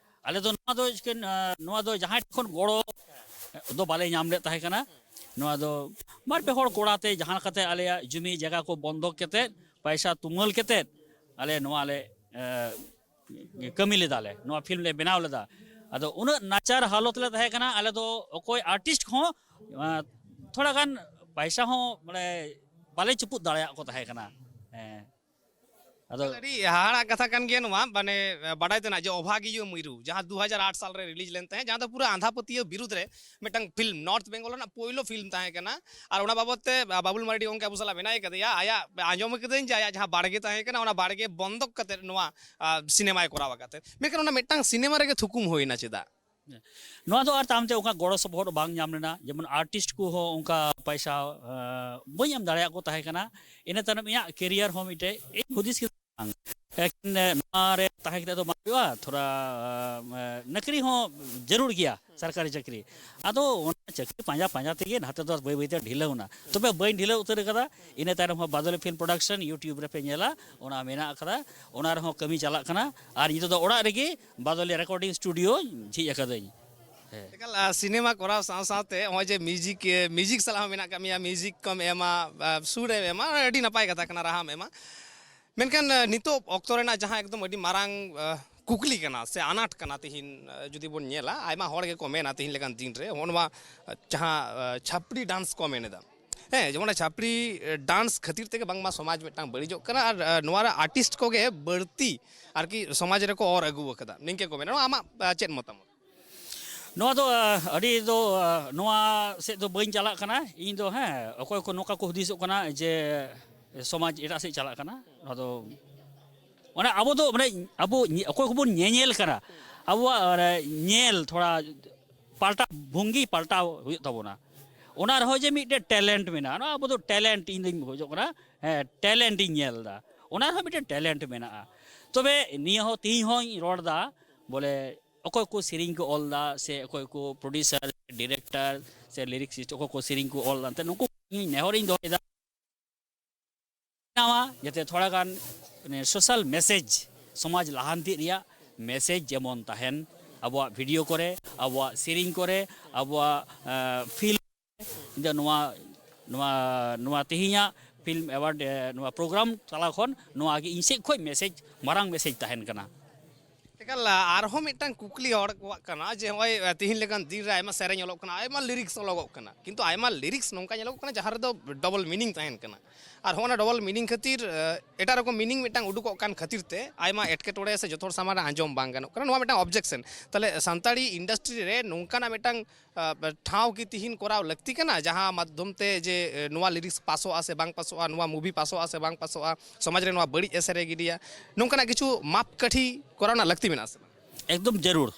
ᱟᱞᱮ ᱫᱚ ᱱᱚᱣᱟ ᱫᱚ ᱪᱤᱠᱟᱹ, ᱱᱚᱣᱟ ᱫᱚ ᱡᱟᱦᱟᱸᱭ ᱴᱷᱮᱱ ᱠᱷᱚᱱ ᱜᱚᱲᱚ ᱫᱚ ᱵᱟᱞᱮ ᱧᱟᱢ ᱞᱮᱫ ᱛᱟᱦᱮᱸ ᱠᱟᱱᱟ᱾ ᱱᱚᱣᱟ ᱫᱚ ᱵᱟᱨ ᱯᱮ ᱦᱚᱲ ᱠᱚᱲᱟᱛᱮ ᱡᱟᱦᱟᱸ ᱞᱮᱠᱟᱛᱮ ᱟᱞᱮᱭᱟᱜ ᱡᱩᱢᱤ ᱡᱟᱭᱜᱟ ᱠᱚ ᱵᱚᱱᱫᱷᱚᱠ ᱠᱟᱛᱮᱫ, ᱯᱟᱭᱥᱟ ᱛᱩᱢᱟᱹᱞ ᱠᱟᱛᱮᱫ ᱟᱞᱮ ᱱᱚᱣᱟ ᱞᱮ, ᱮ, ᱠᱟᱹᱢᱤ ᱞᱮᱫᱟ ᱞᱮ, ᱱᱚᱣᱟ ᱯᱷᱤᱞᱢ ᱞᱮ ᱵᱮᱱᱟᱣ ᱞᱮᱫᱟ᱾ ᱟᱫᱚ ᱩᱱᱟᱹᱜ ᱱᱟᱪᱟᱨ ᱦᱟᱞᱚᱛ ᱞᱮ ᱛᱟᱦᱮᱸ ᱠᱟᱱᱟ, ᱟᱞᱮ ᱫᱚ ᱚᱠᱚᱭ ᱟᱨᱴᱤᱥᱴ ᱠᱚᱦᱚᱸ, ᱮ, ᱛᱷᱚᱲᱟ ᱜᱟᱱ ᱯᱟᱭᱥᱟ ᱦᱚᱸ ᱢᱟᱱᱮ ᱵᱟᱞᱮ ᱪᱩᱯᱩᱫ ᱫᱟᱲᱮᱭᱟᱜ ᱠᱚ ᱛᱟᱦᱮᱸ ᱠᱟᱱᱟ᱾ ᱦᱮᱸ, ᱟᱫᱚ ᱟᱹᱰᱤ ᱦᱟᱦᱟᱲᱟᱜ ᱠᱟᱛᱷᱟ ᱠᱟᱱ ᱜᱮᱭᱟ ᱱᱚᱣᱟ, ᱢᱟᱱᱮ, ᱵᱟᱰᱟᱭ ᱛᱮᱱᱟᱜ ᱡᱮ ᱚᱵᱷᱟᱜᱤᱭᱟᱹ ᱢᱤᱨᱩ, ᱡᱟᱦᱟᱸ ᱫᱩ ᱦᱟᱡᱟᱨ ᱟᱴ ᱥᱟᱞ ᱨᱮ ᱨᱤᱞᱤᱡᱽ ᱞᱮᱱ ᱛᱟᱦᱮᱸᱫ, ᱡᱟᱦᱟᱸ ᱫᱚ ᱯᱩᱨᱟᱹ ᱟᱸᱫᱷᱟ ᱯᱟᱹᱛᱭᱟᱹᱣ ᱵᱤᱨᱩᱫᱽ ᱨᱮ ᱢᱤᱫᱴᱟᱝ ᱯᱷᱤᱞᱢ, ᱱᱚᱨᱛᱷ ᱵᱮᱝᱜᱚᱞ ᱨᱮᱱᱟᱜ ᱯᱳᱭᱞᱳ ᱯᱷᱤᱞᱢ ᱛᱟᱦᱮᱸ ᱠᱟᱱᱟ᱾ ᱟᱨ ᱚᱱᱟ ᱵᱟᱵᱚᱛ ᱛᱮ, ᱟ, ᱵᱟᱵᱩᱞ ᱢᱟᱨᱰᱤ ᱜᱚᱢᱠᱮ ᱟᱵᱚ ᱥᱟᱞᱟᱜ ᱢᱮᱱᱟᱭ ᱠᱟᱫᱮᱭᱟ, ᱟᱭᱟᱜ ᱟᱸᱡᱚᱢ ᱠᱟᱹᱫᱟᱹᱧ ᱡᱮ ᱟᱭᱟᱜ ᱡᱟᱦᱟᱸ ᱵᱟᱲᱜᱮ ᱛᱟᱦᱮᱸ ᱠᱟᱱᱟ, ᱚᱱᱟ ᱵᱟᱲᱜᱮ ᱵᱚᱱᱫᱚᱠ ᱠᱟᱛᱮ ᱱᱚᱣᱟ, ᱟ, ᱥᱤᱱᱮᱢᱟᱭ ᱠᱚᱨᱟᱣ ᱟᱠᱟᱫ ᱛᱟᱦᱮᱸᱫ᱾ ᱢᱮᱱᱠᱷᱟᱱ ᱚᱱᱟ ᱢᱤᱫᱴᱟᱝ ᱥᱤᱱᱮᱢᱟ ᱨᱮᱜᱮ ᱛᱷᱩᱠᱩᱢ ᱦᱩᱭᱱᱟ ᱪᱮᱫᱟᱜ? ᱱᱚᱣᱟ ᱫᱚ ᱟᱨ ᱛᱟᱭᱚᱢ ᱛᱮ ᱚᱱᱠᱟ ᱜᱚᱲᱚ ᱥᱚᱯᱚᱦᱚᱫ ᱵᱟᱝ ᱧᱟᱢ ᱞᱮᱱᱟ, ᱡᱮᱢᱚᱱ ᱟᱨᱴᱤᱥᱴ ᱠᱚᱦᱚᱸ ᱚᱱᱠᱟ ᱯᱚᱭᱥᱟ, ᱮ, ᱵᱟᱹᱧ ᱮᱢ ᱫᱟᱲᱮᱭᱟᱜ ᱠᱚ ᱛᱟᱦᱮᱸ ᱠᱟᱱᱟ᱾ ᱤᱱᱟᱹ ᱛᱟᱭᱱᱚᱢ ᱤᱧᱟᱹᱜ ᱠᱮᱨᱤᱭᱟᱨ ᱦᱚᱸ ᱢᱤᱫᱴᱮᱡ ᱤᱧ ᱦᱩᱫᱤᱥ ᱠᱮᱫᱟ, ᱵᱟᱝ, ᱮᱠᱮᱱ, ᱮ, ᱱᱚᱣᱟ ᱨᱮ ᱛᱟᱦᱮᱸ ᱠᱟᱛᱮ ᱫᱚ ᱵᱟᱝ ᱦᱩᱭᱩᱜᱼᱟ, ᱛᱷᱚᱲᱟ, ᱮ, ᱱᱚᱠᱨᱤ ᱦᱚᱸ ᱡᱟᱹᱨᱩᱲ ᱜᱮᱭᱟ, ᱥᱚᱨᱠᱟᱨᱤ ᱪᱟᱹᱠᱨᱤ᱾ ᱟᱫᱚ ᱚᱱᱟ ᱪᱟᱹᱠᱨᱤ ᱯᱟᱸᱡᱟ ᱯᱟᱸᱡᱟ ᱛᱮᱜᱮ ᱱᱟᱛᱮ ᱫᱚ ᱵᱟᱹᱭ ᱵᱟᱹᱭ ᱛᱮ ᱰᱷᱤᱞᱟᱹᱣ ᱮᱱᱟ᱾ ᱛᱚᱵᱮ ᱵᱟᱹᱧ ᱰᱷᱤᱞᱟᱹᱣ ᱩᱛᱟᱹᱨ ᱠᱟᱫᱟ᱾ ᱤᱱᱟᱹ ᱛᱟᱭᱱᱚᱢ ᱦᱚᱸ ᱵᱟᱫᱚᱞᱤ ᱯᱷᱤᱞᱢ ᱯᱨᱚᱰᱟᱠᱥᱚᱱ YouTube ᱨᱮᱯᱮ ᱧᱮᱞᱟ, ᱚᱱᱟ ᱢᱮᱱᱟᱜ ᱟᱠᱟᱫᱟ᱾ ᱚᱱᱟ ᱨᱮᱦᱚᱸ ᱠᱟᱹᱢᱤ ᱪᱟᱞᱟᱜ ᱠᱟᱱᱟ᱾ ᱟᱨ ᱱᱤᱛᱚᱜ ᱫᱚ ᱚᱲᱟᱜ ᱨᱮᱜᱮ ᱵᱟᱫᱚᱞᱤ ᱨᱮᱠᱚᱨᱰᱤᱝ ᱥᱴᱩᱰᱤᱭᱳ ᱡᱷᱤᱡ ᱟᱠᱟᱫᱟᱹᱧ᱾ ᱦᱮᱸ᱾ ᱮᱠᱟᱞ, ᱟ, ᱥᱤᱱᱮᱢᱟ ᱠᱚᱨᱟᱣ ᱥᱟᱶ ᱥᱟᱶᱛᱮ ᱱᱚᱜᱼᱚᱭ ᱡᱮ ᱢᱤᱣᱡᱤᱠ, ᱮ, ᱢᱤᱣᱡᱤᱠ ᱥᱟᱞᱟᱜ ᱦᱚᱸ ᱢᱮᱱᱟᱜ ᱟᱠᱟᱫ ᱢᱮᱭᱟ, ᱢᱤᱣᱡᱤᱠ ᱠᱚᱢ ᱮᱢᱟ, ᱟ, ᱥᱩᱨ ᱮᱢ ᱮᱢᱟ, ᱟᱹᱰᱤ ᱱᱟᱯᱟᱭ ᱠᱟᱛᱷᱟ ᱠᱟᱱᱟ, ᱨᱟᱦᱟᱢ ᱮᱢᱟ᱾ ᱢᱮᱱᱠᱷᱟᱱ ᱱᱤᱛᱚᱜ ᱚᱠᱛᱚ ᱨᱮᱱᱟᱜ ᱡᱟᱦᱟᱸ ᱮᱠᱫᱚᱢ ᱟᱹᱰᱤ ᱢᱟᱨᱟᱝ ᱠᱩᱠᱞᱤ ᱠᱟᱱᱟ ᱥᱮ ᱟᱱᱟᱴ ᱠᱟᱱᱟ, ᱛᱤᱦᱤᱧ ᱡᱩᱫᱤ ᱵᱚᱱ ᱧᱮᱞᱟ, ᱟᱭᱢᱟ ᱦᱚᱲ ᱜᱮᱠᱚ ᱢᱮᱱᱟ ᱛᱤᱦᱤᱧ ᱞᱮᱠᱟᱱ ᱫᱤᱱ ᱨᱮ ᱱᱚᱜᱼᱚ ᱱᱚᱣᱟ ᱪᱷᱟᱯᱲᱤ ᱰᱟᱱᱥ ᱠᱚ ᱢᱮᱱ ᱮᱫᱟ᱾ ᱦᱮᱸ, ᱡᱮᱢᱚᱱ ᱪᱷᱟᱯᱲᱤ ᱰᱟᱱᱥ ᱠᱷᱟᱹᱛᱤᱨ ᱛᱮᱜᱮ ᱵᱟᱝᱢᱟ ᱥᱚᱢᱟᱡᱽ ᱢᱤᱫᱴᱟᱝ ᱵᱟᱹᱲᱤᱡᱚᱜ ᱠᱟᱱᱟ ᱟᱨ ᱱᱚᱣᱟ ᱨᱮ ᱟᱨᱴᱤᱥᱴ ᱠᱚᱜᱮ ᱵᱟᱹᱲᱛᱤ ᱟᱨᱠᱤ ᱥᱚᱢᱟᱡᱽ ᱨᱮᱠᱚ ᱚᱨ ᱟᱹᱜᱩ ᱟᱠᱟᱫᱟ, ᱱᱤᱝᱠᱟᱹ ᱠᱚ ᱢᱮᱱᱟ᱾ ᱱᱚᱣᱟ ᱟᱢᱟᱜ ᱪᱮᱫ ᱢᱚᱛᱟᱢᱚᱛ? ᱱᱚᱣᱟ ᱫᱚ ᱟᱹᱰᱤ ᱫᱚ ᱱᱚᱣᱟ ᱥᱮᱫ ᱫᱚ ᱵᱟᱹᱧ ᱪᱟᱞᱟᱜ ᱠᱟᱱᱟ ᱤᱧ ᱫᱚ᱾ ᱦᱮᱸ, ᱚᱠᱚᱭ ᱠᱚ ᱱᱚᱝᱠᱟ ᱠᱚ ᱦᱩᱫᱤᱥᱚᱜ ᱠᱟᱱᱟ ᱡᱮ ᱥᱚᱢᱟᱡᱽ ᱮᱴᱟᱜ ᱥᱮᱫ ᱪᱟᱞᱟᱜ ᱠᱟᱱᱟ, ᱱᱚᱣᱟ ᱫᱚ ᱚᱱᱟ ᱟᱵᱚ ᱫᱚ ᱢᱟᱱᱮ ᱟᱵᱚ ᱚᱠᱚᱭ ᱠᱚᱵᱚᱱ ᱧᱮᱧᱮᱞ ᱠᱟᱱᱟ, ᱟᱵᱚᱣᱟᱜ ᱧᱮᱞ ᱛᱷᱚᱲᱟ ᱯᱟᱞᱴᱟᱣ, ᱵᱷᱚᱝᱜᱤ ᱯᱟᱞᱴᱟᱣ ᱦᱩᱭᱩᱜ ᱛᱟᱵᱚᱱᱟ᱾ ᱚᱱᱟ ᱨᱮᱦᱚᱸ ᱡᱮ ᱢᱤᱫᱴᱮᱱ ᱴᱮᱞᱮᱱᱴ ᱢᱮᱱᱟᱜᱼᱟ, ᱱᱚᱣᱟ ᱟᱵᱚ ᱫᱚ ᱴᱮᱞᱮᱱᱴ ᱤᱧ ᱫᱚᱧ ᱠᱷᱚᱡᱚᱜ ᱠᱟᱱᱟ᱾ ᱦᱮᱸ, ᱴᱮᱞᱮᱱᱴ ᱤᱧ ᱧᱮᱞ ᱮᱫᱟ, ᱚᱱᱟ ᱨᱮᱦᱚᱸ ᱢᱤᱫᱴᱮᱱ ᱴᱮᱞᱮᱱᱴ ᱢᱮᱱᱟᱜᱼᱟ᱾ ᱛᱚᱵᱮ ᱱᱤᱭᱟᱹ ᱦᱚᱸ ᱛᱮᱦᱤᱧ ᱦᱚᱸᱧ ᱨᱚᱲ ᱮᱫᱟ ᱵᱚᱞᱮ ᱚᱠᱚᱭ ᱠᱚ ᱥᱮᱨᱮᱧ ᱠᱚ ᱚᱞ ᱮᱫᱟ ᱥᱮ ᱚᱠᱚᱭ ᱠᱚ ᱯᱨᱚᱰᱭᱩᱥᱟᱨ, ᱰᱤᱨᱮᱠᱴᱚᱨ ᱥᱮ ᱞᱤᱨᱤᱠᱥᱤᱥᱴ ᱚᱠᱚᱭ ᱠᱚ ᱥᱮᱨᱮᱧ ᱠᱚ ᱚᱞ ᱮᱫᱟ, ᱮᱱᱛᱮᱫ ᱱᱩᱠᱩ ᱤᱧ ᱱᱮᱦᱚᱨᱤᱧ ᱫᱚᱦᱚᱭᱮᱫᱟ ᱵᱮᱱᱟᱣᱟ, ᱡᱟᱛᱮ ᱛᱷᱚᱲᱟ ᱜᱟᱱ ᱥᱳᱥᱟᱞ ᱢᱮᱥᱮᱡᱽ, ᱥᱚᱢᱟᱡᱽ ᱞᱟᱦᱟᱱᱛᱤ ᱨᱮᱭᱟᱜ ᱢᱮᱥᱮᱡᱽ ᱡᱮᱢᱚᱱ ᱛᱟᱦᱮᱱ ᱟᱵᱚᱣᱟᱜ ᱵᱷᱤᱰᱤᱭᱳ ᱠᱚᱨᱮ, ᱟᱵᱚᱣᱟᱜ ᱥᱮᱨᱮᱧ ᱠᱚᱨᱮ, ᱟᱵᱚᱣᱟᱜ ᱯᱷᱤᱞᱢ᱾ ᱤᱧ ᱫᱚ ᱱᱚᱣᱟ ᱱᱚᱣᱟ ᱱᱚᱣᱟ ᱛᱮᱦᱮᱧᱟᱜ ᱯᱷᱤᱞᱢ ᱮᱣᱟᱨᱰ ᱱᱚᱣᱟ ᱯᱨᱳᱜᱨᱟᱢ ᱛᱟᱞᱟ ᱠᱷᱚᱱ ᱱᱚᱣᱟ ᱜᱮ ᱤᱧ ᱥᱮᱫ ᱠᱷᱚᱱ ᱢᱮᱥᱮᱡᱽ, ᱢᱟᱨᱟᱝ ᱢᱮᱥᱮᱡᱽ ᱛᱟᱦᱮᱱ ᱠᱟᱱᱟ᱾ ᱮᱠᱟᱞ, ᱟᱨᱦᱚᱸ ᱢᱤᱫᱴᱟᱝ ᱠᱩᱠᱞᱤ ᱦᱚᱲ ᱠᱚᱣᱟᱜ ᱠᱟᱱᱟ ᱡᱮ ᱱᱚᱜᱼᱚᱭ ᱛᱤᱦᱤᱧ ᱞᱮᱠᱟᱱ ᱫᱤᱱ ᱨᱮ ᱟᱭᱢᱟ ᱥᱮᱨᱮᱧ ᱚᱞᱚᱜ ᱠᱟᱱᱟ, ᱟᱭᱢᱟ ᱞᱤᱨᱤᱠᱥ ᱚᱞᱚᱜᱚᱜ ᱠᱟᱱᱟ, ᱠᱤᱱᱛᱩ ᱟᱭᱢᱟ ᱞᱤᱨᱤᱠᱥ ᱱᱚᱝᱠᱟ ᱧᱮᱞᱚᱜᱚᱜ ᱠᱟᱱᱟ ᱡᱟᱦᱟᱸ ᱨᱮᱫᱚ ᱰᱚᱵᱚᱞ ᱢᱤᱱᱤᱝ ᱛᱟᱦᱮᱱ ᱠᱟᱱᱟ᱾ ᱟᱨ ᱦᱚᱸ ᱚᱱᱟ ᱰᱚᱵᱚᱞ ᱢᱤᱱᱤᱝ ᱠᱷᱟᱹᱛᱤᱨ ᱮᱴᱟᱜ ᱨᱚᱠᱚᱢ ᱢᱤᱱᱤᱝ ᱢᱤᱫᱴᱟᱝ ᱩᱰᱩᱠᱚᱜ ᱠᱟᱱ ᱠᱷᱟᱹᱛᱤᱨ ᱛᱮ ᱟᱭᱢᱟ ᱮᱴᱠᱮᱴᱚᱬᱮ ᱥᱮ ᱡᱚᱛᱚ ᱦᱚᱲ ᱥᱟᱢᱟᱝ ᱨᱮ ᱟᱸᱡᱚᱢ ᱵᱟᱝ ᱜᱟᱱᱚᱜ ᱠᱟᱱᱟ᱾ ᱱᱚᱣᱟ ᱢᱤᱫᱴᱟᱝ ᱚᱵᱡᱮᱠᱥᱮᱱ᱾ ᱛᱟᱦᱚᱞᱮ ᱥᱟᱱᱛᱟᱲᱤ ᱤᱱᱰᱟᱥᱴᱨᱤ ᱨᱮ ᱱᱚᱝᱠᱟᱱᱟᱜ ᱢᱤᱫᱴᱟᱝ ᱴᱷᱟᱶ ᱠᱤ ᱛᱤᱦᱤᱧ ᱠᱚᱨᱟᱣ ᱞᱟᱹᱠᱛᱤ ᱠᱟᱱᱟ, ᱡᱟᱦᱟᱸ ᱢᱟᱫᱽᱫᱷᱚᱢ ᱛᱮ ᱡᱮ ᱱᱚᱣᱟ ᱞᱤᱨᱤᱠᱥ ᱯᱟᱥᱚᱜᱼᱟ ᱥᱮ ᱵᱟᱝ ᱯᱟᱥᱚᱜᱼᱟ, ᱱᱚᱣᱟ ᱢᱩᱵᱷᱤ ᱯᱟᱥᱚᱜᱼᱟ ᱥᱮ ᱵᱟᱝ ᱯᱟᱥᱚᱜᱼᱟ, ᱥᱚᱢᱟᱡᱽ ᱨᱮ ᱱᱚᱣᱟ ᱵᱟᱹᱲᱤᱡ ᱮᱥᱮᱨᱮ ᱜᱤᱰᱤᱭᱟ, ᱱᱚᱝᱠᱟᱱᱟᱜ ᱠᱤᱪᱷᱩ ᱢᱟᱯ ᱠᱟᱹᱴᱷᱤ ᱠᱚᱨᱟᱣ ᱨᱮᱱᱟᱜ ᱞᱟᱹᱠᱛᱤ ᱢᱮᱱᱟᱜᱼᱟ ᱥᱮ ᱵᱟᱝ? ᱮᱠᱫᱚᱢ ᱡᱟᱹᱨᱩᱲ᱾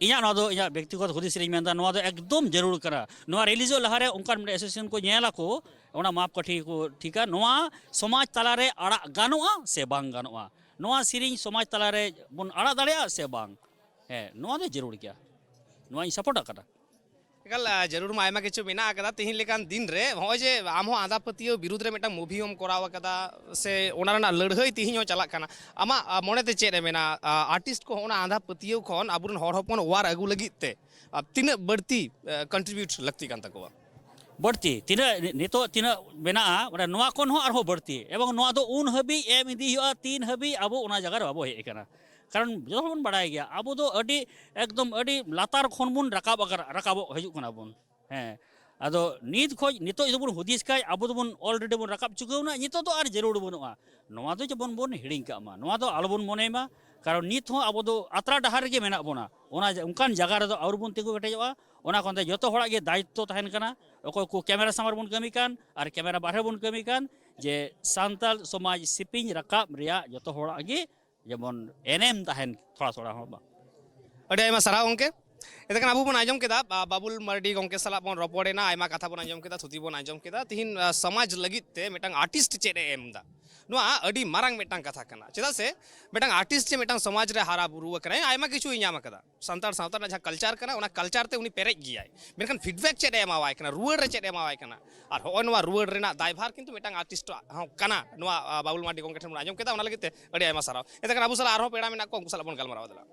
ᱤᱧᱟᱹᱜ ᱱᱚᱣᱟ ᱫᱚ ᱤᱧᱟᱹᱜ ᱵᱮᱠᱛᱤᱜᱚᱛ ᱦᱩᱫᱤᱥ ᱨᱤᱧ ᱢᱮᱱᱫᱟ, ᱱᱚᱣᱟ ᱫᱚ ᱮᱠᱫᱚᱢ ᱡᱟᱹᱨᱩᱲ ᱠᱟᱱᱟ᱾ ᱱᱚᱣᱟ ᱨᱤᱞᱤᱡᱚᱜ ᱞᱟᱦᱟᱨᱮ ᱚᱱᱠᱟᱱ ᱢᱤᱫᱴᱮᱱ ᱮᱥᱳᱥᱤᱭᱮᱥᱚᱱ ᱠᱚ ᱧᱮᱞ ᱟᱠᱚ, ᱚᱱᱟ ᱢᱟᱯ ᱠᱟᱹᱴᱷᱤ ᱠᱚ ᱴᱷᱤᱠᱟ, ᱱᱚᱣᱟ ᱥᱚᱢᱟᱡᱽ ᱛᱟᱞᱟᱨᱮ ᱟᱲᱟᱜ ᱜᱟᱱᱚᱜᱼᱟ ᱥᱮ ᱵᱟᱝ ᱜᱟᱱᱚᱜᱼᱟ, ᱱᱚᱣᱟ ᱥᱮᱨᱮᱧ ᱥᱚᱢᱟᱡᱽ ᱛᱟᱞᱟᱨᱮ ᱵᱚᱱ ᱟᱲᱟᱜ ᱫᱟᱲᱮᱭᱟᱜᱼᱟ ᱥᱮ ᱵᱟᱝ᱾ ᱦᱮᱸ, ᱱᱚᱣᱟ ᱫᱚ ᱡᱟᱹᱨᱩᱲ ᱜᱮᱭᱟ, ᱱᱚᱣᱟᱧ ᱥᱟᱯᱳᱨᱴ ᱟᱠᱟᱫᱟ᱾ ᱮᱠᱟᱞ, ᱡᱟᱹᱨᱩᱲ ᱢᱟ ᱟᱭᱢᱟ ᱠᱤᱪᱷᱩ ᱢᱮᱱᱟᱜ ᱟᱠᱟᱫᱟ᱾ ᱛᱤᱦᱤᱧ ᱞᱮᱠᱟᱱ ᱫᱤᱱ ᱨᱮ ᱱᱚᱜᱼᱚᱭ ᱡᱮ ᱟᱢ ᱦᱚᱸ ᱟᱸᱫᱷᱟ ᱯᱟᱹᱛᱭᱟᱹᱣ ᱵᱤᱨᱩᱫᱽ ᱨᱮ ᱢᱤᱫᱴᱟᱝ ᱢᱩᱵᱷᱤ ᱦᱚᱸᱢ ᱠᱚᱨᱟᱣ ᱟᱠᱟᱫᱟ, ᱥᱮ ᱚᱱᱟ ᱨᱮᱱᱟᱜ ᱞᱟᱹᱲᱦᱟᱹᱭ ᱛᱤᱦᱤᱧ ᱦᱚᱸ ᱪᱟᱞᱟᱜ ᱠᱟᱱᱟ, ᱟᱢᱟᱜ ᱢᱚᱱᱮᱛᱮ ᱪᱮᱫ ᱮ ᱢᱮᱱᱟ? ᱟᱨᱴᱤᱥᱴ ᱠᱚ ᱚᱱᱟ ᱟᱸᱫᱷᱟ ᱯᱟᱹᱛᱭᱟᱹᱣ ᱠᱷᱚᱱ ᱟᱵᱚᱨᱮᱱ ᱦᱚᱲ ᱦᱚᱯᱚᱱ ᱚᱣᱟᱨ ᱟᱹᱜᱩ ᱞᱟᱹᱜᱤᱫ ᱛᱮ ᱛᱤᱱᱟᱹᱜ ᱵᱟᱹᱲᱛᱤ ᱠᱚᱱᱴᱨᱤᱵᱤᱭᱩᱴ ᱞᱟᱹᱠᱛᱤ ᱠᱟᱱ ᱛᱟᱠᱚᱣᱟ? ᱵᱟᱹᱲᱛᱤ ᱛᱤᱱᱟᱹᱜ ᱱᱤᱛᱚᱜ ᱛᱤᱱᱟᱹᱜ ᱢᱮᱱᱟᱜᱼᱟ, ᱢᱟᱱᱮ ᱱᱚᱣᱟ ᱠᱷᱚᱱ ᱦᱚᱸ ᱟᱨᱦᱚᱸ ᱵᱟᱹᱲᱛᱤ, ᱮᱵᱚᱝ ᱱᱚᱣᱟ ᱫᱚ ᱩᱱ ᱦᱟᱹᱵᱤᱡ ᱮᱢ ᱤᱫᱤ ᱦᱩᱭᱩᱜᱼᱟ ᱛᱤᱱ ᱦᱟᱹᱵᱤᱡ ᱟᱵᱚ ᱚᱱᱟ ᱡᱟᱭᱜᱟ ᱨᱮ ᱵᱟᱵᱚ ᱦᱮᱡ ᱟᱠᱟᱱᱟ᱾ ᱠᱟᱨᱚᱱ ᱡᱚᱛᱚ ᱦᱚᱲ ᱵᱚᱱ ᱵᱟᱲᱟᱭ ᱜᱮᱭᱟ, ᱟᱵᱚ ᱫᱚ ᱟᱹᱰᱤ ᱮᱠᱫᱚᱢ ᱟᱹᱰᱤ ᱞᱟᱛᱟᱨ ᱠᱷᱚᱱ ᱵᱚᱱ ᱨᱟᱠᱟᱵ ᱟᱠᱟᱱᱟ, ᱨᱟᱠᱟᱵᱚᱜ ᱦᱤᱡᱩᱜ ᱠᱟᱱᱟ ᱵᱚᱱ᱾ ᱦᱮᱸ, ᱟᱫᱚ ᱱᱤᱛ ᱠᱷᱚᱡ ᱱᱤᱛᱚᱜ ᱡᱩᱫᱤ ᱵᱚᱱ ᱦᱩᱫᱤᱥ ᱠᱷᱟᱡ, ᱟᱵᱚ ᱫᱚᱵᱚᱱ already ᱵᱚᱱ ᱨᱟᱠᱟᱵ ᱪᱩᱠᱟᱹᱣᱱᱟ, ᱱᱤᱛᱚᱜ ᱫᱚ ᱟᱨ ᱡᱟᱹᱨᱩᱲ ᱵᱟᱹᱱᱩᱜᱼᱟ᱾ ᱱᱚᱣᱟ ᱫᱚ ᱡᱮᱢᱚᱱ ᱵᱚᱱ ᱦᱤᱲᱤᱧ ᱠᱟᱜ ᱢᱟ, ᱱᱚᱣᱟ ᱫᱚ ᱟᱞᱚᱵᱚᱱ ᱢᱚᱱᱮᱭ ᱢᱟ᱾ ᱠᱟᱨᱚᱱ ᱱᱤᱛ ᱦᱚᱸ ᱟᱵᱚ ᱫᱚ ᱟᱛᱨᱟ ᱰᱟᱦᱟᱨ ᱨᱮᱜᱮ ᱢᱮᱱᱟᱜ ᱵᱚᱱᱟ, ᱚᱱᱟ ᱡᱟ- ᱚᱱᱠᱟᱱ ᱡᱟᱭᱜᱟ ᱨᱮᱫᱚ ᱟᱹᱣᱨᱤ ᱵᱚᱱ ᱛᱤᱸᱜᱩ ᱠᱮᱴᱮᱡᱚᱜᱼᱟ᱾ ᱚᱱᱟ ᱠᱷᱚᱱ ᱛᱮ ᱡᱚᱛᱚ ᱦᱚᱲᱟᱜ ᱜᱮ ᱫᱟᱭᱤᱛᱛᱚ ᱛᱟᱦᱮᱱ ᱠᱟᱱᱟ, ᱚᱠᱚᱭ ᱠᱚ ᱠᱮᱢᱮᱨᱟ ᱥᱟᱢᱟᱝ ᱨᱮᱵᱚᱱ ᱠᱟᱹᱢᱤ ᱠᱟᱱ ᱟᱨ ᱠᱮᱢᱮᱨᱟ ᱵᱟᱦᱨᱮ ᱵᱚᱱ ᱠᱟᱹᱢᱤ ᱠᱟᱱ, ᱡᱮ ᱥᱟᱱᱛᱟᱲ ᱥᱚᱢᱟᱡᱽ ᱥᱮᱯᱮᱧ ᱨᱟᱠᱟᱵ ᱨᱮᱭᱟᱜ ᱡᱚᱛᱚ ᱦᱚᱲᱟᱜ ᱜᱮ ᱡᱮᱢᱚᱱ ᱮᱱᱮᱢ ᱛᱟᱦᱮᱱ ᱛᱷᱚᱲᱟ ᱛᱷᱚᱲᱟ ᱦᱚᱸ ᱵᱟᱝ᱾ ᱟᱹᱰᱤ ᱟᱭᱢᱟ ᱥᱟᱨᱦᱟᱣ ᱜᱚᱢᱠᱮ᱾ ᱮᱱᱠᱷᱟᱱ ᱟᱵᱚ ᱵᱚᱱ ᱟᱸᱡᱚᱢ ᱠᱮᱫᱟ, ᱵᱟ- ᱵᱟᱵᱩᱞ ᱢᱟᱨᱰᱤ ᱜᱚᱢᱠᱮ ᱥᱟᱞᱟᱜ ᱵᱚᱱ ᱨᱚᱯᱚᱲᱮᱱᱟ, ᱟᱭᱢᱟ ᱠᱟᱛᱷᱟ ᱵᱚᱱ ᱟᱸᱡᱚᱢ ᱠᱮᱫᱟ, ᱛᱷᱩᱛᱤ ᱵᱚᱱ ᱟᱸᱡᱚᱢ ᱠᱮᱫᱟ᱾ ᱛᱤᱦᱤᱧ, ᱟ, ᱥᱚᱢᱟᱡᱽ ᱞᱟᱹᱜᱤᱫ ᱛᱮ ᱢᱤᱫᱴᱟᱝ ᱟᱨᱴᱤᱥᱴ ᱪᱮᱫ ᱮ ᱮᱢ ᱮᱫᱟ, ᱱᱚᱣᱟ ᱟᱹᱰᱤ ᱢᱟᱨᱟᱝ ᱢᱤᱫᱴᱟᱝ ᱠᱟᱛᱷᱟ ᱠᱟᱱᱟ᱾ ᱪᱮᱫᱟᱜ ᱥᱮ ᱢᱤᱫᱴᱟᱝ ᱟᱨᱴᱤᱥᱴ ᱡᱮ ᱢᱤᱫᱴᱟᱝ ᱥᱚᱢᱟᱡᱽ ᱨᱮ ᱦᱟᱨᱟ ᱵᱩᱨᱩ ᱟᱠᱟᱱᱟᱭ, ᱟᱭᱢᱟ ᱠᱤᱪᱷᱩᱭ ᱧᱟᱢ ᱟᱠᱟᱫᱟ, ᱥᱟᱱᱛᱟᱲ ᱥᱟᱶᱛᱟ ᱨᱮᱱᱟᱜ ᱡᱟᱦᱟᱸ ᱠᱟᱞᱪᱟᱨ ᱠᱟᱱᱟ, ᱚᱱᱟ ᱠᱟᱞᱪᱟᱨ ᱛᱮ ᱩᱱᱤ ᱯᱮᱨᱮᱡ ᱜᱮᱭᱟᱭ, ᱢᱮᱱᱠᱷᱟᱱ ᱯᱷᱤᱰᱵᱮᱠ ᱪᱮᱫ ᱮ ᱮᱢᱟᱣᱟᱭ ᱠᱟᱱᱟ, ᱨᱩᱣᱟᱹᱲ ᱨᱮ ᱪᱮᱫ ᱮ ᱮᱢᱟᱣᱟᱭ ᱠᱟᱱᱟ, ᱟᱨ ᱦᱚᱸᱜᱼᱚᱭ ᱱᱚᱣᱟ ᱨᱩᱣᱟᱹᱲ ᱨᱮᱱᱟᱜ ᱫᱟᱭᱵᱷᱟᱨ ᱠᱤᱱᱛᱩ ᱢᱤᱫᱴᱟᱝ ᱟᱨᱴᱤᱥᱴ ᱦᱚᱸ ᱠᱟᱱᱟ᱾ ᱱᱚᱣᱟ, ᱟ, ᱵᱟᱵᱩᱞ ᱢᱟᱨᱰᱤ ᱜᱚᱢᱠᱮ ᱴᱷᱮᱱ ᱵᱚᱱ ᱟᱸᱡᱚᱢ ᱠᱮᱫᱟ, ᱚᱱᱟ ᱞᱟᱹᱜᱤᱫ ᱛᱮ ᱟᱹᱰᱤ ᱟᱭᱢᱟ ᱥᱟᱨᱦᱟᱣ᱾ ᱮᱱᱛᱮ ᱠᱷᱟᱱ ᱟᱵᱚ ᱥᱟᱞᱟᱜ ᱟᱨᱦᱚᱸ ᱯᱮᱲᱟ ᱢᱮᱱᱟᱜ ᱠᱚᱣᱟ, ᱩᱱᱠᱩ ᱥᱟᱞᱟᱜ ᱵᱚᱱ ᱜᱟᱞᱢᱟᱨᱟᱣ ᱫᱮᱞᱟ᱾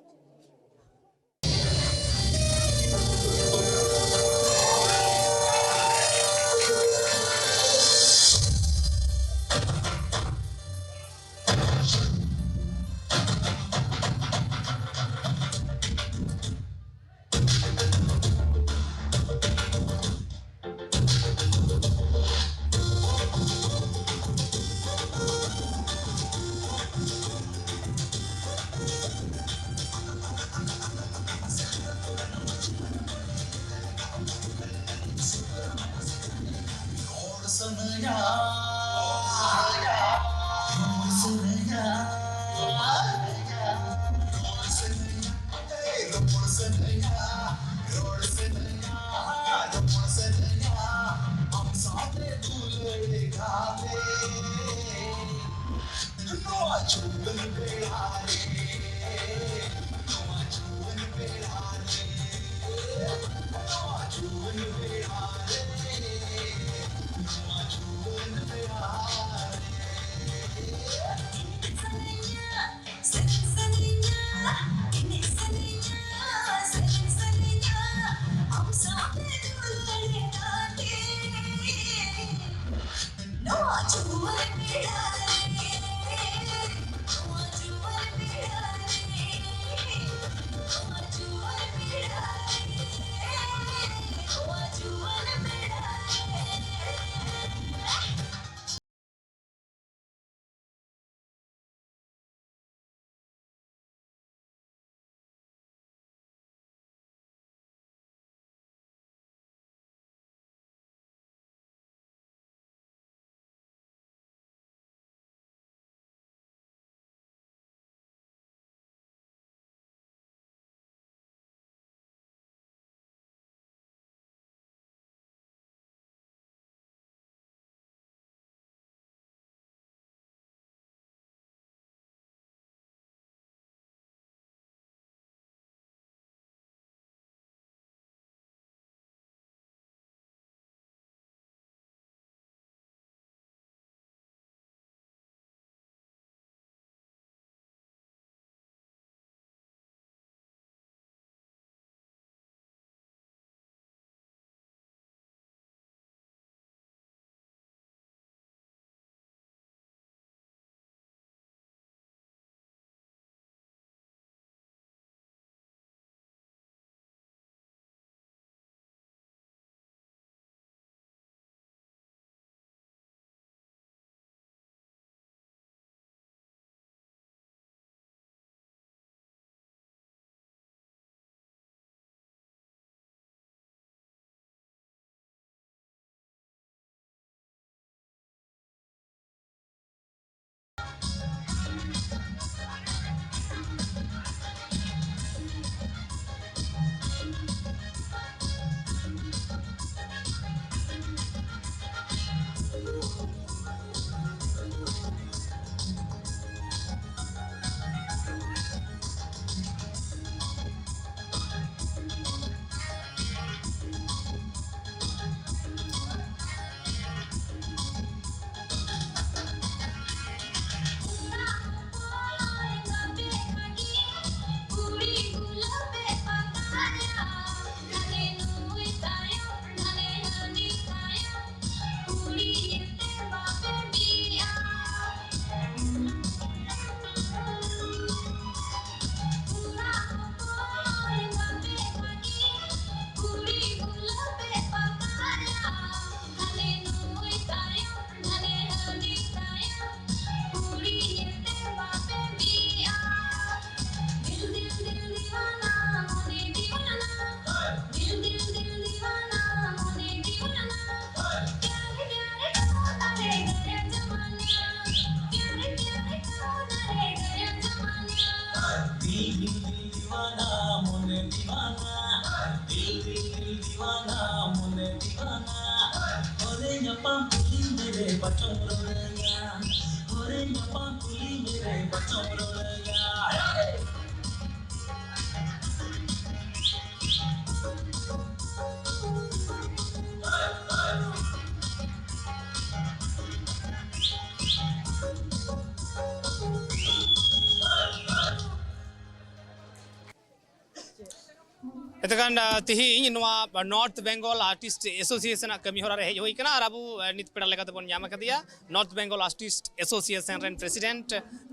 ᱮᱛᱮᱠᱷᱟᱱ ᱛᱮᱦᱮᱧ ᱱᱚᱣᱟ ᱱᱚᱨᱛᱷ ᱵᱮᱝᱜᱚᱞ ᱟᱨᱴᱤᱥᱴ ᱮᱥᱳᱥᱤᱭᱮᱥᱚᱱ ᱟᱜ ᱠᱟᱹᱢᱤ ᱦᱚᱨᱟ ᱨᱮ ᱦᱮᱡ ᱦᱩᱭ ᱠᱟᱱᱟ ᱟᱨ ᱟᱵᱚ ᱱᱤᱛ ᱯᱮᱲᱟ ᱞᱮᱠᱟ ᱛᱮᱵᱚᱱ ᱧᱟᱢ ᱟᱠᱟᱫᱮᱭᱟ ᱱᱚᱨᱛᱷ ᱵᱮᱝᱜᱚᱞ ᱟᱨᱴᱤᱥᱴ ᱮᱥᱳᱥᱤᱭᱮᱥᱚᱱ ᱨᱮᱱ ᱯᱨᱮᱥᱤᱰᱮᱱᱴ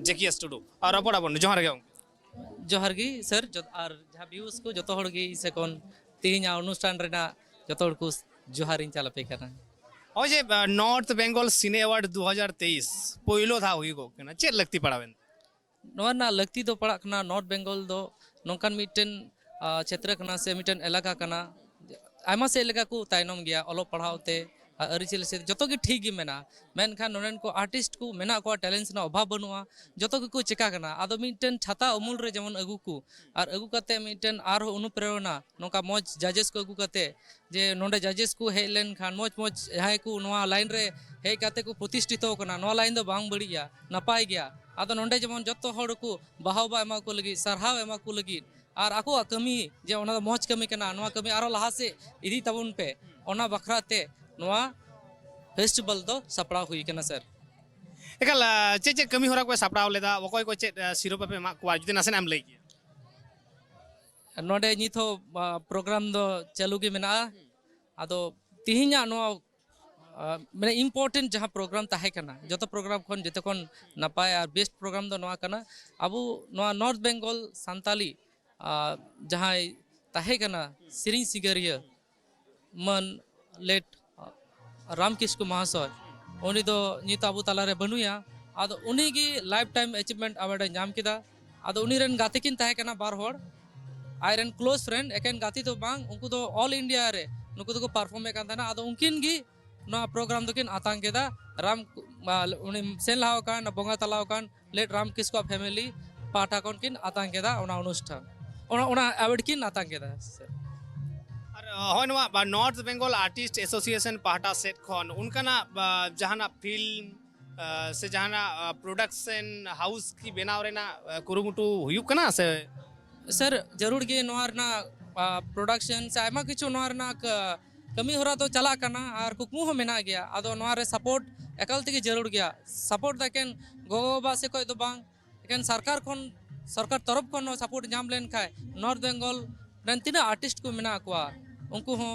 ᱡᱮᱠᱤᱭᱮᱥ ᱴᱩᱰᱩ᱾ ᱟᱨ ᱨᱚᱯᱚᱲ ᱟᱵᱚᱱ᱾ ᱡᱚᱦᱟᱨ ᱜᱮ ᱜᱚᱢᱠᱮ᱾ ᱡᱚᱦᱟᱨ ᱜᱮ ᱥᱟᱨ, ᱡᱚᱛ- ᱟᱨ ᱡᱟᱦᱟᱸ ᱵᱷᱤᱭᱩᱥ ᱠᱚ ᱡᱚᱛᱚ ᱦᱚᱲ ᱜᱮ ᱤᱧ ᱥᱮᱫ ᱠᱷᱚᱱ ᱛᱮᱦᱮᱧᱟᱜ ᱚᱱᱩᱥᱴᱷᱟᱱ ᱨᱮᱱᱟᱜ ᱡᱚᱛᱚ ᱦᱚᱲ ᱠᱚ ᱡᱚᱦᱟᱨ ᱤᱧ ᱪᱟᱞ ᱟᱯᱮ ᱠᱟᱱᱟ᱾ ᱱᱚᱜᱼᱚᱭ ᱡᱮ ᱱᱚᱨᱛᱷ ᱵᱮᱝᱜᱚᱞ ᱥᱤᱱᱮ ᱮᱣᱟᱨᱰ ᱫᱩ ᱦᱟᱡᱟᱨ ᱛᱮᱭᱤᱥ ᱯᱳᱭᱞᱳ ᱫᱷᱟᱣ ᱦᱩᱭᱩᱜᱚᱜ ᱠᱟᱱᱟ, ᱪᱮᱫ ᱞᱟᱹᱠᱛᱤ ᱯᱟᱲᱟᱣᱮᱱ? ᱱᱚᱣᱟ ᱨᱮᱱᱟᱜ ᱞᱟᱹᱠᱛᱤ ᱫᱚ ᱯᱟᱲᱟᱜ ᱠᱟᱱᱟ, ᱱᱚᱨᱛᱷ ᱵᱮᱝᱜᱚᱞ ᱫᱚ ᱱᱚᱝᱠᱟᱱ ᱢᱤᱫᱴᱮᱱ ᱪᱷᱮᱛᱨᱚ ᱠᱟᱱᱟ ᱥᱮ ᱢᱤᱫᱴᱮᱱ ᱮᱞᱟᱠᱟ ᱠᱟᱱᱟ, ᱟᱭᱢᱟ ᱥᱮᱫ ᱞᱮᱠᱟ ᱠᱚ ᱛᱟᱭᱱᱚᱢ ᱜᱮᱭᱟ, ᱚᱞᱚᱜ ᱯᱟᱲᱦᱟᱣ ᱛᱮ, ᱟᱹᱨᱤᱪᱟᱹᱞᱤ ᱥᱮᱫ ᱡᱚᱛᱚ ᱜᱮ ᱴᱷᱤᱠ ᱜᱮ ᱢᱮᱱᱟᱜᱼᱟ᱾ ᱢᱮᱱᱠᱷᱟᱱ ᱱᱚᱰᱮᱱ ᱠᱚ ᱟᱨᱴᱤᱥᱴ ᱠᱚ ᱢᱮᱱᱟᱜ ᱠᱚᱣᱟ, ᱴᱮᱞᱮᱱᱴᱥ ᱨᱮᱱᱟᱜ ᱚᱵᱷᱟᱵᱽ ᱵᱟᱹᱱᱩᱜᱼᱟ, ᱡᱚᱛᱚ ᱜᱮᱠᱚ ᱪᱮᱠᱟ ᱠᱟᱱᱟ᱾ ᱟᱫᱚ ᱢᱤᱫᱴᱮᱱ ᱪᱷᱟᱛᱟ ᱩᱢᱩᱞ ᱨᱮ ᱡᱮᱢᱚᱱ ᱟᱹᱜᱩ ᱠᱚ, ᱟᱨ ᱟᱹᱜᱩ ᱠᱟᱛᱮ ᱢᱤᱫᱴᱮᱱ ᱟᱨᱦᱚᱸ ᱚᱱᱩᱯᱨᱮᱨᱚᱱᱟ, ᱱᱚᱝᱠᱟ ᱢᱚᱡᱽ ᱡᱟᱡᱮᱥ ᱠᱚ ᱟᱹᱜᱩ ᱠᱟᱛᱮ, ᱡᱮ ᱱᱚᱰᱮ ᱡᱟᱡᱮᱥ ᱠᱚ ᱦᱮᱡ ᱞᱮᱱᱠᱷᱟᱱ ᱢᱚᱡᱽ ᱢᱚᱡᱽ ᱡᱟᱦᱟᱸᱭ ᱠᱚ ᱱᱚᱣᱟ ᱞᱟᱭᱤᱱ ᱨᱮ ᱦᱮᱡ ᱠᱟᱛᱮ ᱠᱚ ᱯᱨᱚᱛᱤᱥᱴᱷᱤᱛᱚ ᱠᱟᱱᱟ, ᱱᱚᱣᱟ ᱞᱟᱭᱤᱱ ᱫᱚ ᱵᱟᱝ ᱵᱟᱹᱲᱤᱡᱼᱟ, ᱱᱟᱯᱟᱭ ᱜᱮᱭᱟ᱾ ᱟᱫᱚ ᱱᱚᱰᱮ ᱡᱮᱢᱚᱱ ᱡᱚᱛᱚ ᱦᱚᱲ ᱠᱚ ᱵᱟᱦᱟᱣᱵᱟ ᱮᱢᱟ ᱠᱚ ᱞᱟᱹᱜᱤᱫ, ᱥᱟᱨᱦᱟᱣ ᱮᱢᱟ ᱠᱚ ᱞᱟᱹᱜᱤᱫ, ᱟᱨ ᱟᱠᱚᱣᱟᱜ ᱠᱟᱹᱢᱤ ᱡᱮ ᱚᱱᱟ ᱫᱚ ᱢᱚᱡᱽ ᱠᱟᱹᱢᱤ ᱠᱟᱱᱟ, ᱱᱚᱣᱟ ᱠᱟᱹᱢᱤ ᱟᱨᱚ ᱞᱟᱦᱟ ᱥᱮᱫ ᱤᱫᱤ ᱛᱟᱵᱚᱱ ᱯᱮ, ᱚᱱᱟ ᱵᱟᱠᱷᱨᱟ ᱛᱮ ᱱᱚᱣᱟ ᱯᱷᱮᱥᱴᱤᱵᱷᱟᱞ ᱫᱚ ᱥᱟᱯᱲᱟᱣ ᱦᱩᱭ ᱠᱟᱱᱟ ᱥᱟᱨ᱾ ᱮᱠᱟᱞ, ᱟᱸ, ᱪᱮᱫ ᱪᱮᱫ ᱠᱟᱹᱢᱤ ᱦᱚᱨᱟ ᱠᱚᱯᱮ ᱥᱟᱯᱲᱟᱣ ᱞᱮᱫᱟ? ᱚᱠᱚᱭ ᱠᱚ ᱪᱮᱫ, ᱟᱸ, ᱥᱤᱨᱳᱯᱟ ᱯᱮ ᱮᱢᱟᱜ ᱠᱚᱣᱟ? ᱡᱩᱫᱤ ᱱᱟᱥᱮᱱᱟᱜ ᱮᱢ ᱞᱟᱹᱭ ᱠᱮᱭᱟ᱾ ᱱᱚᱰᱮ ᱱᱤᱛ ᱦᱚᱸ, ᱟᱸ, ᱯᱨᱳᱜᱨᱟᱢ ᱫᱚ ᱪᱟᱹᱞᱩ ᱜᱮ ᱢᱮᱱᱟᱜᱼᱟ᱾ ᱟᱫᱚ ᱛᱤᱦᱤᱧᱟᱜ ᱱᱚᱣᱟ, ᱟᱸ, ᱢᱟᱱᱮ ᱤᱢᱯᱚᱨᱴᱮᱱᱴ ᱡᱟᱦᱟᱸ ᱯᱨᱳᱜᱨᱟᱢ ᱛᱟᱦᱮᱸ ᱠᱟᱱᱟ, ᱡᱚᱛᱚ ᱯᱨᱳᱜᱨᱟᱢ ᱠᱷᱚᱱ ᱡᱚᱛᱚ ᱠᱷᱚᱱ ᱱᱟᱯᱟᱭ ᱟᱨ ᱵᱮᱥᱴ ᱯᱨᱳᱜᱨᱟᱢ ᱫᱚ ᱱᱚᱣᱟ ᱠᱟᱱᱟ᱾ ᱟᱵᱚ ᱱᱚᱣᱟ ᱱᱚᱨᱛᱷ ᱵᱮᱝᱜᱚᱞ ᱥᱟᱱᱛᱟᱞᱤ, ᱟᱸ, ᱡᱟᱦᱟᱸᱭ ᱛᱟᱦᱮᱸ ᱠᱟᱱᱟ ᱥᱮᱨᱮᱧ ᱥᱤᱸᱜᱟᱹᱨᱤᱭᱟᱹ, ᱢᱟᱹᱱ ᱞᱮᱴ ᱨᱟᱢ ᱠᱤᱥᱠᱩ ᱢᱟᱦᱟᱥᱚᱭ, ᱩᱱᱤ ᱫᱚ ᱱᱤᱛ ᱟᱵᱚ ᱛᱟᱞᱟᱨᱮ ᱵᱟᱹᱱᱩᱭᱟ᱾ ᱟᱫᱚ ᱩᱱᱤ ᱜᱮ ᱞᱟᱭᱤᱯᱷ ᱴᱟᱭᱤᱢ ᱮᱪᱤᱵᱷᱢᱮᱱᱴ ᱮᱣᱟᱨᱰ ᱮ ᱧᱟᱢ ᱠᱮᱫᱟ᱾ ᱟᱫᱚ ᱩᱱᱤ ᱨᱮᱱ ᱜᱟᱛᱮ ᱠᱤᱱ ᱛᱟᱦᱮᱸ ᱠᱟᱱᱟ ᱵᱟᱨ ᱦᱚᱲ, ᱟᱡ ᱨᱮᱱ ᱠᱞᱳᱡᱽ ᱯᱷᱨᱮᱱᱰ, ᱮᱠᱮᱱ ᱜᱟᱛᱮ ᱫᱚ ᱵᱟᱝ, ᱩᱱᱠᱩ ᱫᱚ ᱚᱞ ᱤᱱᱰᱤᱭᱟ ᱨᱮ ᱱᱩᱠᱩ ᱫᱚᱠᱚ ᱯᱟᱨᱯᱷᱚᱨᱢ ᱮᱫ ᱠᱟᱱ ᱛᱟᱦᱮᱱᱟ᱾ ᱟᱫᱚ ᱩᱱᱠᱤᱱ ᱜᱮ ᱱᱚᱣᱟ ᱯᱨᱳᱜᱨᱟᱢ ᱫᱚᱠᱤᱱ ᱟᱛᱟᱝ ᱠᱮᱫᱟ᱾ ᱨᱟᱢ, ᱩᱱᱤ ᱥᱮᱱ ᱞᱟᱦᱟ ᱟᱠᱟᱱ, ᱵᱚᱸᱜᱟ ᱛᱟᱞᱟ ᱟᱠᱟᱱ ᱞᱮᱴ ᱨᱟᱢ ᱠᱤᱥᱠᱩᱣᱟᱜ ᱯᱷᱮᱢᱮᱞᱤ ᱯᱟᱦᱴᱟ ᱠᱷᱚᱱ ᱠᱤᱱ ᱟᱛᱟᱝ ᱠᱮᱫᱟ ᱚᱱᱟ ᱚᱱᱩᱥᱴᱷᱟᱱ, ᱚᱱᱟ, ᱚᱱᱟ ᱮᱣᱟᱨᱰ ᱠᱤᱱ ᱟᱛᱟᱝ ᱠᱮᱫᱟ᱾ ᱟᱨ ᱦᱳᱭ, ᱱᱚᱣᱟ ᱱᱚᱨᱛᱷ ᱵᱮᱝᱜᱚᱞ ᱟᱨᱴᱤᱥᱴ ᱮᱥᱳᱥᱤᱭᱮᱥᱚᱱ ᱯᱟᱦᱴᱟ ᱥᱮᱫ ᱠᱷᱚᱱ ᱚᱱᱠᱟᱱᱟᱜ ᱡᱟᱦᱟᱱᱟᱜ ᱯᱷᱤᱞᱢ ᱥᱮ ᱡᱟᱦᱟᱱᱟᱜ ᱯᱨᱚᱰᱟᱠᱥᱚᱱ ᱦᱟᱣᱩᱥ ᱠᱤ ᱵᱮᱱᱟᱣ ᱨᱮᱱᱟᱜ ᱠᱩᱨᱩᱢᱩᱴᱩ ᱦᱩᱭᱩᱜ ᱠᱟᱱᱟ ᱥᱮ? ᱥᱟᱨ, ᱡᱟᱹᱨᱩᱲ ᱜᱮ ᱱᱚᱣᱟ ᱨᱮᱱᱟᱜ ᱯᱨᱚᱰᱟᱠᱥᱚᱱ ᱥᱮ ᱟᱭᱢᱟ ᱠᱤᱪᱷᱩ ᱱᱚᱣᱟ ᱨᱮᱱᱟᱜ ᱠᱟᱹᱢᱤ ᱦᱚᱨᱟ ᱫᱚ ᱪᱟᱞᱟᱜ ᱠᱟᱱᱟ ᱟᱨ ᱠᱩᱠᱢᱩ ᱦᱚᱸ ᱢᱮᱱᱟᱜ ᱜᱮᱭᱟ᱾ ᱟᱫᱚ ᱱᱚᱣᱟ ᱨᱮ ᱥᱟᱯᱳᱨᱴ ᱮᱠᱟᱞ ᱛᱮᱜᱮ ᱡᱟᱹᱨᱩᱲ ᱜᱮᱭᱟ᱾ ᱥᱟᱯᱳᱨᱴ ᱫᱚ ᱮᱠᱮᱱ ᱜᱚᱜᱚ ᱵᱟᱵᱟ ᱥᱮᱫ ᱠᱷᱚᱱ ᱫᱚ ᱵᱟᱝ, ᱮᱠᱮᱱ ᱥᱚᱨᱠᱟᱨ ᱠᱷᱚᱱ, ᱥᱚᱨᱠᱟᱨ ᱛᱚᱨᱚᱯ ᱠᱷᱚᱱ ᱱᱚᱣᱟ ᱥᱟᱯᱳᱨᱴ ᱧᱟᱢ ᱞᱮᱱᱠᱷᱟᱱ ᱱᱚᱨᱛᱷ ᱵᱮᱝᱜᱚᱞ ᱨᱮᱱ ᱛᱤᱱᱟᱹᱜ ᱟᱨᱴᱤᱥᱴ ᱠᱚ ᱢᱮᱱᱟᱜ ᱠᱚᱣᱟ, ᱩᱱᱠᱩ ᱦᱚᱸ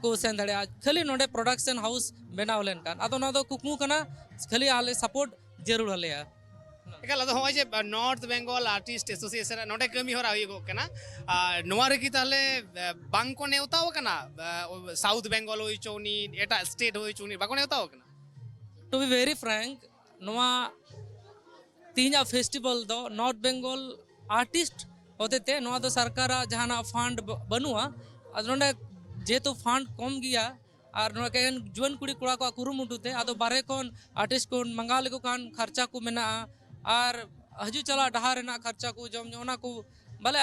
ᱠᱚ ᱥᱮᱱ ᱫᱟᱲᱮᱭᱟᱜᱼᱟ, ᱠᱷᱟᱹᱞᱤ ᱱᱚᱰᱮ ᱯᱨᱚᱰᱟᱠᱥᱚᱱ ᱦᱟᱣᱩᱥ ᱵᱮᱱᱟᱣ ᱞᱮᱱᱠᱷᱟᱱ᱾ ᱟᱫᱚ ᱱᱚᱣᱟ ᱫᱚ ᱠᱩᱠᱢᱩ ᱠᱟᱱᱟ, ᱠᱷᱟᱹᱞᱤ ᱟᱞᱮ ᱥᱟᱯᱳᱨᱴ ᱡᱟᱹᱨᱩᱲ ᱟᱞᱮᱭᱟ᱾ ᱮᱠᱟᱞ, ᱟᱫᱚ ᱱᱚᱜᱼᱚᱭ ᱡᱮ ᱱᱚᱨᱛᱷ ᱵᱮᱝᱜᱚᱞ ᱟᱨᱴᱤᱥᱴ ᱮᱥᱳᱥᱤᱭᱮᱥᱚᱱ ᱨᱮ ᱱᱚᱰᱮ ᱠᱟᱹᱢᱤ ᱦᱚᱨᱟ ᱦᱩᱭᱩᱜᱚᱜ ᱠᱟᱱᱟ, ᱟᱨ ᱱᱚᱣᱟ ᱨᱮᱜᱮ ᱛᱟᱦᱚᱞᱮ ᱵᱟᱝ ᱠᱚ ᱱᱮᱣᱛᱟ ᱟᱠᱟᱱᱟ? ᱥᱟᱣᱩᱛᱷ ᱵᱮᱝᱜᱚᱞ ᱦᱩᱭ ᱦᱚᱪᱚ ᱩᱱᱤ, ᱮᱴᱟᱜ ᱥᱴᱮᱴ ᱦᱩᱭ ᱦᱚᱪᱚ ᱩᱱᱤ, ᱵᱟᱠᱚ ᱱᱮᱣᱛᱟ ᱟᱠᱟᱱᱟ? To be very frank, ᱱᱚᱣᱟ ᱛᱮᱦᱮᱧᱟᱜ ᱯᱷᱮᱥᱴᱤᱵᱷᱟᱞ ᱫᱚ ᱱᱚᱨᱛᱷ ᱵᱮᱝᱜᱚᱞ ᱟᱨᱴᱤᱥᱴ ᱦᱚᱛᱮᱛᱮ, ᱱᱚᱣᱟ ᱫᱚ ᱥᱚᱨᱠᱟᱨᱟᱜ ᱡᱟᱦᱟᱱᱟᱜ ᱯᱷᱟᱱᱰ ᱵᱟᱹᱱᱩᱜᱼᱟ᱾ ᱟᱫᱚ ᱱᱚᱰᱮ ᱡᱮᱦᱮᱛᱩ ᱯᱷᱟᱱᱰ ᱠᱚᱢ ᱜᱮᱭᱟ, ᱟᱨ ᱱᱚᱣᱟ ᱮᱠᱮᱱ ᱡᱩᱣᱟᱹᱱ ᱠᱩᱲᱤ ᱠᱚᱲᱟ ᱠᱚᱣᱟᱜ ᱠᱩᱨᱩᱢᱩᱴᱩ ᱛᱮ, ᱟᱫᱚ ᱵᱟᱨᱦᱮ ᱠᱷᱚᱱ ᱟᱨᱴᱤᱥᱴ ᱠᱚ ᱢᱟᱸᱜᱟᱣ ᱞᱮᱠᱚ ᱠᱷᱟᱱ ᱠᱷᱚᱨᱪᱟ ᱠᱚ ᱢᱮᱱᱟᱜᱼᱟ, ᱟᱨ ᱦᱤᱡᱩᱜ ᱪᱟᱞᱟᱜ ᱰᱟᱦᱟᱨ ᱨᱮᱱᱟᱜ ᱠᱷᱚᱨᱪᱟ ᱠᱚ, ᱡᱚᱢ ᱧᱩ, ᱚᱱᱟ ᱠᱚ ᱵᱟᱞᱮ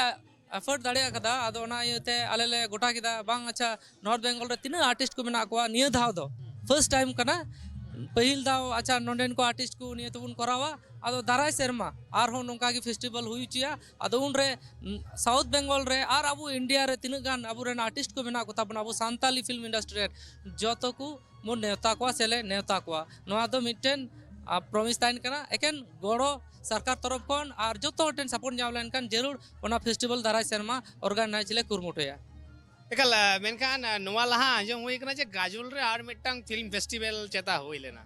ᱮᱯᱷᱳᱨᱰ ᱫᱟᱲᱮ ᱟᱠᱟᱫᱟ᱾ ᱟᱫᱚ ᱚᱱᱟ ᱤᱭᱟᱹᱛᱮ ᱟᱞᱮ ᱞᱮ ᱜᱚᱴᱟ ᱠᱮᱫᱟ, ᱵᱟᱝ, ᱟᱪᱪᱷᱟ, ᱱᱚᱨᱛᱷ ᱵᱮᱝᱜᱚᱞ ᱨᱮ ᱛᱤᱱᱟᱹᱜ ᱟᱨᱴᱤᱥᱴ ᱠᱚ ᱢᱮᱱᱟᱜ ᱠᱚᱣᱟ, ᱱᱤᱭᱟᱹ ᱫᱷᱟᱣ ᱫᱚ ᱯᱷᱟᱨᱥᱴ ᱴᱟᱭᱤᱢ ᱠᱟᱱᱟ᱾ ᱯᱟᱹᱦᱤᱞ ᱫᱷᱟᱣ, ᱟᱪᱪᱷᱟ, ᱱᱚᱰᱮᱱ ᱠᱚ ᱟᱨᱴᱤᱥᱴ ᱠᱚ ᱱᱤᱭᱟᱹ ᱛᱮᱵᱚᱱ ᱠᱚᱨᱟᱣᱟ᱾ ᱟᱫᱚ ᱫᱟᱨᱟᱭ ᱥᱮᱨᱢᱟ ᱟᱨᱦᱚᱸ ᱱᱚᱝᱠᱟ ᱜᱮ ᱯᱷᱮᱥᱴᱤᱵᱷᱟᱞ ᱦᱩᱭ ᱦᱚᱪᱚᱭᱟ᱾ ᱟᱫᱚ ᱩᱱᱨᱮ ᱥᱟᱣᱩᱛᱷ ᱵᱮᱝᱜᱚᱞ ᱨᱮ ᱟᱨ ᱟᱵᱚ ᱤᱱᱰᱤᱭᱟ ᱨᱮ ᱛᱤᱱᱟᱹᱜ ᱜᱟᱱ ᱟᱵᱚᱨᱮᱱ ᱟᱨᱴᱤᱥᱴ ᱠᱚ ᱢᱮᱱᱟᱜ ᱠᱚᱛᱟ ᱵᱚᱱᱟ ᱟᱵᱚ ᱥᱟᱱᱛᱟᱞᱤ ᱯᱷᱤᱞᱢ ᱤᱱᱰᱟᱥᱴᱨᱤ ᱨᱮᱱ, ᱡᱚᱛᱚ ᱠᱚ ᱵᱚᱱ ᱱᱮᱣᱛᱟ ᱠᱚᱣᱟ ᱥᱮᱞᱮ ᱱᱮᱣᱛᱟ ᱠᱚᱣᱟ᱾ ᱱᱚᱣᱟ ᱫᱚ ᱢᱤᱫᱴᱮᱱ ᱯᱨᱚᱢᱤᱥ ᱛᱟᱦᱮᱱ ᱠᱟᱱᱟ, ᱮᱠᱮᱱ ᱜᱚᱲᱚ ᱥᱚᱨᱠᱟᱨ ᱛᱚᱨᱚᱯ ᱠᱷᱚᱱ ᱟᱨ ᱡᱚᱛᱚ ᱦᱚᱲ ᱴᱷᱮᱱ ᱥᱟᱯᱳᱨᱴ ᱧᱟᱢ ᱞᱮᱱᱠᱷᱟᱱ ᱡᱟᱹᱨᱩᱲ ᱚᱱᱟ ᱯᱷᱮᱥᱴᱤᱵᱷᱟᱞ ᱫᱟᱨᱟᱭ ᱥᱮᱨᱢᱟ ᱚᱨᱜᱟᱱᱟᱭᱤᱡᱽ ᱞᱮ ᱠᱩᱨᱩᱢᱩᱴᱩᱭᱟ᱾ ᱮᱠᱟᱞ, ᱢᱮᱱᱠᱷᱟᱱ ᱱᱚᱣᱟ ᱞᱟᱦᱟ ᱟᱸᱡᱚᱢ ᱦᱩᱭ ᱠᱟᱱᱟ ᱡᱮ ᱜᱟᱡᱚᱞ ᱨᱮ ᱟᱨ ᱢᱤᱫᱴᱟᱝ ᱯᱷᱤᱞᱢ ᱯᱷᱮᱥᱴᱤᱵᱷᱟᱞ ᱪᱮᱛᱟ ᱦᱩᱭ ᱞᱮᱱᱟ,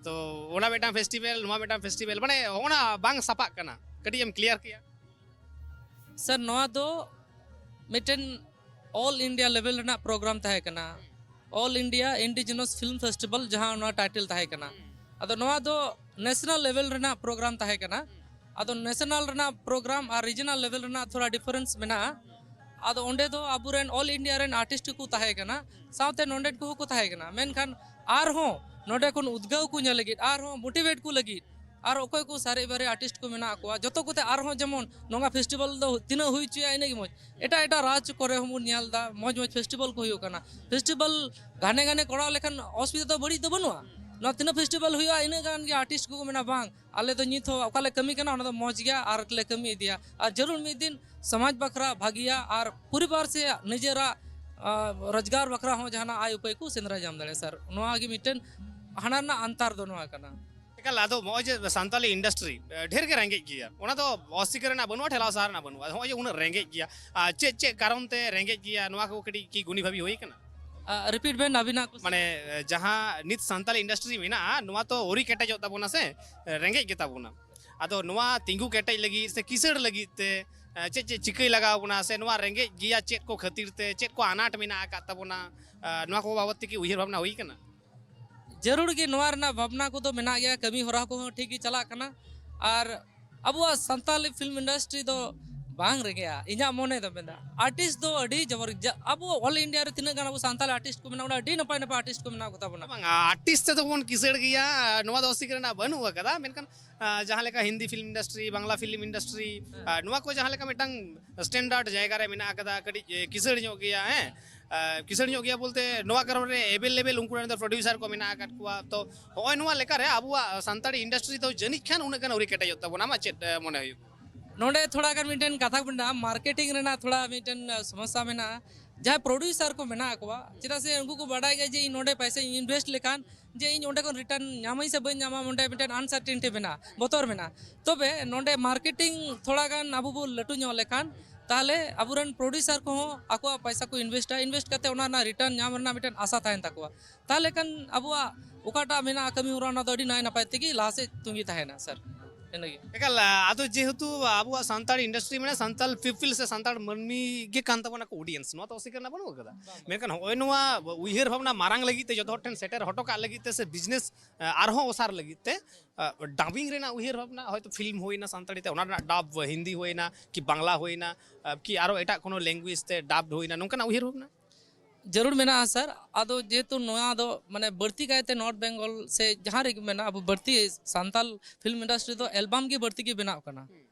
ᱛᱚ ᱚᱱᱟ ᱢᱤᱫᱴᱟᱝ ᱯᱷᱮᱥᱴᱤᱵᱷᱟᱞ, ᱱᱚᱣᱟ ᱢᱤᱫᱴᱟᱝ ᱯᱷᱮᱥᱴᱤᱵᱷᱟᱞ, ᱢᱟᱱᱮ ᱚᱱᱟ ᱵᱟᱝ ᱥᱟᱯᱟᱜ ᱠᱟᱱᱟ, ᱠᱟᱹᱴᱤᱡ ᱮᱢ ᱠᱞᱤᱭᱟᱨ ᱠᱮᱭᱟ? ᱥᱟᱨ, ᱱᱚᱣᱟ ᱫᱚ ᱢᱤᱫᱴᱮᱱ ᱚᱞ ᱤᱱᱰᱤᱭᱟ ᱞᱮᱵᱮᱞ ᱨᱮᱱᱟᱜ ᱯᱨᱳᱜᱨᱟᱢ ᱛᱟᱦᱮᱸ ᱠᱟᱱᱟ, all India indigenous film festival, ᱡᱟᱦᱟᱸ ᱱᱚᱣᱟ ᱴᱟᱭᱴᱮᱞ ᱛᱟᱦᱮᱸ ᱠᱟᱱᱟ᱾ ᱟᱫᱚ ᱱᱚᱣᱟ ᱫᱚ ᱱᱮᱥᱱᱟᱞ ᱞᱮᱵᱮᱞ ᱨᱮᱱᱟᱜ ᱯᱨᱳᱜᱨᱟᱢ ᱛᱟᱦᱮᱸ ᱠᱟᱱᱟ᱾ ᱟᱫᱚ ᱱᱮᱥᱱᱟᱞ ᱨᱮᱱᱟᱜ ᱯᱨᱳᱜᱨᱟᱢ ᱟᱨ ᱨᱤᱡᱤᱱᱟᱞ ᱞᱮᱵᱮᱞ ᱨᱮᱱᱟᱜ ᱛᱷᱚᱲᱟ ᱰᱤᱯᱷᱟᱨᱮᱱᱥ ᱢᱮᱱᱟᱜᱼᱟ᱾ ᱟᱫᱚ ᱚᱸᱰᱮ ᱫᱚ ᱟᱵᱚᱨᱮᱱ ᱚᱞ ᱤᱱᱰᱤᱭᱟ ᱨᱮᱱ ᱟᱨᱴᱤᱥᱴ ᱠᱚᱠᱚ ᱛᱟᱦᱮᱸ ᱠᱟᱱᱟ, ᱥᱟᱶᱛᱮ ᱱᱚᱰᱮᱱ ᱠᱚᱦᱚᱸ ᱠᱚ ᱛᱟᱦᱮᱸ ᱠᱟᱱᱟ, ᱢᱮᱱᱠᱷᱟᱱ ᱟᱨᱦᱚᱸ ᱱᱚᱰᱮ ᱠᱷᱚᱱ ᱩᱫᱽᱜᱟᱹᱣ ᱠᱚ ᱧᱮᱞ ᱞᱟᱹᱜᱤᱫ, ᱟᱨᱦᱚᱸ ᱢᱳᱴᱤᱵᱷᱮᱴ ᱠᱚ ᱞᱟᱹᱜᱤᱫ ᱟᱨ ᱚᱠᱚᱭ ᱠᱚ ᱥᱟᱨᱮᱡ ᱵᱟᱨᱮᱡ ᱟᱨᱴᱤᱥᱴ ᱠᱚ ᱢᱮᱱᱟᱜ ᱠᱚᱣᱟ, ᱡᱚᱛᱚ ᱠᱚᱛᱮ ᱟᱨᱦᱚᱸ ᱡᱮᱢᱚᱱ ᱱᱚᱝᱠᱟ ᱯᱷᱮᱥᱴᱤᱵᱷᱟᱞ ᱫᱚ ᱛᱤᱱᱟᱹᱜ ᱦᱩᱭ ᱦᱚᱪᱚᱭᱟ, ᱤᱱᱟᱹᱜ ᱜᱮ ᱢᱚᱡᱽ᱾ ᱮᱴᱟᱜ ᱮᱴᱟᱜ ᱨᱟᱡᱽ ᱠᱚᱨᱮ ᱦᱚᱸᱵᱚᱱ ᱧᱮᱞ ᱮᱫᱟ, ᱢᱚᱡᱽ ᱢᱚᱡᱽ ᱯᱷᱮᱥᱴᱤᱵᱷᱟᱞ ᱠᱚ ᱦᱩᱭᱩᱜ ᱠᱟᱱᱟ᱾ ᱯᱷᱮᱥᱴᱤᱵᱷᱟᱞ ᱜᱷᱟᱱᱮ ᱜᱷᱟᱱᱮ ᱠᱚᱨᱟᱣ ᱞᱮᱠᱷᱟᱱ ᱚᱥᱩᱵᱤᱫᱷᱟ ᱫᱚ ᱵᱟᱹᱲᱤᱡ ᱫᱚ ᱵᱟᱹᱱᱩᱜᱼᱟ᱾ ᱱᱚᱣᱟ ᱛᱤᱱᱟᱹᱜ ᱯᱷᱮᱥᱴᱤᱵᱷᱟᱞ ᱦᱩᱭᱩᱜᱼᱟ, ᱤᱱᱟᱹᱜ ᱜᱟᱱ ᱜᱮ ᱟᱨᱴᱤᱥᱴ ᱠᱚᱠᱚ ᱢᱮᱱᱟ, "ᱵᱟᱝ, ᱟᱞᱮ ᱫᱚ ᱱᱤᱛ ᱦᱚᱸ ᱚᱠᱟ ᱞᱮ ᱠᱟᱹᱢᱤ ᱠᱟᱱᱟ, ᱚᱱᱟ ᱫᱚ ᱢᱚᱡᱽ ᱜᱮᱭᱟ ᱟᱨ ᱞᱮ ᱠᱟᱹᱢᱤ ᱤᱫᱤᱭᱟ᱾" ᱟᱨ ᱡᱟᱹᱨᱩᱲ ᱢᱤᱫ ᱫᱤᱱ ᱥᱚᱢᱟᱡᱽ ᱵᱟᱠᱷᱨᱟ ᱵᱷᱟᱹᱜᱤᱭᱟ ᱟᱨ ᱯᱚᱨᱤᱵᱟᱨ ᱥᱮ ᱱᱤᱡᱮᱨᱟᱜ, ᱟ, ᱨᱳᱡᱽᱜᱟᱨ ᱵᱟᱠᱷᱨᱟ ᱦᱚᱸ ᱡᱟᱦᱟᱱᱟᱜ ᱟᱭ ᱩᱯᱟᱹᱭ ᱠᱚ ᱥᱮᱸᱫᱽᱨᱟ ᱧᱟᱢ ᱫᱟᱲᱮᱭᱟᱜᱼᱟ, ᱥᱟᱨ᱾ ᱱᱚᱣᱟ ᱜᱮ ᱢᱤᱫᱴᱮᱱ ᱦᱟᱱᱟ ᱨᱮᱱᱟᱜ ᱟᱱᱛᱟᱨ ᱫᱚ ᱱᱚᱣᱟ ᱠᱟᱱᱟ᱾ ᱮᱠᱟᱞ, ᱟᱫᱚ ᱱᱚᱜᱼᱚᱭ ᱡᱮ ᱥᱟᱱᱛᱟᱞᱤ ᱤᱱᱰᱟᱥᱴᱨᱤ, ᱮ, ᱰᱷᱮᱨ ᱜᱮ ᱨᱮᱸᱜᱮᱡ ᱜᱮᱭᱟ, ᱚᱱᱟ ᱫᱚ ᱚᱥᱤᱠᱟᱹᱨ ᱨᱮᱱᱟᱜ ᱵᱟᱹᱱᱩᱜᱼᱟ, ᱴᱷᱮᱞᱟᱣ ᱥᱟᱦᱟᱨ ᱨᱮᱱᱟᱜ ᱵᱟᱹᱱᱩᱜᱼᱟ᱾ ᱱᱚᱜᱼᱚᱭ ᱡᱮ ᱩᱱᱟᱹᱜ ᱨᱮᱸᱜᱮᱡ ᱜᱮᱭᱟ, ᱟᱨ ᱪᱮᱫ ᱪᱮᱫ ᱠᱟᱨᱚᱱ ᱛᱮ ᱨᱮᱸᱜᱮᱡ ᱜᱮᱭᱟ, ᱱᱚᱣᱟ ᱠᱚ ᱠᱟᱹᱴᱤᱡ ᱠᱤ ᱜᱩᱱᱤ ᱵᱷᱟᱵᱤ ᱦᱩᱭ ᱠᱟᱱᱟ? ᱟ, ᱨᱤᱯᱤᱴ ᱵᱮᱱ ᱟᱹᱵᱤᱱᱟᱜ ᱠᱩᱥᱤ᱾ ᱢᱟᱱᱮ, ᱮ, ᱡᱟᱦᱟᱸ ᱱᱤᱛ ᱥᱟᱱᱛᱟᱞᱤ ᱤᱱᱰᱟᱥᱴᱨᱤ ᱢᱮᱱᱟᱜᱼᱟ, ᱱᱚᱣᱟ ᱛᱚ ᱟᱹᱣᱨᱤ ᱠᱮᱴᱮᱡᱚᱜ ᱛᱟᱵᱚᱱᱟ ᱥᱮ, ᱮ, ᱨᱮᱸᱜᱮᱡ ᱜᱮ ᱛᱟᱵᱚᱱᱟ᱾ ᱟᱫᱚ ᱱᱚᱣᱟ ᱛᱤᱸᱜᱩ ᱠᱮᱴᱮᱡ ᱞᱟᱹᱜᱤᱫ ᱥᱮ ᱠᱤᱥᱟᱹᱬ ᱞᱟᱹᱜᱤᱫ ᱛᱮ, ᱮ, ᱪᱮᱫ ᱪᱮᱫ ᱪᱤᱠᱟᱹᱭ ᱞᱟᱜᱟᱣ ᱵᱚᱱᱟ, ᱥᱮ ᱱᱚᱣᱟ ᱨᱮᱸᱜᱮᱡ ᱜᱮᱭᱟ ᱪᱮᱫ ᱠᱚ ᱠᱷᱟᱹᱛᱤᱨ ᱛᱮ, ᱪᱮᱫ ᱠᱚ ᱟᱱᱟᱴ ᱢᱮᱱᱟᱜ ᱟᱠᱟᱫ ᱛᱟᱵᱚᱱᱟ, ᱮ, ᱱᱚᱣᱟ ᱠᱚ ᱵᱟᱵᱚᱫ ᱛᱮ ᱠᱤ ᱩᱭᱦᱟᱹᱨ ᱵᱷᱟᱵᱽᱱᱟ ᱦᱩᱭ ᱠᱟᱱᱟ? ᱡᱟᱹᱨᱩᱲ ᱜᱮ ᱱᱚᱣᱟ ᱨᱮᱱᱟᱜ ᱵᱷᱟᱵᱽᱱᱟ ᱠᱚᱫᱚ ᱢᱮᱱᱟᱜ ᱜᱮᱭᱟ, ᱠᱟᱹᱢᱤ ᱦᱚᱨᱟ ᱠᱚᱦᱚᱸ ᱴᱷᱤᱠ ᱜᱮ ᱪᱟᱞᱟᱜ ᱠᱟᱱᱟ᱾ ᱟᱨ ᱟᱵᱚᱣᱟᱜ ᱥᱟᱱᱛᱟᱞᱤ ᱯᱷᱤᱞᱢ ᱤᱱᱰᱟᱥᱴᱨᱤ ᱫᱚ ᱵᱟᱝ ᱨᱮᱸᱜᱮᱡᱼᱟ, ᱤᱧᱟᱹᱜ ᱢᱚᱱᱮ ᱫᱚ ᱢᱮᱱᱫᱟ᱾ ᱟᱨᱴᱤᱥᱴ ᱫᱚ ᱟᱹᱰᱤ ᱡᱟᱵᱚᱨ-, ᱡᱟ-, ᱟᱵᱚ ᱚᱞ ᱤᱱᱰᱤᱭᱟ ᱨᱮ ᱛᱤᱱᱟᱹᱜ ᱜᱟᱱ ᱟᱵᱚ ᱥᱟᱱᱛᱟᱞᱤ ᱟᱨᱴᱤᱥᱴ ᱠᱚ ᱢᱮᱱᱟᱜᱼᱟ, ᱚᱸᱰᱮ ᱟᱹᱰᱤ ᱱᱟᱯᱟᱭ ᱱᱟᱯᱟᱭ ᱟᱨᱴᱤᱥᱴ ᱠᱚ ᱢᱮᱱᱟᱜ ᱠᱚ ᱛᱟᱵᱚᱱᱟ᱾ ᱵᱟᱝ, ᱟᱨᱴᱤᱥᱴ ᱛᱮᱫᱚ ᱵᱚᱱ ᱠᱤᱥᱟᱹᱲ ᱜᱮᱭᱟ, ᱱᱚᱣᱟ ᱫᱚ ᱚᱥᱤᱠᱟᱹᱨ ᱨᱮᱱᱟᱜ ᱵᱟᱹᱱᱩᱜ ᱟᱠᱟᱫᱟ, ᱢᱮᱱᱠᱷᱟᱱ, ᱟ, ᱡᱟᱦᱟᱸ ᱞᱮᱠᱟ Hindi film industry, Bangla film industry, ᱦᱮᱸ᱾ ᱟ, ᱱᱚᱣᱟ ᱠᱚ ᱡᱟᱦᱟᱸ ᱞᱮᱠᱟ ᱢᱤᱫᱴᱟᱝ ᱥᱴᱮᱱᱰᱟᱨᱰ ᱡᱟᱭᱜᱟ ᱨᱮ ᱢᱮᱱᱟᱜ ᱟᱠᱟᱫᱟ, ᱠᱟᱹᱴᱤᱡ, ᱮ, ᱠᱤᱥᱟᱹᱲ ᱧᱚᱜ ᱜᱮᱭᱟ, ᱦᱮᱸ, ᱟ, ᱠᱤᱥᱟᱹᱲ ᱧᱚᱜ ᱜᱮᱭᱟ ᱵᱚᱞᱛᱮ ᱱᱚᱣᱟ ᱠᱟᱨᱚᱱ ᱨᱮ ᱮᱵᱮᱞᱮᱵᱮᱞ ᱩᱱᱠᱩ ᱨᱮᱱ ᱫᱚ ᱯᱨᱚᱰᱭᱩᱥᱟᱨ ᱠᱚ ᱢᱮᱱᱟᱜ ᱟᱠᱟᱫ ᱠᱚᱣᱟ᱾ ᱛᱚ ᱦᱚᱸᱜᱼᱚᱭ ᱱᱚᱣᱟ ᱞᱮᱠᱟᱨᱮ ᱟᱵᱚᱣᱟᱜ ᱥᱟᱱᱛᱟᱲᱤ ᱤᱱᱰᱟᱥᱴᱨᱤ ᱫᱚ ᱡᱟᱹᱱᱤᱡ ᱠᱷᱟᱱ ᱩᱱᱟᱹᱜ ᱜᱟᱱ ᱟᱹᱣᱨᱤ ᱠᱮᱴᱮᱡᱚᱜ ᱛᱟᱵᱚᱱᱟ᱾ ᱟᱢᱟᱜ ᱪᱮᱫ, ᱮ, ᱢᱚᱱᱮ ᱦᱩᱭᱩᱜ? ᱱᱚᱰᱮ ᱛᱷᱚᱲᱟ ᱜᱟᱱ ᱢᱤᱫᱴᱮᱱ ᱠᱟᱛᱷᱟ ᱢᱮᱱᱟᱜᱼᱟ, ᱢᱟᱨᱠᱮᱴᱤᱝ ᱨᱮᱱᱟᱜ ᱛᱷᱚᱲᱟ ᱢᱤᱫᱴᱮᱱ, ᱮ, ᱥᱚᱢᱚᱥᱥᱟ ᱢᱮᱱᱟᱜᱼᱟ᱾ ᱡᱟᱦᱟᱸᱭ ᱯᱨᱚᱰᱭᱩᱥᱟᱨ ᱠᱚ ᱢᱮᱱᱟᱜ ᱠᱚᱣᱟ, ᱪᱮᱫᱟᱜ ᱥᱮ ᱩᱱᱠᱩ ᱠᱚ ᱵᱟᱰᱟᱭ ᱜᱮᱭᱟ ᱡᱮ ᱤᱧ ᱱᱚᱰᱮ ᱯᱚᱭᱥᱟᱧ ᱤᱱᱵᱷᱮᱥᱴ ᱞᱮᱠᱷᱟᱱ ᱡᱮ ᱤᱧ ᱚᱸᱰᱮ ᱠᱷᱚᱱ ᱨᱤᱴᱟᱨᱱ ᱧᱟᱢᱟᱹᱧ ᱥᱮ ᱵᱟᱹᱧ ᱧᱟᱢᱟ, ᱚᱸᱰᱮ ᱢᱤᱫᱴᱮᱱ ᱟᱱᱥᱟᱨᱴᱮᱱᱴᱤ ᱢᱮᱱᱟᱜᱼᱟ, ᱵᱚᱛᱚᱨ ᱢᱮᱱᱟᱜᱼᱟ᱾ ᱛᱚᱵᱮ ᱱᱚᱰᱮ ᱢᱟᱨᱠᱮᱴᱤᱝ ᱛᱷᱚᱲᱟ ᱜᱟᱱ ᱟᱵᱚ ᱵᱚ ᱞᱟᱹᱴᱩ ᱧᱚᱜ ᱞᱮᱠᱷᱟᱱ, ᱛᱟᱦᱚᱞᱮ ᱟᱵᱚᱨᱮᱱ ᱯᱨᱚᱰᱭᱩᱥᱟᱨ ᱠᱚᱦᱚᱸ ᱟᱠᱚᱣᱟᱜ ᱯᱚᱭᱥᱟ ᱠᱚ ᱤᱱᱵᱷᱮᱥᱴᱟ, ᱤᱱᱵᱷᱮᱥᱴ ᱠᱟᱛᱮ ᱚᱱᱟ ᱨᱮᱱᱟᱜ ᱨᱤᱴᱟᱨᱱ ᱧᱟᱢ ᱨᱮᱱᱟᱜ ᱢᱤᱫᱴᱮᱱ ᱟᱥᱟ ᱛᱟᱦᱮᱱ ᱛᱟᱠᱚᱣᱟ᱾ ᱛᱟᱦᱚᱞᱮ ᱠᱷᱟᱱ ᱟᱵᱚᱣᱟᱜ ᱚᱠᱟᱴᱟᱜ ᱢᱮᱱᱟᱜᱼᱟ ᱠᱟᱹᱢᱤ ᱦᱚᱨᱟ, ᱚᱱᱟ ᱫᱚ ᱟᱹᱰᱤ ᱱᱟᱭ ᱱᱟᱯᱟᱭ ᱛᱮᱜᱮ ᱞᱟᱦᱟ ᱥᱮᱫ ᱛᱩᱸᱜᱤ ᱛᱟᱦᱮᱱᱟ, ᱥᱟᱨ᱾ ᱤᱱᱟᱹᱜᱮ᱾ ᱮᱠᱟᱞ, ᱟᱫᱚ ᱡᱮᱦᱮᱛᱩ ᱟᱵᱚᱣᱟᱜ ᱥᱟᱱᱛᱟᱲ ᱤᱱᱰᱟᱥᱴᱨᱤ ᱢᱟᱱᱮ ᱥᱟᱱᱛᱟᱲ ᱯᱤᱯᱤᱞ ᱥᱮ ᱥᱟᱱᱛᱟᱲ ᱢᱟᱹᱱᱢᱤ ᱜᱮ ᱠᱟᱱ ᱛᱟᱵᱚᱱᱟ ᱠᱚ ᱚᱰᱤᱭᱮᱱᱥ, ᱱᱚᱣᱟ ᱛᱚ ᱚᱥᱤᱠᱟᱹᱨ ᱨᱮᱱᱟᱜ ᱵᱟᱹᱱᱩᱜ ᱟᱠᱟᱫᱟ᱾ ᱵᱟᱝ᱾ ᱢᱮᱱᱠᱷᱟᱱ ᱦᱚᱸᱜᱼᱚᱭ ᱱᱚᱣᱟ ᱩᱭᱦᱟᱹᱨ ᱵᱷᱟᱵᱽᱱᱟ ᱢᱟᱨᱟᱝ ᱞᱟᱹᱜᱤᱫ ᱛᱮ, ᱡᱚᱛᱚ ᱦᱚᱲ ᱴᱷᱮᱱ ᱥᱮᱴᱮᱨ ᱦᱚᱴᱚ ᱠᱟᱜ ᱞᱟᱹᱜᱤᱫ ᱛᱮ ᱥᱮ ᱵᱤᱡᱽᱱᱮᱥ, ᱮ, ᱟᱨᱦᱚᱸ ᱚᱥᱟᱨ ᱞᱟᱹᱜᱤᱫ ᱛᱮ, ᱮ, ᱰᱟᱵᱤᱝ ᱨᱮᱱᱟᱜ ᱩᱭᱦᱟᱹᱨ ᱵᱷᱟᱵᱽᱱᱟ, ᱦᱚᱭᱛᱳ ᱯᱷᱤᱞᱢ ᱦᱩᱭᱱᱟ ᱥᱟᱱᱛᱟᱲᱤ ᱛᱮ, ᱚᱱᱟ ᱨᱮᱱᱟᱜ ᱰᱟᱵ ᱦᱤᱱᱫᱤ ᱦᱩᱭᱱᱟ, ᱮ, ᱠᱤ ᱟᱨᱚ ᱮᱴᱟᱜ ᱠᱳᱱᱳ ᱞᱮᱝᱜᱩᱭᱮᱡᱽ ᱛᱮ ᱰᱟᱵ ᱦᱩᱭᱱᱟ, ᱱᱚᱝᱠᱟᱱᱟᱜ ᱩᱭᱦᱟᱹᱨ ᱵᱷᱟᱵᱽᱱᱟ? ᱡᱟᱹᱨᱩᱲ ᱢᱮᱱᱟᱜᱼᱟ ᱥᱟᱨ᱾ ᱟᱫᱚ ᱡᱮᱦᱮᱛᱩ ᱱᱚᱣᱟ ᱫᱚ ᱢᱟᱱᱮ ᱵᱟᱹᱲᱛᱤ ᱠᱟᱭᱛᱮ ᱱᱚᱨᱛᱷ ᱵᱮᱝᱜᱚᱞ ᱥᱮ ᱡᱟᱦᱟᱸ ᱨᱮᱜᱮ ᱢᱮᱱᱟᱜᱼᱟ, ᱟᱵᱚ ᱵᱟᱹᱲᱛᱤ ᱥᱟᱱᱛᱟᱞ ᱯᱷᱤᱞᱢ ᱤᱱᱰᱟᱥᱴᱨᱤ ᱫᱚ ᱮᱞᱵᱟᱢ ᱜᱮ ᱵᱟᱹᱲᱛᱤ ᱜᱮ ᱵᱮᱱᱟᱣ ᱠᱟᱱᱟ,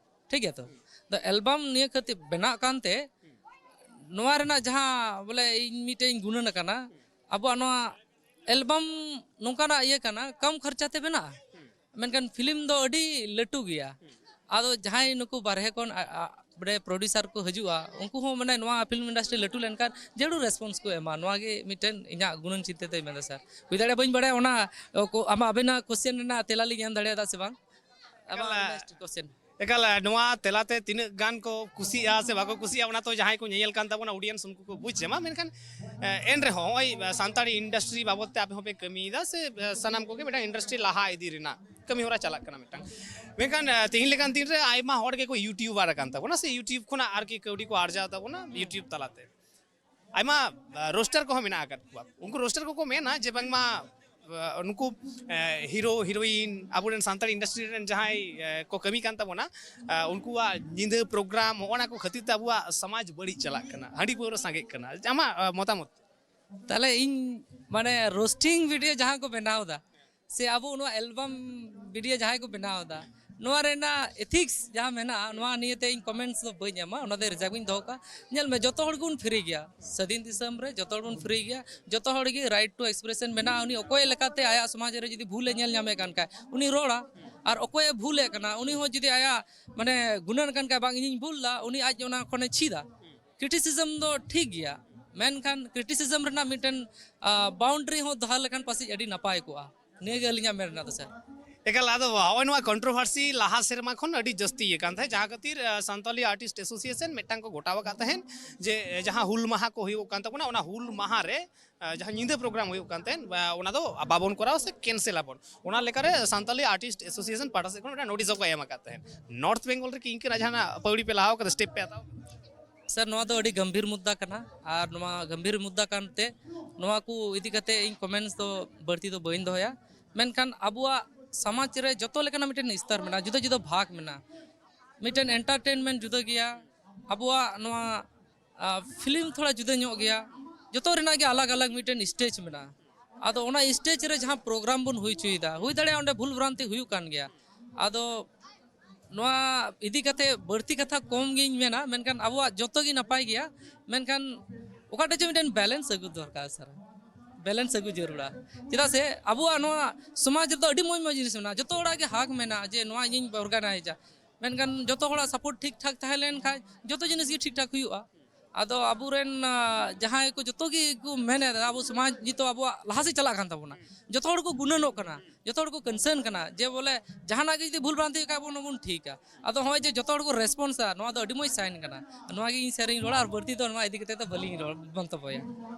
ᱴᱷᱤᱠ ᱜᱮᱭᱟ ᱛᱚ? ᱟᱫᱚ ᱮᱞᱵᱟᱢ ᱱᱤᱭᱟᱹ ᱠᱷᱟᱹᱛᱤᱨ ᱵᱮᱱᱟᱜ ᱠᱟᱱᱛᱮ ᱱᱚᱣᱟ ᱨᱮᱱᱟᱜ ᱡᱟᱦᱟᱸ ᱵᱚᱞᱮ ᱤᱧ ᱢᱤᱫᱴᱮᱱ ᱤᱧ ᱜᱩᱱᱟᱹᱱ ᱟᱠᱟᱱᱟ, ᱟᱵᱚᱣᱟᱜ ᱱᱚᱣᱟ ᱮᱞᱵᱟᱢ ᱱᱚᱝᱠᱟᱱᱟᱜ ᱤᱭᱟᱹ ᱠᱟᱱᱟ, ᱠᱚᱢ ᱠᱷᱚᱨᱪᱟ ᱛᱮ ᱵᱮᱱᱟᱜᱼᱟ, ᱢᱮᱱᱠᱷᱟᱱ ᱯᱷᱤᱞᱢ ᱫᱚ ᱟᱹᱰᱤ ᱞᱟᱹᱴᱩ ᱜᱮᱭᱟ᱾ ᱟᱫᱚ ᱡᱟᱦᱟᱸᱭ ᱱᱩᱠᱩ ᱵᱟᱨᱦᱮ ᱠᱷᱚᱱ ᱟ- ᱟ- ᱢᱟᱱᱮ ᱯᱨᱚᱰᱭᱩᱥᱟᱨ ᱠᱚ ᱦᱤᱡᱩᱜᱼᱟ, ᱩᱱᱠᱩ ᱦᱚᱸ ᱢᱟᱱᱮ ᱱᱚᱣᱟ ᱯᱷᱤᱞᱢ ᱤᱱᱰᱟᱥᱴᱨᱤ ᱞᱟᱹᱴᱩ ᱞᱮᱱᱠᱷᱟᱱ ᱡᱟᱹᱨᱩᱲ ᱨᱮᱥᱯᱚᱱᱥ ᱠᱚ ᱮᱢᱟ᱾ ᱱᱚᱣᱟ ᱜᱮ ᱢᱤᱫᱴᱮᱱ ᱤᱧᱟᱹᱜ ᱜᱩᱱᱟᱹᱱ ᱪᱤᱱᱛᱟᱹ ᱛᱮᱧ ᱢᱮᱱᱫᱟ ᱥᱟᱨ᱾ ᱦᱩᱭ ᱫᱟᱲᱮᱭᱟᱜᱼᱟ, ᱵᱟᱹᱧ ᱵᱟᱲᱟᱭᱟ ᱚᱱᱟ ᱠᱚ, ᱟᱢᱟᱜ ᱟᱵᱮᱱᱟᱜ ᱠᱚᱥᱪᱮᱱ ᱨᱮᱱᱟᱜ ᱛᱮᱞᱟ ᱞᱤᱧ ᱮᱢ ᱫᱟᱲᱮᱭᱟᱫᱟ ᱥᱮ ᱵᱟᱝ᱾ ᱟᱢᱟᱜ ᱮᱠᱟᱞ, ᱱᱮᱠᱥᱴ ᱠᱚᱥᱪᱮᱱ᱾ ᱮᱠᱟᱞ, ᱱᱚᱣᱟ ᱛᱮᱞᱟᱛᱮ ᱛᱤᱱᱟᱹᱜ ᱜᱟᱱ ᱠᱚ ᱠᱩᱥᱤᱜᱼᱟ ᱥᱮ ᱵᱟᱠᱚ ᱠᱩᱥᱤᱜᱼᱟ, ᱚᱱᱟ ᱛᱚ ᱡᱟᱦᱟᱸᱭ ᱠᱚ ᱧᱮᱧᱮᱞ ᱠᱟᱱ ᱛᱟᱵᱚᱱᱟ, ᱚᱰᱤᱭᱮᱱᱥ, ᱩᱱᱠᱩ ᱠᱚ ᱵᱩᱡᱽ ᱧᱟᱢᱟ᱾ ᱢᱮᱱᱠᱷᱟᱱ ᱮ, ᱮᱱ ᱨᱮᱦᱚᱸ ᱱᱚᱜᱼᱚᱭ ᱥᱟᱱᱛᱟᱲᱤ ᱤᱱᱰᱟᱥᱴᱨᱤ ᱵᱟᱵᱚᱫ ᱛᱮ ᱟᱯᱮ ᱦᱚᱸᱯᱮ ᱠᱟᱹᱢᱤᱭᱮᱫᱟ ᱥᱮ ᱮ, ᱥᱟᱱᱟᱢ ᱠᱚᱜᱮ ᱢᱤᱫᱴᱟᱝ ᱤᱱᱰᱟᱥᱴᱨᱤ ᱞᱟᱦᱟ ᱤᱫᱤ ᱨᱮᱱᱟᱜ ᱠᱟᱹᱢᱤ ᱦᱚᱨᱟ ᱪᱟᱞᱟᱜ ᱠᱟᱱᱟ ᱢᱤᱫᱴᱟᱝ᱾ ᱢᱮᱱᱠᱷᱟᱱ ᱮ, ᱛᱮᱦᱮᱧ ᱞᱮᱠᱟᱱ ᱫᱤᱱ ᱨᱮ ᱟᱭᱢᱟ ᱦᱚᱲ ᱜᱮᱠᱚ ᱭᱩᱴᱤᱭᱩᱵᱟᱨ ᱟᱠᱟᱱ ᱛᱟᱵᱚᱱᱟ ᱥᱮ ᱭᱩᱴᱤᱭᱩᱵᱽ ᱠᱷᱚᱱᱟᱜ ᱟᱨᱠᱤ ᱠᱟᱹᱣᱰᱤ ᱠᱚ ᱟᱨᱡᱟᱣ ᱛᱟᱵᱚᱱᱟ ᱭᱩᱴᱤᱭᱩᱵᱽ ᱛᱟᱞᱟᱛᱮ᱾ ᱟᱭᱢᱟ ᱨᱳᱥᱴᱟᱨ ᱠᱚᱦᱚᱸ ᱢᱮᱱᱟᱜ ᱟᱠᱟᱫ ᱠᱚᱣᱟ᱾ ᱩᱱᱠᱩ ᱨᱳᱥᱴᱟᱨ ᱠᱚᱠᱚ ᱢᱮᱱᱟ ᱡᱮ ᱵᱟᱝᱢᱟ ᱮ, ᱱᱩᱠᱩ ᱮ, ᱦᱤᱨᱳ ᱦᱤᱨᱳᱭᱤᱱ ᱟᱵᱚᱨᱮᱱ ᱥᱟᱱᱛᱟᱲ ᱤᱱᱰᱟᱥᱴᱨᱤ ᱨᱮᱱ ᱡᱟᱦᱟᱸᱭ ᱮ, ᱠᱚ ᱠᱟᱹᱢᱤ ᱠᱟᱱ ᱛᱟᱵᱚᱱᱟ, ᱮ, ᱩᱱᱠᱩᱣᱟᱜ ᱧᱤᱫᱟᱹ ᱯᱨᱳᱜᱨᱟᱢ ᱦᱚᱸᱜᱼᱚ ᱱᱟ ᱠᱚ ᱠᱷᱟᱹᱛᱤᱨ ᱛᱮ ᱟᱵᱚᱣᱟᱜ ᱥᱚᱢᱟᱡᱽ ᱵᱟᱹᱲᱤᱡ ᱪᱟᱞᱟᱜ ᱠᱟᱱᱟ, ᱦᱟᱺᱰᱤ ᱯᱟᱹᱣᱨᱟᱹ ᱥᱟᱸᱜᱮᱜ ᱠᱟᱱᱟ᱾ ᱟᱢᱟᱜ ᱮ, ᱢᱚᱛᱟᱢᱚᱛ? ᱛᱟᱦᱞᱮ ᱤᱧ ᱢᱟᱱᱮ ᱨᱳᱥᱴᱤᱝ ᱵᱷᱤᱰᱤᱭᱳ ᱡᱟᱦᱟᱸ ᱠᱚ ᱵᱮᱱᱟᱣ ᱮᱫᱟ ᱥᱮ ᱟᱵᱚ ᱱᱚᱣᱟ ᱮᱞᱵᱟᱢ ᱵᱷᱤᱰᱤᱭᱳ ᱡᱟᱦᱟᱸᱭ ᱠᱚ ᱵᱮᱱᱟᱣ ᱮᱫᱟ, ᱱᱚᱣᱟ ᱨᱮᱱᱟᱜ ᱮᱛᱷᱤᱠᱥ ᱡᱟᱦᱟᱸ ᱢᱮᱱᱟᱜᱼᱟ, ᱱᱚᱣᱟ ᱱᱤᱭᱮᱛᱮ ᱤᱧ ᱠᱚᱢᱮᱱᱴᱥ ᱫᱚ ᱵᱟᱹᱧ ᱮᱢᱟ, ᱚᱱᱟ ᱫᱚ ᱨᱤᱡᱟᱨᱵᱷ ᱤᱧ ᱫᱚᱦᱚ ᱠᱟᱜᱼᱟ᱾ ᱧᱮᱞ ᱢᱮ, ᱡᱚᱛᱚ ᱦᱚᱲ ᱜᱮᱵᱚᱱ ᱯᱷᱨᱤ ᱜᱮᱭᱟ, ᱥᱟᱹᱫᱷᱤᱱ ᱫᱤᱥᱚᱢ ᱨᱮ ᱡᱚᱛᱚ ᱦᱚᱲ ᱵᱚᱱ ᱯᱷᱨᱤ ᱜᱮᱭᱟ, ᱡᱚᱛᱚ ᱦᱚᱲ ᱜᱮ ᱨᱟᱭᱤᱴ ᱴᱩ ᱮᱠᱥᱯᱨᱮᱥᱚᱱ ᱢᱮᱱᱟᱜᱼᱟ᱾ ᱩᱱᱤ ᱚᱠᱚᱭ ᱞᱮᱠᱟᱛᱮ ᱟᱭᱟᱜ ᱥᱚᱢᱟᱡᱽ ᱨᱮ ᱡᱩᱫᱤ ᱵᱷᱩᱞ ᱮ ᱧᱮᱞ ᱧᱟᱢᱮᱫ ᱠᱟᱱ ᱠᱷᱟᱡ ᱩᱱᱤ ᱨᱚᱲᱟ, ᱟᱨ ᱚᱠᱚᱭᱮ ᱵᱷᱩᱞᱮᱫ ᱠᱟᱱᱟ ᱩᱱᱤ ᱦᱚᱸ ᱡᱩᱫᱤ ᱟᱭᱟᱜ ᱢᱟᱱᱮ ᱜᱩᱱᱟᱹᱱ ᱠᱟᱱ ᱠᱷᱟᱡ ᱵᱟᱝ ᱤᱧᱤᱧ ᱵᱷᱩᱞ ᱮᱫᱟ, ᱩᱱᱤ ᱟᱡ ᱚᱱᱟ ᱠᱷᱚᱱᱮ ᱪᱮᱫᱟ᱾ ᱠᱨᱤᱴᱤᱥᱤᱡᱚᱢ ᱫᱚ ᱴᱷᱤᱠ ᱜᱮᱭᱟ, ᱢᱮᱱᱠᱷᱟᱱ ᱠᱨᱤᱴᱤᱥᱤᱡᱚᱢ ᱨᱮᱱᱟᱜ ᱢᱤᱫᱴᱮᱱ ᱵᱟᱣᱩᱱᱰᱟᱨᱤ ᱦᱚᱸ ᱫᱚᱦᱚ ᱞᱮᱠᱷᱟᱱ ᱯᱟᱥᱮᱡ ᱟᱹᱰᱤ ᱱᱟᱯᱟᱭ ᱠᱚᱜᱼᱟ᱾ ᱱᱤᱭᱟᱹ ᱜᱮ ᱟᱹᱞᱤᱧᱟᱜ ᱢᱮᱱ ᱨᱮᱱᱟᱜ ᱫᱚ ᱥᱟᱨ᱾ ᱮᱠᱟᱞ, ᱟᱫᱚ ᱱᱚᱜᱼᱚᱭ ᱱᱚᱣᱟ ᱠᱚᱱᱴᱨᱳᱵᱷᱟᱨᱥᱤ ᱞᱟᱦᱟ ᱥᱮᱨᱢᱟ ᱠᱷᱚᱱ ᱟᱹᱰᱤ ᱡᱟᱹᱥᱛᱤ ᱟᱠᱟᱱ ᱛᱟᱦᱮᱸᱫ, ᱡᱟᱦᱟᱸ ᱠᱷᱟᱹᱛᱤᱨ ᱮ, ᱥᱟᱱᱛᱟᱞᱤ ᱟᱨᱴᱤᱥᱴ ᱮᱥᱳᱥᱤᱭᱮᱥᱚᱱ ᱢᱤᱫᱴᱟᱝ ᱠᱚ ᱜᱚᱴᱟᱣ ᱟᱠᱟᱫ ᱛᱟᱦᱮᱸᱫ ᱡᱮ ᱮ, ᱡᱟᱦᱟᱸ ᱦᱩᱞ ᱢᱟᱦᱟ ᱠᱚ ᱦᱩᱭᱩᱜ ᱠᱟᱱ ᱛᱟᱵᱚᱱᱟ, ᱚᱱᱟ ᱦᱩᱞ ᱢᱟᱦᱟ ᱨᱮ ᱮ, ᱡᱟᱦᱟᱸ ᱧᱤᱫᱟᱹ ᱯᱨᱳᱜᱨᱟᱢ ᱦᱩᱭᱩᱜ ᱠᱟᱱ ᱛᱟᱦᱮᱸᱫ, ᱮ, ᱚᱱᱟ ᱫᱚ ᱵᱟᱵᱚᱱ ᱠᱚᱨᱟᱣᱟ ᱥᱮ ᱠᱮᱱᱥᱮᱞ ᱟᱵᱚᱱ᱾ ᱚᱱᱟ ᱞᱮᱠᱟᱨᱮ ᱥᱟᱱᱛᱟᱞᱤ ᱟᱨᱴᱤᱥᱴ ᱮᱥᱳᱥᱤᱭᱮᱥᱚᱱ ᱯᱟᱦᱴᱟ ᱥᱮᱫ ᱠᱷᱚᱱ ᱢᱤᱫᱴᱟᱝ ᱱᱳᱴᱤᱥ ᱦᱚᱸᱠᱚ ᱮᱢ ᱟᱠᱟᱫ ᱛᱟᱦᱮᱸᱫ᱾ ᱱᱚᱨᱛᱷ ᱵᱮᱝᱜᱚᱞ ᱨᱮ ᱠᱤ ᱤᱱᱠᱟᱹᱱᱟᱜ ᱡᱟᱦᱟᱱᱟᱜ ᱯᱟᱹᱣᱲᱤ ᱯᱮ ᱞᱟᱦᱟᱣ ᱠᱟᱫᱟ, ᱥᱴᱮᱯ ᱯᱮ ᱦᱟᱛᱟᱣ ᱠᱟᱫᱟ? ᱥᱟᱨ, ᱱᱚᱣᱟ ᱫᱚ ᱟᱹᱰᱤ ᱜᱟᱢᱵᱷᱤᱨ ᱢᱩᱫᱽᱫᱟ ᱠᱟᱱᱟ, ᱟᱨ ᱱᱚᱣᱟ ᱜᱟᱢᱵᱷᱤᱨ ᱢᱩᱫᱽᱫᱟ ᱠᱟᱱᱛᱮ ᱱᱚᱣᱟ ᱠᱚ ᱤᱫᱤ ᱠᱟᱛᱮ ᱤᱧ ᱠᱚᱢᱮᱱᱴᱥ ᱫᱚ ᱵᱟᱹᱲᱛᱤ ᱫᱚ ᱵᱟᱹᱧ ᱫᱚᱦᱚᱭᱟ᱾ ᱢᱮᱱᱠᱷᱟᱱ ᱟᱵᱚᱣᱟᱜ ᱥᱚᱢᱟᱡᱽ ᱨᱮ ᱡᱚᱛᱚ ᱞᱮᱠᱟᱱᱟᱜ ᱢᱤᱫᱴᱮᱱ ᱥᱛᱚᱨ ᱢᱮᱱᱟᱜᱼᱟ, ᱡᱩᱫᱟᱹ ᱡᱩᱫᱟᱹ ᱵᱷᱟᱜᱽ ᱢᱮᱱᱟᱜᱼᱟ᱾ ᱢᱤᱫᱴᱮᱱ ᱮᱱᱴᱟᱨᱴᱮᱱᱢᱮᱱᱴ ᱡᱩᱫᱟᱹ ᱜᱮᱭᱟ, ᱟᱵᱚᱣᱟᱜ ᱱᱚᱣᱟ ᱯᱷᱤᱞᱢ ᱛᱷᱚᱲᱟ ᱡᱩᱫᱟᱹ ᱧᱚᱜ ᱜᱮᱭᱟ᱾ ᱡᱚᱛᱚ ᱨᱮᱱᱟᱜ ᱜᱮ ᱟᱞᱟᱜᱽ ᱟᱞᱟᱜᱽ ᱢᱤᱫᱴᱮᱱ ᱥᱴᱮᱡᱽ ᱢᱮᱱᱟᱜᱼᱟ᱾ ᱟᱫᱚ ᱚᱱᱟ ᱥᱴᱮᱡᱽ ᱨᱮ ᱡᱟᱦᱟᱸ ᱯᱨᱳᱜᱨᱟᱢ ᱵᱚᱱ ᱦᱩᱭ ᱦᱚᱪᱚᱭᱮᱫᱟ, ᱦᱩᱭ ᱫᱟᱲᱮᱭᱟᱜᱼᱟ ᱚᱸᱰᱮ ᱵᱷᱩᱞ ᱵᱷᱨᱟᱱᱛᱤ ᱦᱩᱭᱩᱜ ᱠᱟᱱ ᱜᱮᱭᱟ᱾ ᱟᱫᱚ ᱱᱚᱣᱟ ᱤᱫᱤ ᱠᱟᱛᱮ ᱵᱟᱹᱲᱛᱤ ᱠᱟᱛᱷᱟ ᱠᱚᱢ ᱜᱤᱧ ᱢᱮᱱᱟ, ᱢᱮᱱᱠᱷᱟᱱ ᱟᱵᱚᱣᱟᱜ ᱡᱚᱛᱚ ᱜᱮ ᱱᱟᱯᱟᱭ ᱜᱮᱭᱟ, ᱢᱮᱱᱠᱷᱟᱱ ᱚᱠᱟᱴᱟᱜ ᱪᱚ ᱢᱤᱫᱴᱮᱱ ᱵᱮᱞᱮᱱᱥ ᱟᱹᱜᱩ ᱫᱚᱨᱠᱟᱨ ᱥᱟᱨ, ᱵᱮᱞᱮᱱᱥ ᱟᱹᱜᱩ ᱡᱟᱹᱨᱩᱲᱟ᱾ ᱪᱮᱫᱟᱜ ᱥᱮ ᱟᱵᱚᱣᱟᱜ ᱱᱚᱣᱟ ᱥᱚᱢᱟᱡᱽ ᱨᱮᱫᱚ ᱟᱹᱰᱤ ᱢᱚᱡᱽ ᱢᱚᱡᱽ ᱡᱤᱱᱤᱥ ᱢᱮᱱᱟᱜᱼᱟ, ᱡᱚᱛᱚ ᱦᱚᱲᱟᱜ ᱜᱮ ᱦᱟᱠ ᱢᱮᱱᱟᱜᱼᱟ ᱡᱮ ᱱᱚᱣᱟ ᱤᱧᱤᱧ ᱚᱨᱜᱟᱱᱟᱭᱤᱡᱟ, ᱢᱮᱱᱠᱷᱟᱱ ᱡᱚᱛᱚ ᱦᱚᱲᱟᱜ ᱥᱟᱯᱳᱨᱴ ᱴᱷᱤᱠ ᱴᱷᱟᱠ ᱛᱟᱦᱮᱸ ᱞᱮᱱ ᱠᱷᱟᱱ ᱡᱚᱛᱚ ᱡᱤᱱᱤᱥ ᱜᱮ ᱴᱷᱤᱠ ᱴᱷᱟᱠ ᱦᱩᱭᱩᱜᱼᱟ᱾ ᱟᱫᱚ ᱟᱵᱚᱨᱮᱱ, ᱟ, ᱡᱟᱦᱟᱸᱭ ᱠᱚ ᱡᱚᱛᱚ ᱜᱮ ᱠᱚ ᱢᱮᱱᱮᱫᱟ, ᱟᱵᱚ ᱥᱚᱢᱟᱡᱽ ᱱᱤᱛᱚᱜ ᱟᱵᱚᱣᱟᱜ ᱞᱟᱦᱟ ᱥᱮᱫ ᱪᱟᱞᱟᱜ ᱠᱟᱱ ᱛᱟᱵᱚᱱᱟ, ᱡᱚᱛᱚ ᱦᱚᱲ ᱠᱚ ᱜᱩᱱᱟᱹᱱᱚᱜ ᱠᱟᱱᱟ, ᱡᱚᱛᱚ ᱦᱚᱲ ᱠᱚ ᱠᱚᱱᱥᱟᱨᱱ ᱠᱟᱱᱟ ᱡᱮ ᱵᱚᱞᱮ ᱡᱟᱦᱟᱱᱟᱜ ᱜᱮ ᱡᱩᱫᱤ ᱵᱷᱩᱞ ᱵᱷᱨᱟᱱᱛᱤ ᱦᱩᱭᱩᱜ ᱠᱷᱟᱱ ᱟᱵᱚ ᱱᱚᱵᱚᱱ ᱴᱷᱤᱠᱟ᱾ ᱟᱫᱚ ᱱᱚᱜᱼᱚᱭ ᱡᱮ ᱡᱚᱛᱚ ᱦᱚᱲ ᱠᱚ ᱨᱮᱥᱯᱚᱱᱥᱟ, ᱱᱚᱣᱟ ᱫᱚ ᱟᱹᱰᱤ ᱢᱚᱡᱽ ᱥᱟᱭᱤᱱ ᱠᱟᱱᱟ᱾ ᱱᱚᱣᱟ ᱜᱮ ᱤᱧ ᱥᱮᱨᱮᱧ ᱨᱚᱲᱟ, ᱟᱨ ᱵᱟᱹᱲᱛᱤ ᱫᱚ ᱱᱚᱣᱟ ᱤᱫᱤ ᱠᱟᱛᱮ ᱫᱚ ᱵᱟᱹᱞᱤᱧ ᱨᱚᱲ ᱢᱚᱱᱛᱚᱵᱚᱭᱟ᱾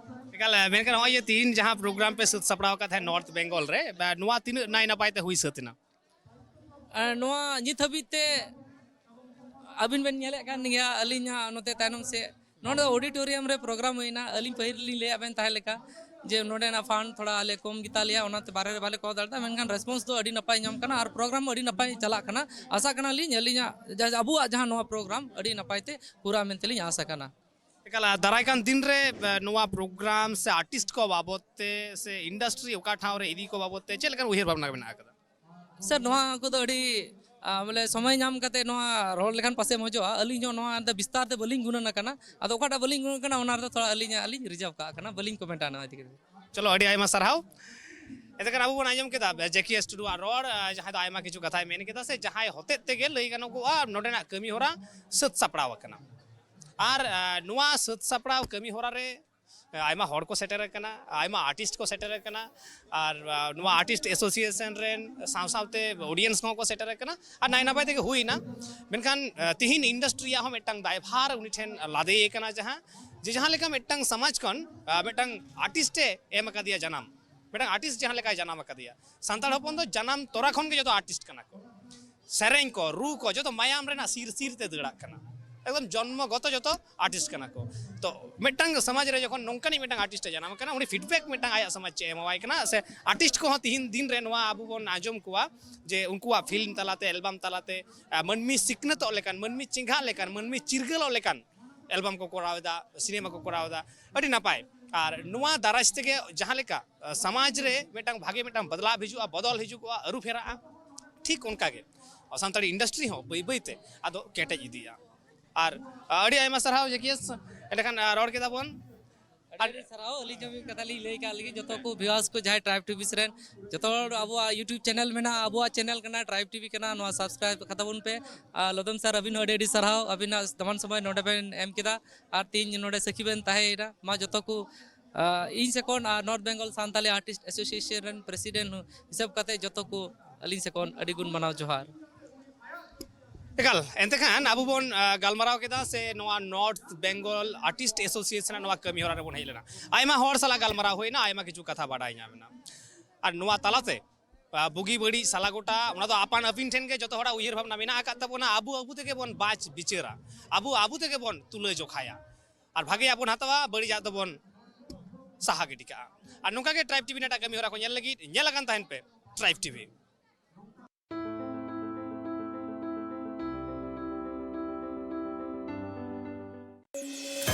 ᱮᱠᱟᱞ, ᱢᱮᱱᱠᱷᱟᱱ ᱱᱚᱜᱼᱚᱭ ᱡᱮ ᱛᱤᱦᱤᱧ ᱡᱟᱦᱟᱸ ᱯᱨᱳᱜᱨᱟᱢ ᱯᱮ ᱥᱟᱹᱛ ᱥᱟᱯᱲᱟᱣ ᱟᱠᱟᱫ ᱛᱟᱦᱮᱸᱫ ᱱᱚᱨᱛᱷ ᱵᱮᱝᱜᱚᱞ ᱨᱮ, ᱱᱚᱣᱟ ᱛᱤᱱᱟᱹᱜ ᱱᱟᱭ ᱱᱟᱯᱟᱭ ᱛᱮ ᱦᱩᱭ ᱥᱟᱹᱛ ᱮᱱᱟ? ᱟᱨ ᱱᱚᱣᱟ ᱱᱤᱛ ᱦᱟᱹᱵᱤᱡ ᱛᱮ ᱟᱹᱵᱤᱱ ᱵᱮᱱ ᱧᱮᱞᱮᱫ ᱠᱟᱱ ᱜᱮᱭᱟ, ᱟᱹᱞᱤᱧ ᱦᱟᱸᱜ ᱱᱚᱛᱮ ᱛᱟᱭᱱᱚᱢ ᱥᱮᱫ ᱱᱚᱰᱮ ᱚᱰᱤᱴᱳᱨᱤᱭᱟᱢ ᱨᱮ ᱯᱨᱳᱜᱨᱟᱢ ᱦᱩᱭᱱᱟ᱾ ᱟᱹᱞᱤᱧ ᱯᱟᱹᱦᱤᱞ ᱞᱤᱧ ᱞᱟᱹᱭᱟᱫ ᱵᱮᱱ ᱛᱟᱦᱮᱸ ᱞᱮᱠᱟ ᱡᱮ ᱱᱚᱰᱮᱱᱟᱜ ᱯᱷᱟᱱᱰ ᱛᱷᱚᱲᱟ ᱟᱞᱮ ᱠᱚᱢ ᱜᱮᱛᱟ ᱞᱮᱭᱟ, ᱚᱱᱟᱛᱮ ᱵᱟᱨᱦᱮ ᱨᱮ ᱵᱟᱞᱮ ᱠᱚᱨᱟᱣ ᱫᱟᱲᱮᱭᱟᱜᱼᱟ, ᱢᱮᱱᱠᱷᱟᱱ ᱨᱮᱥᱯᱚᱱᱥ ᱫᱚ ᱟᱹᱰᱤ ᱱᱟᱯᱟᱭ ᱧᱟᱢ ᱠᱟᱱᱟ ᱟᱨ ᱯᱨᱳᱜᱨᱟᱢ ᱦᱚᱸ ᱟᱹᱰᱤ ᱱᱟᱯᱟᱭ ᱪᱟᱞᱟᱜ ᱠᱟᱱᱟ᱾ ᱟᱥᱟᱜ ᱠᱟᱱᱟᱞᱤᱧ ᱟᱹᱞᱤᱧᱟᱜ ᱡᱟ-, ᱟᱵᱚᱣᱟᱜ ᱡᱟᱦᱟᱸ ᱱᱚᱣᱟ ᱯᱨᱳᱜᱨᱟᱢ ᱟᱹᱰᱤ ᱱᱟᱯᱟᱭ ᱛᱮ ᱯᱩᱨᱟᱹᱜᱼᱟ ᱢᱮᱱᱛᱮᱞᱤᱧ ᱟᱥ ᱟᱠᱟᱱᱟ᱾ ᱮᱠᱟᱞ, ᱟᱨ ᱫᱟᱨᱟᱭ ᱠᱟᱱ ᱫᱤᱱ ᱨᱮ, ᱮ, ᱱᱚᱣᱟ ᱯᱨᱳᱜᱨᱟᱢ ᱥᱮ ᱟᱨᱴᱤᱥᱴ ᱠᱚ ᱵᱟᱵᱚᱛ ᱛᱮ ᱥᱮ ᱤᱱᱰᱟᱥᱴᱨᱤ ᱚᱠᱟ ᱴᱷᱟᱶ ᱨᱮ ᱤᱫᱤ ᱠᱚ ᱵᱟᱵᱚᱛ ᱛᱮ ᱪᱮᱫ ᱞᱮᱠᱟᱱ ᱩᱭᱦᱟᱹᱨ ᱵᱷᱟᱵᱽᱱᱟ ᱢᱮᱱᱟᱜ ᱟᱠᱟᱫᱟ? ᱥᱟᱨ, ᱱᱚᱣᱟ ᱠᱚᱫᱚ ᱟᱹᱰᱤ, ᱟ, ᱵᱚᱞᱮ ᱥᱚᱢᱚᱭ ᱧᱟᱢ ᱠᱟᱛᱮ ᱱᱚᱣᱟ ᱨᱚᱲ ᱞᱮᱠᱷᱟᱱ ᱯᱟᱥᱮ ᱢᱚᱡᱚᱜᱼᱟ᱾ ᱟᱹᱞᱤᱧ ᱦᱚᱸ ᱱᱚᱣᱟ ᱫᱚ ᱵᱤᱥᱛᱟᱨ ᱛᱮ ᱵᱟᱹᱞᱤᱧ ᱜᱩᱱᱟᱹᱱ ᱟᱠᱟᱱᱟ᱾ ᱟᱫᱚ ᱚᱠᱟᱴᱟᱜ ᱵᱟᱹᱞᱤᱧ ᱜᱩᱱᱟᱹᱱ ᱠᱟᱱᱟ, ᱚᱱᱟ ᱨᱮᱫᱚ ᱛᱷᱚᱲᱟ ᱟᱹᱞᱤᱧᱟᱜ ᱞᱤᱧ ᱨᱤᱡᱟᱨᱵᱷ ᱠᱟᱜ ᱠᱟᱱᱟ, ᱵᱟᱹᱞᱤᱧ ᱠᱚᱢᱮᱱᱴᱟ ᱱᱚᱣᱟ ᱤᱫᱤ ᱠᱟᱛᱮ᱾ ᱪᱚᱞᱚ, ᱟᱹᱰᱤ ᱟᱭᱢᱟ ᱥᱟᱨᱦᱟᱣ᱾ ᱮᱱᱛᱮ ᱠᱷᱟᱱ ᱟᱵᱚ ᱵᱚᱱ ᱟᱸᱡᱚᱢ ᱠᱮᱫᱟ ᱡᱮᱠᱤ ᱮᱥ ᱴᱩᱰᱩᱣᱟᱜ ᱨᱚᱲ, ᱟ, ᱡᱟᱦᱟᱸᱭ ᱫᱚ ᱟᱭᱢᱟ ᱠᱤᱪᱷᱩ ᱠᱟᱛᱷᱟᱭ ᱢᱮᱱ ᱠᱮᱫᱟ, ᱥᱮ ᱡᱟᱦᱟᱸᱭ ᱦᱚᱛᱮᱡ ᱛᱮᱜᱮ ᱞᱟᱹᱭ ᱜᱟᱱᱚᱜᱚᱜᱼᱟ ᱱᱚᱰᱮᱱᱟᱜ ᱠᱟᱹᱢᱤ ᱦᱚᱨᱟ ᱥᱟᱹᱛ ᱥᱟᱯᱲᱟᱣ ᱟᱠᱟᱱᱟ᱾ ᱟᱨ, ᱟ, ᱱᱚᱣᱟ ᱥᱟᱹᱛ ᱥᱟᱯᱲᱟᱣ ᱠᱟᱹᱢᱤ ᱦᱚᱨᱟ ᱨᱮ ᱟᱭᱢᱟ ᱦᱚᱲ ᱠᱚ ᱥᱮᱴᱮᱨ ᱟᱠᱟᱱᱟ, ᱟᱭᱢᱟ ᱟᱨᱴᱤᱥᱴ ᱠᱚ ᱥᱮᱴᱮᱨ ᱟᱠᱟᱱᱟ, ᱟᱨ, ᱟ, ᱱᱚᱣᱟ ᱟᱨᱴᱤᱥᱴ ᱮᱥᱳᱥᱤᱭᱮᱥᱚᱱ ᱨᱮᱱ ᱥᱟᱶ ᱥᱟᱶᱛᱮ ᱚᱰᱤᱭᱮᱱᱥ ᱠᱚᱦᱚᱸ ᱠᱚ ᱥᱮᱴᱮᱨ ᱟᱠᱟᱱᱟ, ᱟᱨ ᱱᱟᱭ ᱱᱟᱯᱟᱭ ᱛᱮᱜᱮ ᱦᱩᱭᱱᱟ᱾ ᱢᱮᱱᱠᱷᱟᱱ, ᱟ, ᱛᱤᱦᱤᱧ ᱤᱱᱰᱟᱥᱴᱨᱤ ᱨᱮᱭᱟᱜ ᱦᱚᱸ ᱢᱤᱫᱴᱟᱝ ᱫᱟᱭᱵᱷᱟᱨ ᱩᱱᱤ ᱴᱷᱮᱱ ᱞᱟᱫᱮ ᱟᱠᱟᱱᱟ, ᱡᱟᱦᱟᱸ ᱡᱮ ᱡᱟᱦᱟᱸ ᱞᱮᱠᱟ ᱢᱤᱫᱴᱟᱝ ᱥᱚᱢᱟᱡᱽ ᱠᱷᱚᱱ, ᱟ, ᱢᱤᱫᱴᱟᱝ ᱟᱨᱴᱤᱥᱴ ᱮ ᱮᱢ ᱟᱠᱟᱫᱮᱭᱟ ᱡᱟᱱᱟᱢ, ᱢᱤᱫᱴᱟᱝ ᱟᱨᱴᱤᱥᱴ ᱡᱟᱦᱟᱸ ᱞᱮᱠᱟᱭ ᱡᱟᱱᱟᱢ ᱟᱠᱟᱫᱮᱭᱟ, ᱥᱟᱱᱛᱟᱲ ᱦᱚᱯᱚᱱ ᱫᱚ ᱡᱟᱱᱟᱢ ᱛᱚᱨᱟ ᱠᱷᱚᱱ ᱜᱮ ᱡᱚᱛᱚ ᱟᱨᱴᱤᱥᱴ ᱠᱟᱱᱟ ᱠᱚ᱾ ᱥᱮᱨᱮᱧ ᱠᱚ, ᱨᱩ ᱠᱚ, ᱡᱚᱛᱚ ᱢᱟᱭᱟᱢ ᱨᱮᱱᱟᱜ ᱥᱤᱨ ᱥᱤᱨ ᱛᱮ ᱫᱟᱹᱲᱟᱜ ᱠᱟᱱᱟ᱾ ᱮᱠᱫᱚᱢ ᱡᱚᱱᱢᱚ ᱜᱚᱛᱚ ᱡᱚᱛᱚ ᱟᱨᱴᱤᱥᱴ ᱠᱟᱱᱟ ᱠᱚ᱾ ᱛᱚ ᱢᱤᱫᱴᱟᱝ ᱥᱚᱢᱟᱡᱽ ᱨᱮ ᱡᱚᱠᱷᱚᱱ ᱱᱚᱝᱠᱟᱱᱤᱡ ᱢᱤᱫᱴᱟᱝ ᱟᱨᱴᱤᱥᱴ ᱮ ᱡᱟᱱᱟᱢ ᱠᱟᱱᱟ, ᱩᱱᱤ ᱯᱷᱤᱰᱵᱮᱠ ᱢᱤᱫᱴᱟᱝ ᱟᱭᱟᱜ ᱥᱚᱢᱟᱡᱽ ᱪᱮᱫ ᱮ ᱮᱢᱟᱣᱟᱭ ᱠᱟᱱᱟ, ᱥᱮ ᱟᱨᱴᱤᱥᱴ ᱠᱚᱦᱚᱸ ᱛᱤᱦᱤᱧ ᱫᱤᱱ ᱨᱮ ᱱᱚᱣᱟ ᱟᱵᱚ ᱵᱚᱱ ᱟᱸᱡᱚᱢ ᱠᱚᱣᱟ ᱡᱮ ᱩᱱᱠᱩᱣᱟᱜ ᱯᱷᱤᱞᱢ ᱛᱟᱞᱟᱛᱮ, ᱮᱞᱵᱟᱢ ᱛᱟᱞᱟᱛᱮ, ᱟ, ᱢᱟᱹᱱᱢᱤ ᱥᱤᱠᱷᱱᱟᱹᱛᱚᱜ ᱞᱮᱠᱟᱱ, ᱢᱟᱹᱱᱢᱤ ᱪᱮᱸᱜᱷᱟᱜ ᱞᱮᱠᱟᱱ, ᱢᱟᱹᱱᱢᱤ ᱪᱤᱨᱜᱟᱹᱞᱚᱜ ᱞᱮᱠᱟᱱ ᱮᱞᱵᱟᱢ ᱠᱚ ᱠᱚᱨᱟᱣ ᱮᱫᱟ, ᱥᱤᱱᱮᱢᱟ ᱠᱚ ᱠᱚᱨᱟᱣ ᱮᱫᱟ᱾ ᱟᱹᱰᱤ ᱱᱟᱯᱟᱭ᱾ ᱟᱨ ᱱᱚᱣᱟ ᱫᱟᱨᱟᱭ ᱛᱮᱜᱮ ᱡᱟᱦᱟᱸ ᱞᱮᱠᱟ ᱥᱚᱢᱟᱡᱽ ᱨᱮ ᱢᱤᱫᱴᱟᱝ ᱵᱷᱟᱜᱮ ᱢᱤᱫᱴᱟᱝ ᱵᱚᱫᱞᱟᱣ ᱦᱤᱡᱩᱜᱼᱟ, ᱵᱚᱫᱚᱞ ᱦᱤᱡᱩᱜᱚᱜᱼᱟ, ᱟᱹᱨᱩ ᱯᱷᱮᱨᱟᱜᱼᱟ, ᱴᱷᱤᱠ ᱚᱱᱠᱟ ᱜᱮ ᱥᱟᱱᱛᱟᱲᱤ ᱤᱱᱰᱟᱥᱴᱨᱤ ᱦᱚᱸ ᱵᱟᱹᱭ ᱵᱟᱹᱭ ᱛᱮ ᱟᱫᱚ ᱠᱮᱴᱮᱡ ᱤᱫᱤᱜᱼᱟ᱾ ᱟᱨ ᱟᱹᱰᱤ ᱟᱭᱢᱟ ᱥᱟᱨᱦᱟᱣ ᱡᱮᱠᱤᱭᱮᱥ᱾ ᱮᱸᱰᱮᱠᱷᱟᱱ ᱨᱚᱲ ᱠᱮᱫᱟ ᱵᱚᱱ᱾ ᱟᱹᱰᱤ ᱟᱹᱰᱤ ᱥᱟᱨᱦᱟᱣ᱾ ᱟᱹᱞᱤᱧ ᱦᱚᱸ ᱢᱤᱫ ᱠᱟᱛᱷᱟ ᱞᱤᱧ ᱞᱟᱹᱭ ᱠᱟᱜ ᱞᱟᱹᱜᱤᱫ, ᱡᱚᱛᱚ ᱠᱚ ᱵᱷᱤᱣᱟᱨᱥ ᱠᱚ ᱡᱟᱦᱟᱸᱭ ᱴᱨᱟᱭᱤᱵᱽ ᱴᱤᱵᱷᱤ ᱨᱮᱱ, ᱡᱚᱛᱚ ᱦᱚᱲ ᱟᱵᱚᱣᱟᱜ ᱭᱩᱴᱩᱵᱽ ᱪᱮᱱᱮᱞ ᱢᱮᱱᱟᱜᱼᱟ, ᱟᱵᱚᱣᱟᱜ ᱪᱮᱱᱮᱞ ᱠᱟᱱᱟ, ᱴᱨᱟᱭᱤᱵᱽ ᱴᱤᱵᱷᱤ ᱠᱟᱱᱟ, ᱱᱚᱣᱟ ᱥᱟᱵᱥᱠᱨᱟᱭᱤᱵᱽ ᱠᱟᱛᱟ ᱵᱚᱱ ᱯᱮ᱾ ᱟᱨ ᱞᱚᱫᱚᱢ ᱥᱟᱨ, ᱟᱹᱵᱤᱱ ᱦᱚᱸ ᱟᱹᱰᱤ ᱟᱹᱰᱤ ᱥᱟᱨᱦᱟᱣ, ᱟᱹᱵᱤᱱᱟᱜ ᱫᱟᱢᱟᱱ ᱥᱚᱢᱚᱭ ᱱᱚᱰᱮ ᱵᱮᱱ ᱮᱢ ᱠᱮᱫᱟ ᱟᱨ ᱛᱤᱦᱤᱧ ᱱᱚᱰᱮ ᱥᱟᱹᱠᱷᱤ ᱵᱮᱱ ᱛᱟᱦᱮᱸᱭᱮᱱᱟ᱾ ᱢᱟ ᱡᱚᱛᱚ ᱠᱚ ᱤᱧ ᱥᱮ ᱠᱷᱚᱱ ᱟᱨ north Bengal Santali artist association ᱨᱮᱱ ᱯᱨᱮᱥᱤᱰᱮᱱᱴ ᱦᱤᱥᱟᱹᱵ ᱠᱟᱛᱮ ᱡᱚᱛᱚ ᱠᱚ ᱟᱹᱞᱤᱧ ᱥᱮ ᱠᱷᱚᱱ ᱟᱹᱰᱤ ᱜᱩᱱ ᱢᱟᱱᱟᱣ ᱡᱚᱦᱟᱨ᱾ ᱮᱠᱟᱞ, ᱮᱱᱛᱮ ᱠᱷᱟᱱ ᱟᱵᱚ ᱵᱚᱱ ᱜᱟᱞᱢᱟᱨᱟᱣ ᱠᱮᱫᱟ ᱥᱮ ᱱᱚᱣᱟ ᱱᱚᱨᱛᱷ ᱵᱮᱝᱜᱚᱞ ᱟᱨᱴᱤᱥᱴ ᱮᱥᱳᱥᱤᱭᱮᱥᱚᱱ ᱱᱚᱣᱟ ᱠᱟᱹᱢᱤ ᱦᱚᱨᱟ ᱨᱮᱵᱚᱱ ᱦᱮᱡ ᱞᱮᱱᱟ᱾ ᱟᱭᱢᱟ ᱦᱚᱲ ᱥᱟᱞᱟᱜ ᱜᱟᱞᱢᱟᱨᱟᱣ ᱦᱩᱭᱱᱟ, ᱟᱭᱢᱟ ᱠᱤᱪᱷᱩ ᱠᱟᱛᱷᱟ ᱵᱟᱰᱟᱭ ᱧᱟᱢ ᱮᱱᱟ᱾ ᱟᱨ ᱱᱚᱣᱟ ᱛᱟᱞᱟᱛᱮ ᱵᱩᱜᱤ ᱵᱟᱹᱲᱤᱡ ᱥᱟᱞᱟ ᱜᱚᱴᱟ, ᱚᱱᱟ ᱫᱚ ᱟᱯᱟᱱ ᱟᱹᱯᱤᱱ ᱴᱷᱮᱱ ᱜᱮ ᱡᱚᱛᱚ ᱦᱚᱲᱟᱜ ᱩᱭᱦᱟᱹᱨ ᱵᱷᱟᱵᱽᱱᱟ ᱢᱮᱱᱟᱜ ᱟᱠᱟᱫ ᱛᱟᱵᱚᱱᱟ᱾ ᱟᱵᱚ ᱟᱵᱚ ᱛᱮᱜᱮ ᱵᱚᱱ ᱵᱟᱪ ᱵᱤᱪᱟᱹᱨᱟ, ᱟᱵᱚ ᱟᱵᱚ ᱛᱮᱜᱮ ᱵᱚᱱ ᱛᱩᱞᱟᱹ ᱡᱚᱠᱷᱟᱭᱟ᱾ ᱟᱨ ᱵᱷᱟᱜᱮᱭᱟᱜ ᱵᱚᱱ ᱦᱟᱛᱟᱣᱟ, ᱵᱟᱹᱲᱤᱡᱟᱜ ᱫᱚᱵᱚᱱ ᱥᱟᱦᱟ ᱜᱤᱰᱤ ᱠᱟᱜᱼᱟ᱾ ᱟᱨ ᱱᱚᱝᱠᱟ ᱜᱮ ᱴᱨᱟᱭᱤᱵᱽ ᱴᱤᱵᱷᱤ ᱨᱮᱱᱟᱜ ᱠᱟᱹᱢᱤ ᱦᱚᱨᱟ ᱠᱚ ᱧᱮᱞ ᱞᱟᱹᱜᱤᱫ ᱧᱮᱞ ᱟᱠᱟᱱ ᱛᱟᱦᱮᱱ ᱯᱮ ᱴᱨᱟᱭᱤᱵᱽ ᱴᱤᱵᱷᱤ᱾